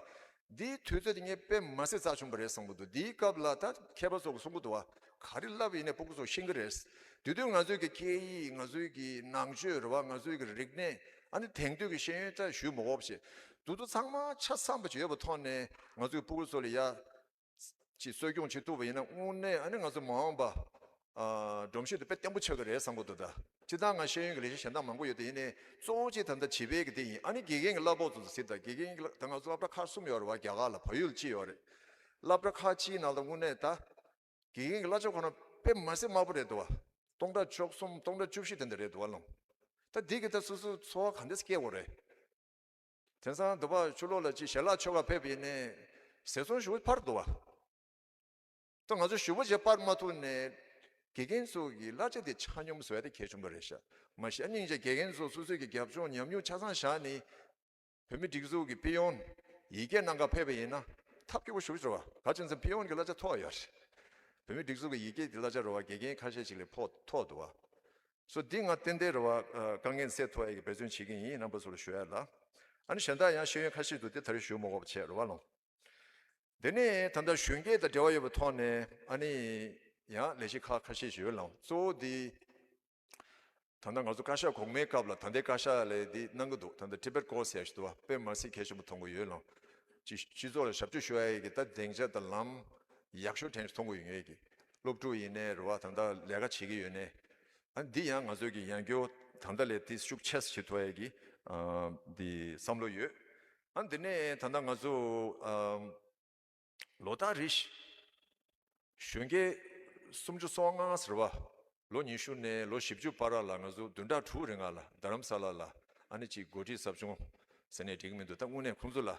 འདིའི་དུས་ཚོད་དེ་ངས་དཔེ་མ་སྲིད་རྩ་ཆེན་པོ་རེད་བསམ་གྱི་འདུག་འདིའི་སྐབས་ལ་ད་མཁས་པ་ཚོ་གསུང་གི་འདུག་བ། ག་རེ་བསླབ་ཡིན་ནའི་སྤུ་གུ་ཚོ་ཤེས་ཀྱི་རེད། དེ་དུས་ང་ཚོའི་གི་སྐད་ཡིག་ང་ཚོའི་གི་ནང་ཆོས་རེད་བ། ང་ཚོའི་གི་རིག་གནས་ཨ་ནི་དེང་དུས་ཀྱི་ཤེས་ཡོན་ད་ཞུས་མ་དགོས་པ་བྱས། དེ་ཚོ་ཚང་མ་ཆ་ཚང་པ་ཅིག་ཡོད་པ་ཐོག་ནས་ང་ཚོའི་སྤུ་གུ་ཚོ་ལ་ཡ། ཅིག་གསོ་སྐྱོང་བྱེད་ཐུབ་པ་ཡིན་ན་དངོས་གནས་ཨ་ནི་ང་ཚོ་མ་འོངས་པ་ཨ་སྒྲོམ་གཞི་དེ་དཔེ་བརྟན་པོ་ཆགས་ཀྱི་རེད་བསམ་གྱི་འདུག་ད་སྤྱིར་བཏང་ང་ཤེས་ཡོན་གྱི་ལས་གཞི་གཞན་དག་མང་པོ་ཡོད་དེ་ཡིན་ནའི་གཙོ་བོ་གཅིག་ད་ལྟ་བྱིས་པའི་གི་དེ་ཡིན། ཨ་ནི་དགེ་རྒན་གྱི་གླ་ཕོགས་ཚོ་ཚོ་ཟེར་ད་དགེ་རྒན་གྱི་གླ་ད་ང་ཚོ་སློབ་གྲྭ་ཁག་གསུམ་ཡོད་རེད་བ། རྒྱ་གར་ལ་བལ་ཡུལ་གཅིག་ཡོད་རེད། སློབ་གྲྭ་ཁག་གཅིག་ནང་ལ་དངོས་གནས་ད་དགེ་རྒན་གྱི་གླ་ཆ་ཁོ་ན་དཔེ་མ་སྲིད་དམའ་པོ་རེད་འདུག་བ། སྟོང་ཕྲག་བཅུ་གསུམ་སྟོང་ཕྲག་བཅུ་བཞི་དེ་འདྲ་རེད་འདུག་བ་ལོང་། ད་འདི་གི་ད་སོ་སོ་འཚོ་བ་ག་འདྲས་སྐྱེལ་དགོས་རེད། དེང་སང་འདུག་པ་ཕྱི་ལོགས་ལ་ཅིག་ཞལ་ལག་མཆོད་གར་ཕེབས་པ་ཡིན་ནའི་ཟས་ཚོང་ཞེ་པོ་འཕར་འདུག་བ། ད་ང་ཚོ་ཞེ་པོ་ཅིག་འཕར་མ་ཐུབ་ནའི་དགེ་རྒན་ཚོ་གི་གླ་ཆ་དེ་ཆ་སྙོམས་བཟོ་ཡ་དེ་གལ་ཆེན་པོ་རེད་ཤག་མ་གཞི་ཨ་སྙིང་རྗེ་དགེ་རྒན་ཚོ་སོ་སོའི་གི་རྒྱབ་ལྗོངས་ཉམས་མྱོང་ཆ་ཚང་བཞག་ནས་བོད་མི་སྒྲིག་འཛུགས་ཀྱི་པི་ཡོན་ཡིག་སྐྱེལ་གནང་གར་ཕེབས་པ་ཡིན་ན་ཐབས་སྐྱོ་པོ་ཞེ་པོ་ཅིག་རེད་བ། ག་ཅི་ཟེར་ན་པི་ཡོན་གྱི་གླ་ཆ་མཐོ་བ་ཡོད་རེད། བོད་མི་སྒྲིག་འཛུགས་ཀྱི་ཡིག་སྐྱེལ་གྱི་གླ་ཆ་རེད་བ། དགེ་རྒན་ཁ་ཤས་ཅིག་ལས་ཕོགས་མཐོ་འདུག་བ། སོ་འདི་ང་ཏན་ཏན་རེད་བ། ཨ་དཀའ་ངལ་སེལ་ཐུབ་ཡ་གི་འབད་བརྩོན་བྱེད་ཀྱི་ཡིན། རྣམ་པ་ཚོ་ལ་ཞུ་ཡ་ལ། ཨ་ནི་གཞན་དག་ཡང་ཤེས་ཡོན་ཁ་ཤས་འདུག་དེ་ད་རེས་ཞུ་མ་དགོས་པ་བྱས་རེད་བ་ལོ། དེ་ནས་ད་ལྟ་གཞོན་སྐྱེས་དང་འབྲེལ་བ་ཡོད་པའི་ཐོག་ནས་ཨ་ནི་ཡང་ལས་གཞི་ཁག་ཁ་ཤས་ཤིག་ཡོད་ལ། གཙོ་བོ་འདི་ད་ལྟ་ང་ཚོ་བཀའ་ཤག་གོང་མའི་སྐབས་ལ་ད་ལྟའི་བཀའ་ཤག་ལས་འདི་གནང་གི་འདུག་ད་ལྟ་Tibet Course ཡ་ཞིག་འདུག་བ། དཔེ་མ་སྲིད་གལ་ཆེན་པོ་མཐོང་གི་ཡོད་ལ། སྤྱི་སྤྱི་ཚོགས་ལ་ཞབས་ཕྱི་ཞུ་ཡ་ཡི་གི་ད་སྡིངས་ཆ་དང་ལམ་ཡག་ཤོས་དྲན་ཞིག་མཐོང་གི་ཡོད་ངེས་ཀྱི། སློབ་ཕྲུག་ཡིན་ནའི་རེད་བ། ད་ལྟ་ལས་ཀ་བྱེད་ཀྱི་ཡོད་ནའི། ཨ་འདི་ཡང་ང་ཚོའི་གི་ཡང་སྐྱོ་ད་ལྟ་ལས་དེ་ཤུགས་ཆེ་ས་བྱེད་ཐུབ་ཡ་གི་ཨ་འདི་བསམ་བློ་ཡོད། ཨ་འདི་ནས་ད་ལྟ་ང་ཚོ་ཨ་ལོ་ལྟར་རེ་བཞིན་གཞོན་སྐྱེས་ སུམ་ཅུ་སོ་ལྔ་ཟེར་བ། ལོ་ཉི་ཤུ་ནས་ལོ་བཞི་བཅུ་བར་ལ་ང་ཚོ་བདུན་ཕྲག་དྲུག་རིང་ལ་རྡ་རམ་ས་ལ་ལ་ཨ་ནི་ཅིག་འགོ་ཁྲིད་ཟབ་སྦྱོང་ཟེར་ནས་འགྲིག་གི་མི་འདུག་ད་དངོས་གནས་ཁོང་ཚོ་ལ་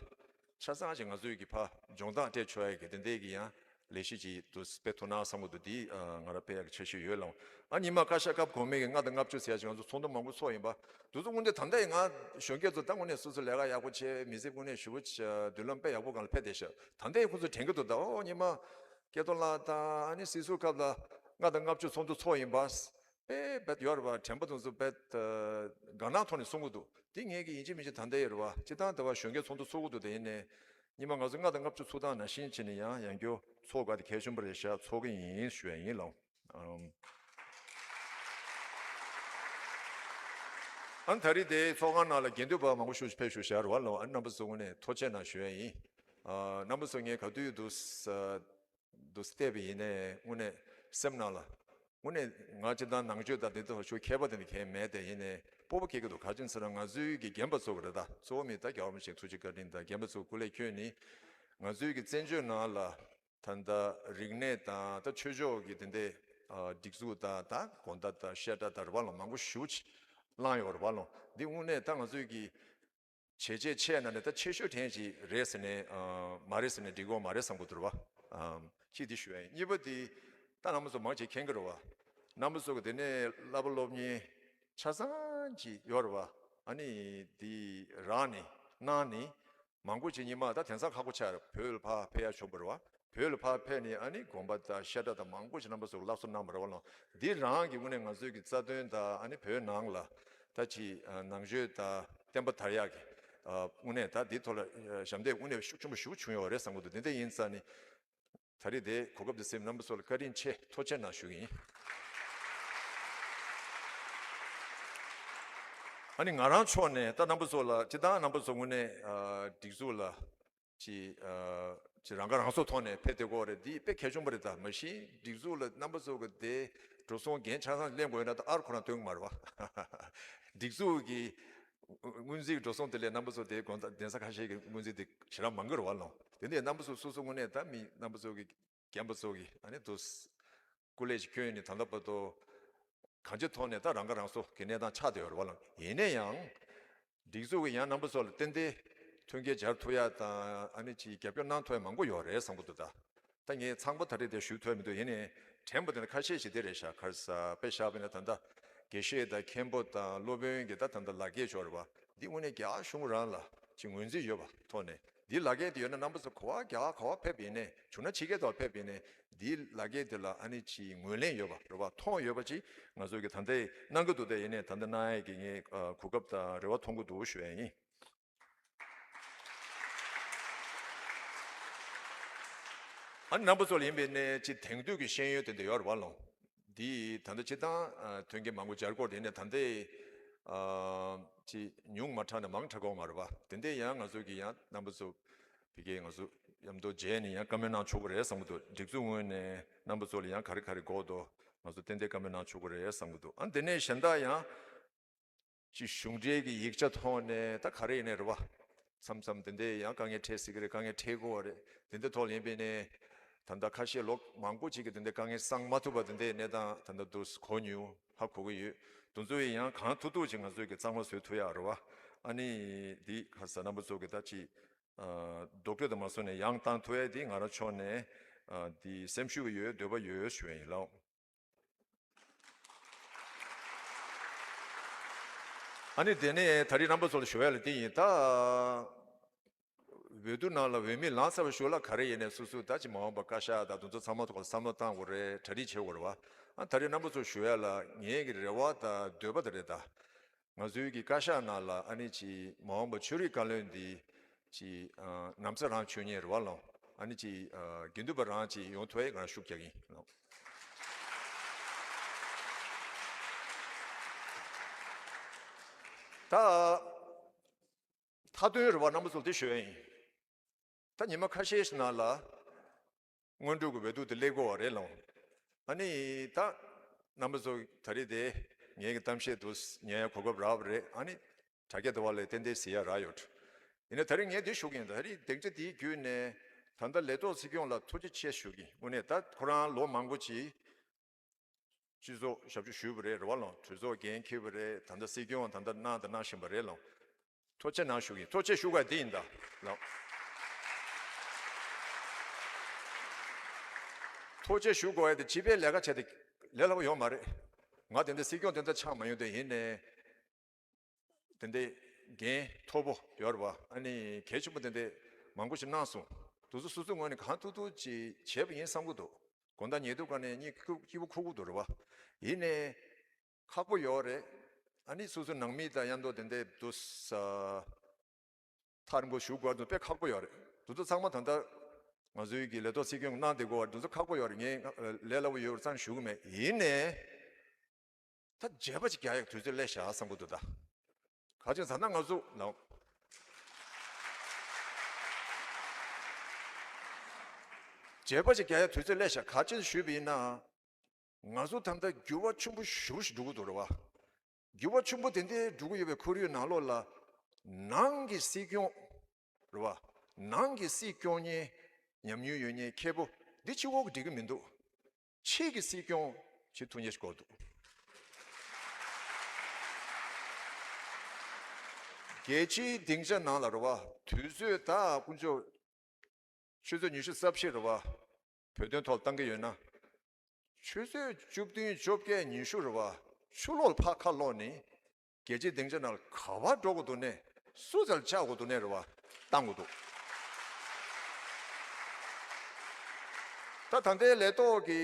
ཆ་ཚང་ཅིག་ང་ཚོའི་གི་ཕ་སྦྱོང་བརྡར་སྤྲད་ཆོག་ཡ་གི་དེ་འདྲའི་གི་ཡང་ལས་གཞི་ཅིག་འདུག་དཔེ་ཐུགས་སྣང་བསམ་གི་འདུག་འདི་ང་རང་དཔེ་ཡག་གི་འཆར་གཞི་ཡོད་ལ། ཨ་ཉི་མ་བཀའ་ཤག་སྐབས་གོང་མའི་གི་ལྔ་དང་ལྔ་བཅུ་ཟེར་ཡ་ཅིག་ང་ཚོ་ཚོགས་འདུ་མང་པོ་ཚོགས་ཡིན་པ། འདུག་ཚོ་དངོས་གནས་ད་ལྟ་ཡི་ང་གཞོན་སྐྱེས་ཚོ་ད་དངོས་གནས་སོ་སོ་ལས་ཀ་ཡག་པོ་བྱས་མི་ཚེ་དངོས་གནས་ཞུ་བོ་མདུན་ལམ་དཔེ་ཡག་པོ་སྒང་ལ་ཕེབས་བསྡད་ཤག་ད་ལྟ་ཡི་ཁོང་ཚོ་དྲན་གི་འདུག་ད་ཨོ་ཉི་མ། སྐལ་རྡོར་ལགས་དང་ཨ་ནི་སྲིད་ཟུར་སྐབས་ལ་ལྔ་དང་ལྔ་བཅུ་ཚོགས་འདུ་ཚོགས་ཡིན་པ། དཔེ་རྦད་ཡོད་རེད་པ། དྲན་པ་དེ་ཚོ་རྦད་དགའ་སྣང་ཐོག་ནས་གསུང་གི་འདུག་འདི་ངས་ཀྱི་ཡིན་གཅིག་མིན་གཅིག་ད་ལྟ་ཡོད་རེད་པ། སྤྱིར་བཏང་ད་བར་གཞོན་སྐྱེས་ཚོགས་འདུ་ཚོགས་ཀྱི་འདུག་དེ་ཡིན་ནས་ཉི་མ་ང་ཚོ་ལྔ་དང་ལྔ་བཅུ་ཚོགས་སྟངས་ནང་བཞིན་བྱས་ནས་ཡང་ཡང་བསྐྱར་ཚོགས་དགོས་དེ་གལ་ཆེན་པོ་རེད་ཤག་ཚོགས་ཀྱི་ཡིན་ཞུ་ཡ་ཡིན་ལགས། ཨམ། ཨ་ནི་ད་རེས་དེ་ཚོགས་ཁང་ནང་ལ་དགེ་འདུན་པ་མང་པོ་ཞིག་ཕེབས་བཞུགས་བཞག་རེད་པ་ལགས། ཨ་ནི་རྣམ་པ་ཚོ་དངོས་གནས་ཐུགས་རྗེ་གནང་ཞུ་ཡ་ཡིན། ཨ། རྣམ་པ་ཚོ་ངས་ག་དུས་འདུག་ས་འདུག་བལྟས་པ་ཡིན་ནའི་དངོས་གནས་སེམས་ནང་ལ། དངོས་གནས་ང་སྤྱིར་བཏང་ནང་ཆོས་དང་དེ་ཚོ་ཞུ་མཁས་པ་དེ་འདྲ་གང་མེད་དེ་ཡིན་ནའི་སྤོབས་པ་སྐྱེ་གི་འདུག་ག་ཅི་ཡིན་ཟེར་ན་ང་ཚོའི་གི་རྒན་པ་ཚོ་གི་རེད་ད། གཙོ་བོ་མི་ད་རྒྱལ་བ་རིན་པོ་ཆེ་ཐུགས་རྗེ་བཀའ་དྲིན་དང་རྒན་པ་ཚོ་སྐུ་ལས་བསྐྱོན་ནི། ང་ཚོའི་གི་བཙན་བྱོལ་ནང་ལ་ད་ལྟ་རིག་གནས་དང་ད་ཆོས་ཕྱོགས་ཀྱི་དེ་འདྲའི་ཨ་སྒྲིག་འཛུགས་དང་ད་དགོན་བདག་དང་བཤད་གྲྭ་དང་རེད་པ་ལགས། མང་པོ་ཞེ་པོ་ཅིག་བླངས་ཡོད་རེད་པ་ལགས། འདི་དངོས་གནས་ད་ང་ཚོའི་གི་བྱས་རྗེས་ཆེ་ན་ནི་ད་ཆེ་ཤོས་དྲན་ཅིག་རེད་ཟེར་ནས་ཨ་མ་རེད་ཟེར་ནས་འགྲིག་གི་མ་རེད་བསམ་གི་འདུག་རེད་པ། ཨ་གཅིག་འདི་ཞུ་ཡ་ཡིན། གཉིས་པ་འདི་ད་རྣམ་པ་ཚོ་མང་ཆེ་མཁྱེན་གི་རེད་པ། རྣམ་པ་ཚོ་གི་དེ་ནས་བསླབ་པ་སློབ་གཉེར་ཆ་ཚང་ཅིག་ཡོད་རེད་པ། ཨ་ནི་འདི་རག་ནི་གནང་ནི་མང་པོ་ཅིག་ཉི་མ་ད་དེང་སང་ཁག་པོ་ཆགས་རེད། བོད་ལ་ཕར་ཕེབས་ཡ་ཆོག་པ་རེད་པ། བོད་ལ་ཕར་ཕེབས་ནས་ཨ་ནི་དགོན་པ་དང་བཤད་གྲྭ་དང་མང་པོ་ཞིག་རྣམ་པ་ཚོ་སླར་གསོ་གནང་བ་རེད་པ་ལགས། འདི་རང་གི་དངོས་གནས་ང་ཚོའི་གི་རྩ་དོན་དང་ཨ་ནི་བོད་ནང་ལ་ད་ཅི་ཨ་ནང་ཆོས་དང་བསྟན་པ་དར་ཡག་གི་ཨ་དངོས་གནས་ད་འདི་ཐོག་ལ་ཨ་ཞབས་འདེགས་དངོས་གནས་ཤུགས་ཆེན་པོ་ཞེ་པོ་བྱུང་ཡོད་རེད་བསམ་གི་འདུག་དེ་འདྲ་ཡིན་ཙང་ནི་ད་རེས་དེ་གོ་སྐབས་འདི་སེམས་རྣམ་པ་ཚོ་ལ་བཀའ་དྲིན་ཆེ་ཐུགས་རྗེ་གནང་ཞུ་གི་ཡིན། ཨ་ནི་ང་རང་ཕྱོགས་ནས་ད་རྣམ་པ་ཚོ་ལ་སྤྱིར་བཏང་རྣམ་པ་ཚོ་དངོས་གནས་ཨ་སྒྲིག་འཛུགས་ལ། ཅིག་ཨ་ཅིག་རང་ཁ་རང་གསོ་ཐོག་ནས་ཕེབས་བསྡད་ཀྱི་ཡོད་རེད། འདི་དཔེ་གལ་ཆེན་པོ་རེད། ད་མ་གཞི་སྒྲིག་འཛུགས་ལ་རྣམ་པ་ཚོ་གི་དེ་འགྲོ་སོང་འགན་ཆ་ཚང་ལེན་དགོས་ན་ད་ཨར་ཁོ་རང་སྟོན་གི་མ་རེད་པ། སྒྲིག་འཛུགས་ཀྱི་སྔོན་རྩིས་ཀྱི་འགྲོ་སོང་དེ་ལས་རྣམ་པ་ཚོ་དེ་དགོན་བདག་གདན་ས་ཁ་ཤས་ཀྱི་སྔོན་རྩིས་དེ་ཞེ་དྲག་མང་གི་རེད་པ་ལགས། དེ་ནས་རྣམ་པ་ཚོ་སོ་སོ་དངོས་གནས་ད་མི་རྣམ་པ་ཚོ་གི་རྒན་པ་ཚོ་གི་ཨ་ནི་དུ་སྐུ་ལས་ཀྱི་ཁྱོན་ནས་ད་ལྟ་བར་དུ་གང་ཅིའི་ཐོག་ནས་ད་རང་ཁ་རང་གསོ་གི་གནས་སྟངས་ཆགས་བསྡད་ཡོད་རེད་པ་ལགས། ཡིན་ན་ཡང་། སྒྲིག་འཛུགས་ཀྱིས་ཡང་རྣམ་པ་ཚོ་ལ་ཏན་ཏན་མཐུན་རྐྱེན་སྦྱར་ཐུབ་ཡ་དང་ཨ་ནི་ཅིག་རྒྱབ་སྐྱོར་གནང་ཐུབ་ཡ་མང་པོ་ཡོད་རེད་བསམ་གི་འདུག་ད་ད་ངས་ཚང་པ་ད་རེས་དེ་ཞུ་ཐུབ་ཡ་མི་འདུག་ཡིན་ནའི་དྲན་པ་དེ་ནི་ཁ་ཤས་ཤིག་དེ་རེད་ཤག་ག་རེ་ཟེར་དཔེ་བཞག་པ་ཡིན་ན་ད་ལྟ་དགེ་བཤེས་དང་མཁན་པོ་དང་སློབ་དཔོན་གྱི་ད་ད་ལྟ་ལག་འཁྱེར་ཅིག་ཡོད་རེད་པ། འདི་དངོས་གནས་རྒྱ་གཞུང་རང་ལ་ཅིག་ངོས་འཛིན་ཡོད་པ་ཐོག་ནས་འདི་ལག་འཁྱེར་དེ་ཡོད་ན་རྣམ་པ་ཚོ་ག་པར་རྒྱ་གར་ག་པར་ཕེབས་ཡིན་ནའི་བྱུང་ན་ཕྱི་རྒྱལ་དུ་ཕེབས་ཡིན་ནའི། འདིའི་ལག་འཁྱེར་འདི་ལ་ཨ་ནི་ཅིག་ངོས་ལེན་ཡོད་པ་རེད་པ། མཐོང་ཡོད་པ་ཅིག་ང་ཚོ་གི་ད་ལྟའི་གནང་གི་འདུག་དེ་ཡིན་ནའི་ད་ལྟ་གནང་ཡས་ཀྱི་ངས་ཨ་གོ་སྐབས་དང་རེ་བ་མཐོང་གི་འདུག་ཞུ་ཡས་ཡིན། ཨ་ནི་རྣམ་པ་ཚོ་ལ་ཡིན་པའི་ནས་ཅིག་དེང་དུས་ཀྱི་ཤེས་ཡོན་དེ་འདྲ་ཡོད་རེད་པ་ལགས། འདི་ད་ལྟ་སྤྱིར་བཏང་ཨ་མཐུན་རྐྱེན་མང་པོ་སྦྱར་དགོས་དེ་ནས་ད་ལྟའི་ཨ་ཅིག་ཉུང་མ་དྲགས་ནས་མང་དྲགས་དགོས་མ་རེད་པ། དེ་འདྲ་ཡང་ང་ཚོ་གི་ཡང་རྣམ་པ་ཚོ་ཕ་གིའི་ང་ཚོ་མཉམ་དུ་མཇལ་ནས་ཡང་བཀའ་མོལ་གནང་ཆོག་གི་རེད་བསམ་གི་འདུག་སྒྲིག་འཛུགས་ངོས་ནས་རྣམ་པ་ཚོ་ལ་ཡང་ག་རེ་ག་རེ་དགོས་འདུག་ང་ཚོ་ཏན་ཏན་བཀའ་མོལ་གནང་ཆོག་གི་རེད་བསམ་གི་འདུག་ཨ་དེ་ནས་གཞན་དག་ཡང་ཅིག་གཞུང་འབྲེལ་གྱི་ཡིག་ཆ་ཐོག་ནས་ད་ག་རེ་ཡིན་ནའི་རེད་པ། མཚམས་མཚམས་དེ་འདྲའི་ཡང་དཀའ་ངལ་འཕྲད་སྲིད་ཀྱི་རེད། དཀའ་ངལ་འཕྲད་དགོས་པ་རེད། དེ་འདྲའི་ཐོག་ལ་ཡིན་པའི་ནས་ད་ལྟ་ཁ་ཤས་ལོ་མང་པོ་ཅིག་གིས་དེ་འདྲའི་དཀའ་ངལ་སངས་མ་ཐུབ་པ་དེ་འདྲའི་གནས་སྟངས་ད་ལྟ་འདུག་གོ་མྱོང་ཧ་གོ་གི་ཡོད། དེ་ཚོ་ཡི་ཡང་གང་ཐུབ་ཐུབ་ཅིག་ང་ཚོས་ཀྱི་གཙང་མ་བཟོ་ཐུབ་ཡག་རེད་པ། ཨ་ནི་འདི་ཁ་ས་རྣམ་པ་ཚོ་གི་ད་ཅིག་ཨ་རྡོག་ཁྲེས་དུ་མ་སོང་ནས་ཡང་བཏང་ཐུབ་ཡ་འདི་ང་རང་ཕྱོགས་ནས་ཨ་འདི་སེམས་ཤུགས་ཡོད་འདོད་པ་ཡོད་ཞུ་ཡ་ཡིན་ལགས། ཨ་ནི་དེ་ནས་ད་རེས་རྣམ་པ་ཚོ་ལ་ཞུ་ཡ་ལ་འདི་ཡིན། ད་འོས་བསྡུ་ནང་ལ་འོས་མི་ལངས་ཚར་བ་ཞུ་ལ་ག་རེ་ཡིན་ནའི་སོ་སོ་ད་ཅི་མ་འོངས་པ་བཀའ་ཤག་དང་དེ་ཚོ་ཚང་མ་ཐོག་ལ་བསམ་བློ་བཏང་དགོས་རེད། གྲ་སྒྲིག་བྱེད་དགོས་རེད་པ། ཨ་ད་རེས་རྣམ་པ་ཚོ་ཞུ་ཡ་ལ་ངའི་གི་རེ་བ་དང་འདོད་པ་དེ་རེད་ད། ང་ཚོའི་གི་བཀའ་ཤག་ནང་ལ་ཨ་ནི་ཅིག་མ་འོངས་པ་ཆོས་རིག་བཀའ་བློན་འདི་ཅིག་ཨ་ནམ་ཟླ་རང་ཆོས་ཉིད་རེད་པ་ལགས། ཨ་ནི་ཅིག་ཨ་དགེ་འདུན་པ་རང་ཅིག་ཡོང་ཐུབ་ཡ་ང་ཤུགས་རྒྱག་གི་ཡིན་ལགས། ད་མཐའ་དོན་རེད་པ། རྣམ་པ་ཚོ་ལ་དེ་ཞུ་ཡ་ཡིན། ད་ཉི་མ་ཁ་ཤས་ཤིག་ནང་ལ་སྔོན་འགྲོ་གི་འོས་བསྡུ་དེ་སླེབས་དགོས་པ་རེད་ལགས། ཨ་ནི་ད་རྣམ་པ་ཚོ་ད་རེས་དེ་ངའི་གི་གཏམ་བཤད་དུ་ཉན་ཡ་གོ་སྐབས་རག་པ་རེད། ཨ་ནི་དྲ་རྒྱ་དེ་བ་ལས་ཏན་ཏན་ཟེར་ཡ་རག་ཡོད། ཡིན་ན་ད་རེས་ངས་འདི་ཞུ་གི་ཡིན། ད་རེས་སྡིངས་ཆ་དེའི་བརྒྱུད་ནས་ད་ལྟ་ལས་ཐོག་སྲིད་སྐྱོང་ལ་ཐུགས་རྗེ་ཆེ་ཞུ་གི་ཡིན། དངོས་གནས་ད་ཁོ་རང་ལོ་མང་པོ་ཅིག་ སྤྱི་ཚོགས་ཞབས་ཞུ་ཞུས་པ་རེད། རེད་བ་ལོ། གྲོས་ཚོགས་འགན་འཁྱེར་བ་རེད། ད་ལྟ་སྲིད་སྐྱོང་ད་ལྟ་གནང་དང་གནང་བཞིན་པ་རེད་ལོ། ཐུགས་རྗེ་གནང་ཞུ་གི་ཡིན། ཐུགས་རྗེ་ཞུ་དགོས་དེ་ཡིན་ད་ལོ། ཐུགས་རྗེ་ཞུ་དགོས་ཡ་དེ་སྤྱི་པའི་ལས་ཀ་བྱས་ཏེ་ལས་སླ་པོ་ཡོད་མ་རེད། ང་དེ་འདྲ་སྲིད་སྐྱོང་དེ་འདྲ་ཆགས་མ་ཡོང་དེ་ཡིན་ནས། དེ་འདྲའི་འགན་མཐོ་པོ་ཡོད་རེད་བ། ཨ་ནི་གལ་ཆེན་པོ་དེ་འདྲའི་མང་པོ་ཞིག་གནང་སོང་། དེ་ཚོ་སོ་སོའི་ངོས་ནས་གང་ཐུབ་ཐུབ་ཅིག་བྱས་པ་ཡིན་བསམ་གྱི་འདུག་དགོང་དག་ཉལ་དུས་ག་ནས་གཉིད་ཁུག་སྐྱིད་པོ་ཁུག་གི་འདུག་རེད་བ། ཡིན་ནའི་ཁག་པོ་ཡོད་རེད། ཨ་ནི་སོ་སོའི་ནང་མི་དང་མཉམ་དུ་དེ་འདྲའི་འདུག་ས་ཐག་རིང་པོ་བཞུགས་དགོས་དུས་དཔེ་ཁག་པོ་ཡོད་རེད། དེ་ཚོ་ཚང་མ་ད་ལྟ་ང་ཚོའི་གི་ལས་ཐོག་སྲིད་སྐྱོང་གནང་བསྡད་དགོས་པ་དེ་ཚོ་ཁག་པོ་ཡོད་རེད། ངས་ལས་སླ་པོ་ཡོད་རེད་བསམ་ཞུ་གི་མེད། ཡིན་ནའི། ད་བརྗེད་པ་ཅིག་རྒྱག་ཡག་དུས་ཚོད་སླེབས་ཤག་བསམ་གྱི་འདུག་ད་ག་ཅིག་ཟེར་ན་ང་ཚོ་ལ་བརྗེད་པ་ཅིག་རྒྱག་ཡག་དུས་ཚོད་སླེབས་ཤག་ག་ཅིག་ཞུས་པ་ཡིན་ན། ང་ཚོ་ད་ལྟ་འགྱུར་བ་ཆེན་པོ་ཞེ་པོ་ཞིག་འགྲོ་གི་འདུག་རེད་བ། འགྱུར་བ་ཆེན་པོ་དེ་འདྲའི་འགྲོ་གི་ཡོད་པའི་ཁོར་ཡུག་ནང་ལོགས་ལ། ནང་གི་སྲིད་སྐྱོང་རེད་བ། ནང་གི་སྲིད་སྐྱོང་མཁན་ཉམས་མྱོང་ཡོད་མཁན་མཁས་པོ་འདི་གཅིག་པོ་གིས་འགྲིག་གི་མི་འདུག་ཕྱི་གི་སྲིད་སྐྱོང་བྱེད་ཐུབ་མཁན་ཞིག་དགོས་འདུག་རྒྱལ་སྤྱིའི་སྡིངས་ཆ་ནང་ལ་རེད་བ། དུས་ཚོད་ད་དཀོན་མཆོག་ཆུ་ཚོད་ཉི་ཤུ་རྩ་བཞི་རེད་བ། བོད་དོན་ཐོག་བཏང་གི་ཡོད་ན། ཆུ་ཚོད་བཅུ་བདུན་བཅོ་བརྒྱད་ཉི་ཤུ་རེད་བ། ཕྱི་ལོགས་ལ་ཕར་ཁ་ལོག་ནས། རྒྱལ་སྤྱིའི་སྡིངས་ཆ་ནང་ལ་ག་པར་འགྲོ་དགོས་འདུག་ནས། སུ་ཚོར་བཅར་དགོས་འདུག་ནས་རེད་བ། བཏང་དགོས་འདུག་ད་ད་ལྟའི་ལས་ཐོག་གི་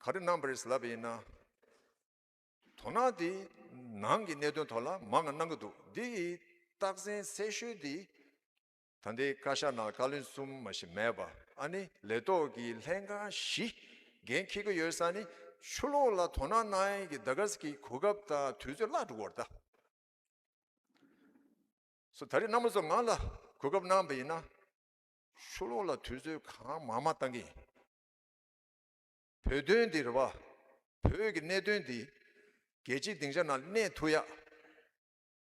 ག་རེ་གནང་བ་རེད་ལབ་པ་ཡིན་ན། དོ་སྣང་དེ་ནང་གི་གནད་དོན་ཐོག་ལ་མང་ང་གནང་གི་འདུག་འདི་ཡི་རྟགས་མཚན་གསལ་ཤོས་དེ། ད་ལྟའི་བཀའ་ཤག་ནང་བཀའ་བློན་གསུམ་མ་ཞིག་མེད་པ། ཨ་ནི་ལས་ཐོག་གི་ལྷན་ཁང་བཞི་འགན་འཁྱེར་གྱི་ཡོད་ས་ནི། ཕྱི་ལོགས་ལ་དོ་སྣང་གནང་ཡས་ཀྱི་ད་ག་ཟེ་གི་གོ་སྐབས་དང་དུས་ཚོད་བརླག་འགྲོ་གི་ཡོད་རེད་ད། སོ་ད་རེས་རྣམ་པ་ཚོ་ང་ལ་གོ་སྐབས་གནང་བ་ཡིན་ན། ཕྱི་ལོགས་ལ་དུས་ཚོད་གང་མང་མང་བཏང་གི་ཡིན། བོད་དོན་འདི་རེད་བ། བོད་ཀྱི་གནད་དོན་འདི་རྒྱལ་སྤྱིའི་སྡིངས་ཆ་ནང་གནས་ཐུབ་ཡ།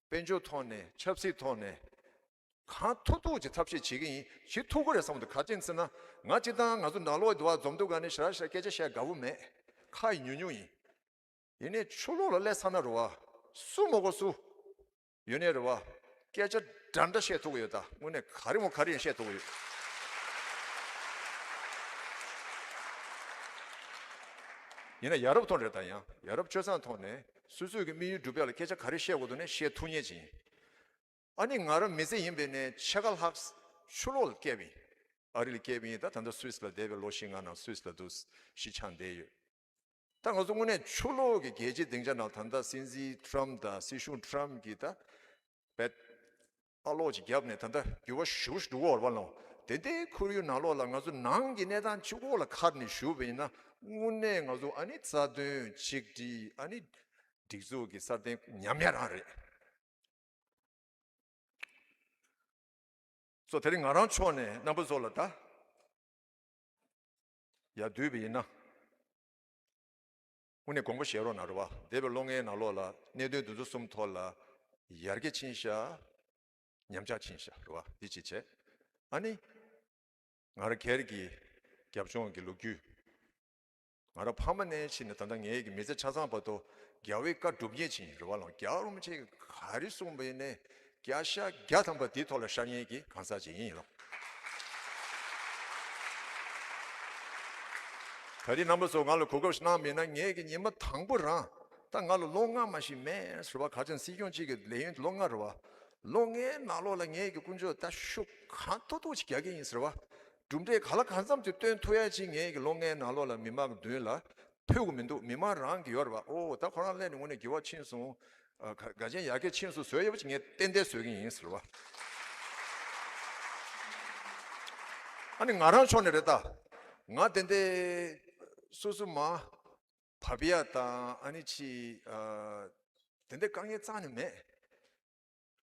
དཔལ་འབྱོར་ཐོག་ནས། ཆབ་སྲིད་ཐོག་ནས། གང་ཐུབ་ཐུབ་ཀྱི་ཐབས་ཤེས་བྱེད་ཀྱི་ཡིན། བྱེད་ཐུབ་ཀྱི་རེད་བསམ་གྱི་འདུག་ག་ཅི་ཡིན་ཟེར་ན། ང་སྤྱིར་བཏང་ང་ཚོ་ནང་ལོགས་འདི་བ་འཛོམས་འདུག་ག་ནས་ཞེ་དྲག་ཞེ་དྲག་སྐད་ཆ་བཤད་དགའ་པོ་མེད། ཁ་ཡི་ཉུང་ཉུང་ཡིན། ཡིན་ནའི་ཕྱི་ལོགས་ལ་སླེབས་ཚར་ན་རེད་བ། སུ་མ་གོ་སུ་ཡོད་ནའི་རེད་བ། སྐད་ཆ་འདྲ་འདྲ་བཤད་ཐུབ་ཀྱི་ཡོད་ད། དངོས་གནས་ག་རེ་མོ་ག་རེ་ཡང་བཤད་ཐུབ་ཀྱི་ཡོད། ཡིན་ན་ཡ་རབས་ཐོག་རེད་ད། ཡང་ཡ་རབས་སྤྱོད་བཟང་ཐོག་ནས་སོ་སོའི་གི་དམིགས་ཡུལ་འགྲུབ་ཡ་ལ་སྐད་ཆ་ག་རེ་བཤད་དགོས་འདུག་ནས་བཤད་ཐུབ་མཁན་ཅིག་ཡིན། ཨ་ནི་ང་རང་མི་ཚེ་ཡིན་པའི་ནས་ཕྱེད་ཀ་ལྷག་ཕྱི་ལོགས་ལ་བསྐྱལ་བ་ཡིན། ཨ་རི་ལ་བསྐྱལ་བ་ཡིན། ད་ད་ལྟ་སུད་སི་ལ་བསྡད་པའི་ལོ་བཞི་ལྔ་ནང་སུད་སི་ལ་འདུག་གཞིས་ཆགས་བསྡད་ཡོད། ད་ང་ཚོ་དངོས་གནས་ཕྱི་ལོགས་ཀྱི་རྒྱལ་སྤྱིའི་སྡིངས་ཆ་ནང་ད་ལྟ་སྲིད་འཛིན་ཊམ་དང་སྲིད་གཞུང་ཊམ་གྱིས་ད་བེད་ཨ་ལོག་ཅིག་བརྒྱབ་ནས་ད་ལྟ་འགྱུར་བ་ཞེ་པོ་ཞིག་འགྲོ་གི་ཡོད་རེད་བ་ལོ། དེ་འདྲའི་ཁོར་ཡུག་ནང་ལོགས་ལ་ང་ཚོ་ནང་གི་གནས་སྟངས་གཅིག་པོ་ལ་ཁར་ནས་ཞུགས་པ་ཡིན་ན། དངོས་གནས་ང་ཚོ་ཨ་ནི་རྩ་དོན་ཆིག་སྒྲིལ། ཨ་ནི་སྒྲིག་འཛུགས་ཀྱི་སྲ་བརྟན་ཉམས་ཡ་རང་རེད། སོ་དེ་རིང་ང་རང་ཕྱོགས་ནས་རྣམ་པ་ཚོ་ལ་ད་ཡར་བསྡུས་པ་ཡིན་ན། དངོས་གནས་དགོངས་པ་བཞེས་རོགས་གནང་རེད་བ། འདས་པའི་ལོ་ལྔའི་ནང་ལོགས་ལ་གནད་དོན་འདི་ཚོ་གསུམ་ཐོག་ལ་ཡར་རྒྱས་ཕྱིན་ཤག་ཉམས་ཆག་ཕྱིན་ཤག་རེད་བ། འདི་གཅིག་བྱས། ཨ་ནི་ང་རང་སྒེར་གྱི་རྒྱབ་ལྗོངས་ཀྱི་ལོ་རྒྱུས། ང་རང་ཕ་མ་ནས་ཕྱིན་ནས་ད་ལྟ་ངའི་གི་མི་ཚེ་ཆ་ཚང་བར་དུ་རྒྱལ་བའི་བཀའ་སྒྲུབ་མཁན་ཅིག་ཡིན་རེད་བ་ལང་། རྒྱལ་བ་རིན་པོ་ཆེ་གིས་ག་རེ་གསུངས་པ་ཡིན་ནའི་བརྒྱ་ཆ་བརྒྱ་ཐམ་པ་དེའི་ཐོག་ལ་ཤར་མཁན་གྱི་གང་ཟག་ཅིག་ཡིན་ལང་། ད་རེས་རྣམ་པ་ཚོ་ང་ལ་གོ་སྐབས་ཤིག་གནང་མེད་ན། ངས་ཀྱི་ཉི་མ་དང་པོ་རང་ད་ང་ལ་ལོ་ལྔ་མ་ཞིག་མེད་ཟེར་བ། ག་ཅན་སྲིད་སྐྱོང་གཅིག་གི་ལས་ཡུན་ལོ་ལྔ་རེད་བ། ལོ་ལྔའི་ནང་ལོགས་ལ་ངས་ཀྱི་དཀོན་མཆོག་ད་ཤུགས་གང་ཐུབ་ཐུབ་ཅིག་རྒྱག་གི་ཡིན་ཟེར་བ། གྲུབ་འབྲས་ག་ལ་གང་འཚམ་ཅིག་སྟོན་ཐུབ་ཡ་ཅིག་ངས་ཀྱི་ལོ་ལྔའི་ནང་ལོགས་ལ་མི་མང་མདུན་ལ་ཕུལ་གི་མི་འདུག་མི་མང་རང་གི་ཡོད་རེད་བ། ཨོ་ད་ཁོ་རང་སླེབས་ནས་དངོས་གནས་འགྱུར་བ་ཕྱིན་སོང་། ཨ་ག་ག་ཅན་ཡར་རྒྱས་ཕྱིན་སོང་ཟེར་ཡོད་པ་ཅིག་ངས་ཏན་ཏན་ཟེར་གི་ཡིན་ཟེར་བ། ཨ་ནི་ང་རང་ཕྱོགས་ནས་རེད་ད། ང་དེ་འདྲའི་སོ་སོ་མ་བབ་ཡ་དང་ཨ་ནི་ཅི་ཨ་དེ་འདྲའི་དཀའ་ངལ་རྩ་ནས་མེད།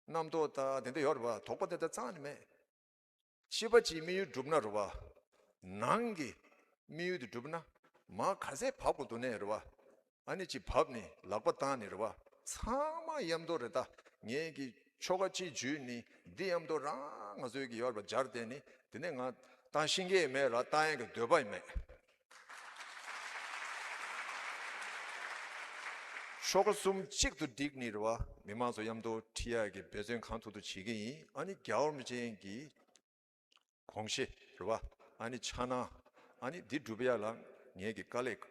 རྣམ་རྟོག་དང་དེ་འདྲ་ཡོད་རེད་བ། དོགས་པ་དེ་འདྲ་རྩ་ནས་མེད། ཕྱི་པ་ཅིག་དམིགས་ཡུལ་འགྲུབ་ན་རེད་བ། ནང་གི་དམིགས་ཡུལ་དེ་འགྲུབ་ན་མར་ག་ཚད་བབས་དགོས་འདུག་ནས་རེད་བ། ཨ་ནི་ཅིག་བབས་ནས་ལག་པ་བཏང་ནས་རེད་བ། ཚང་མ་མཉམ་དུ་རེད་ད། ངས་ཀྱི་ཆོ་ག་ཅིག་བརྒྱུད་ནས་འདི་མཉམ་དུ་རང་ང་ཚོའི་གི་ཡོད་རེད་བ། སྦྱར་བསྡད་ནས་དེ་ནས་ང་བཏང་ཤེས་ཀྱི་མེད་ར། བཏང་ཡས་ཀྱི་འདོད་པ་ཡང་མེད། ཁྲོ་ཁ་གསུམ་གཅིག་ཏུ་བསྒྲིགས་ནས་རེད་བ། མི་མང་ཚོ་མཉམ་དུ་ཁྲིད་ཡག་གི་འབད་བརྩོན་གང་ཐུབ་ཐུབ་བྱེད་ཀྱི་ཡིན། ཨ་ནི་རྒྱལ་བ་རིན་པོ་ཆེ་གི་དགོངས་གཞི་རེད་བ། ཨ་ནི་འཆར་སྣང་ཨ་ནི་འདི་སྒྲུབ་ཡག་ལ་ངེད་ཀྱི་དཀའ་ལས་ག་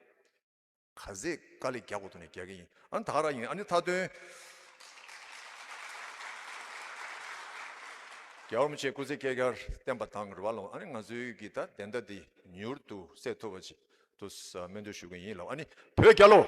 ཚད་དཀའ་ལས་རྒྱག་དགོས་འདུག་ནས་རྒྱག་གི་ཡིན། ཨ་ནི་ད་ག་རང་ཡིན། ཨ་ནི་མཐའ་དོན་རྒྱལ་བ་རིན་པོ་ཆེ་སྐུ་ཚེ་བསྐལ་བརྒྱར་བརྟན་པ་དང་རེད་བ་ལོ། ཨ་ནི་ང་ཚོའི་གི་ད་བདེན་མཐའ་འདི་མྱུར་དུ་སེལ་ཐུབ་པ་ཅིག་ཏུ་སྨོན་འདུན་ཞུ་གི་ཡིན་ལོ། ཨ་ནི་བོད་རྒྱལ་ལོ།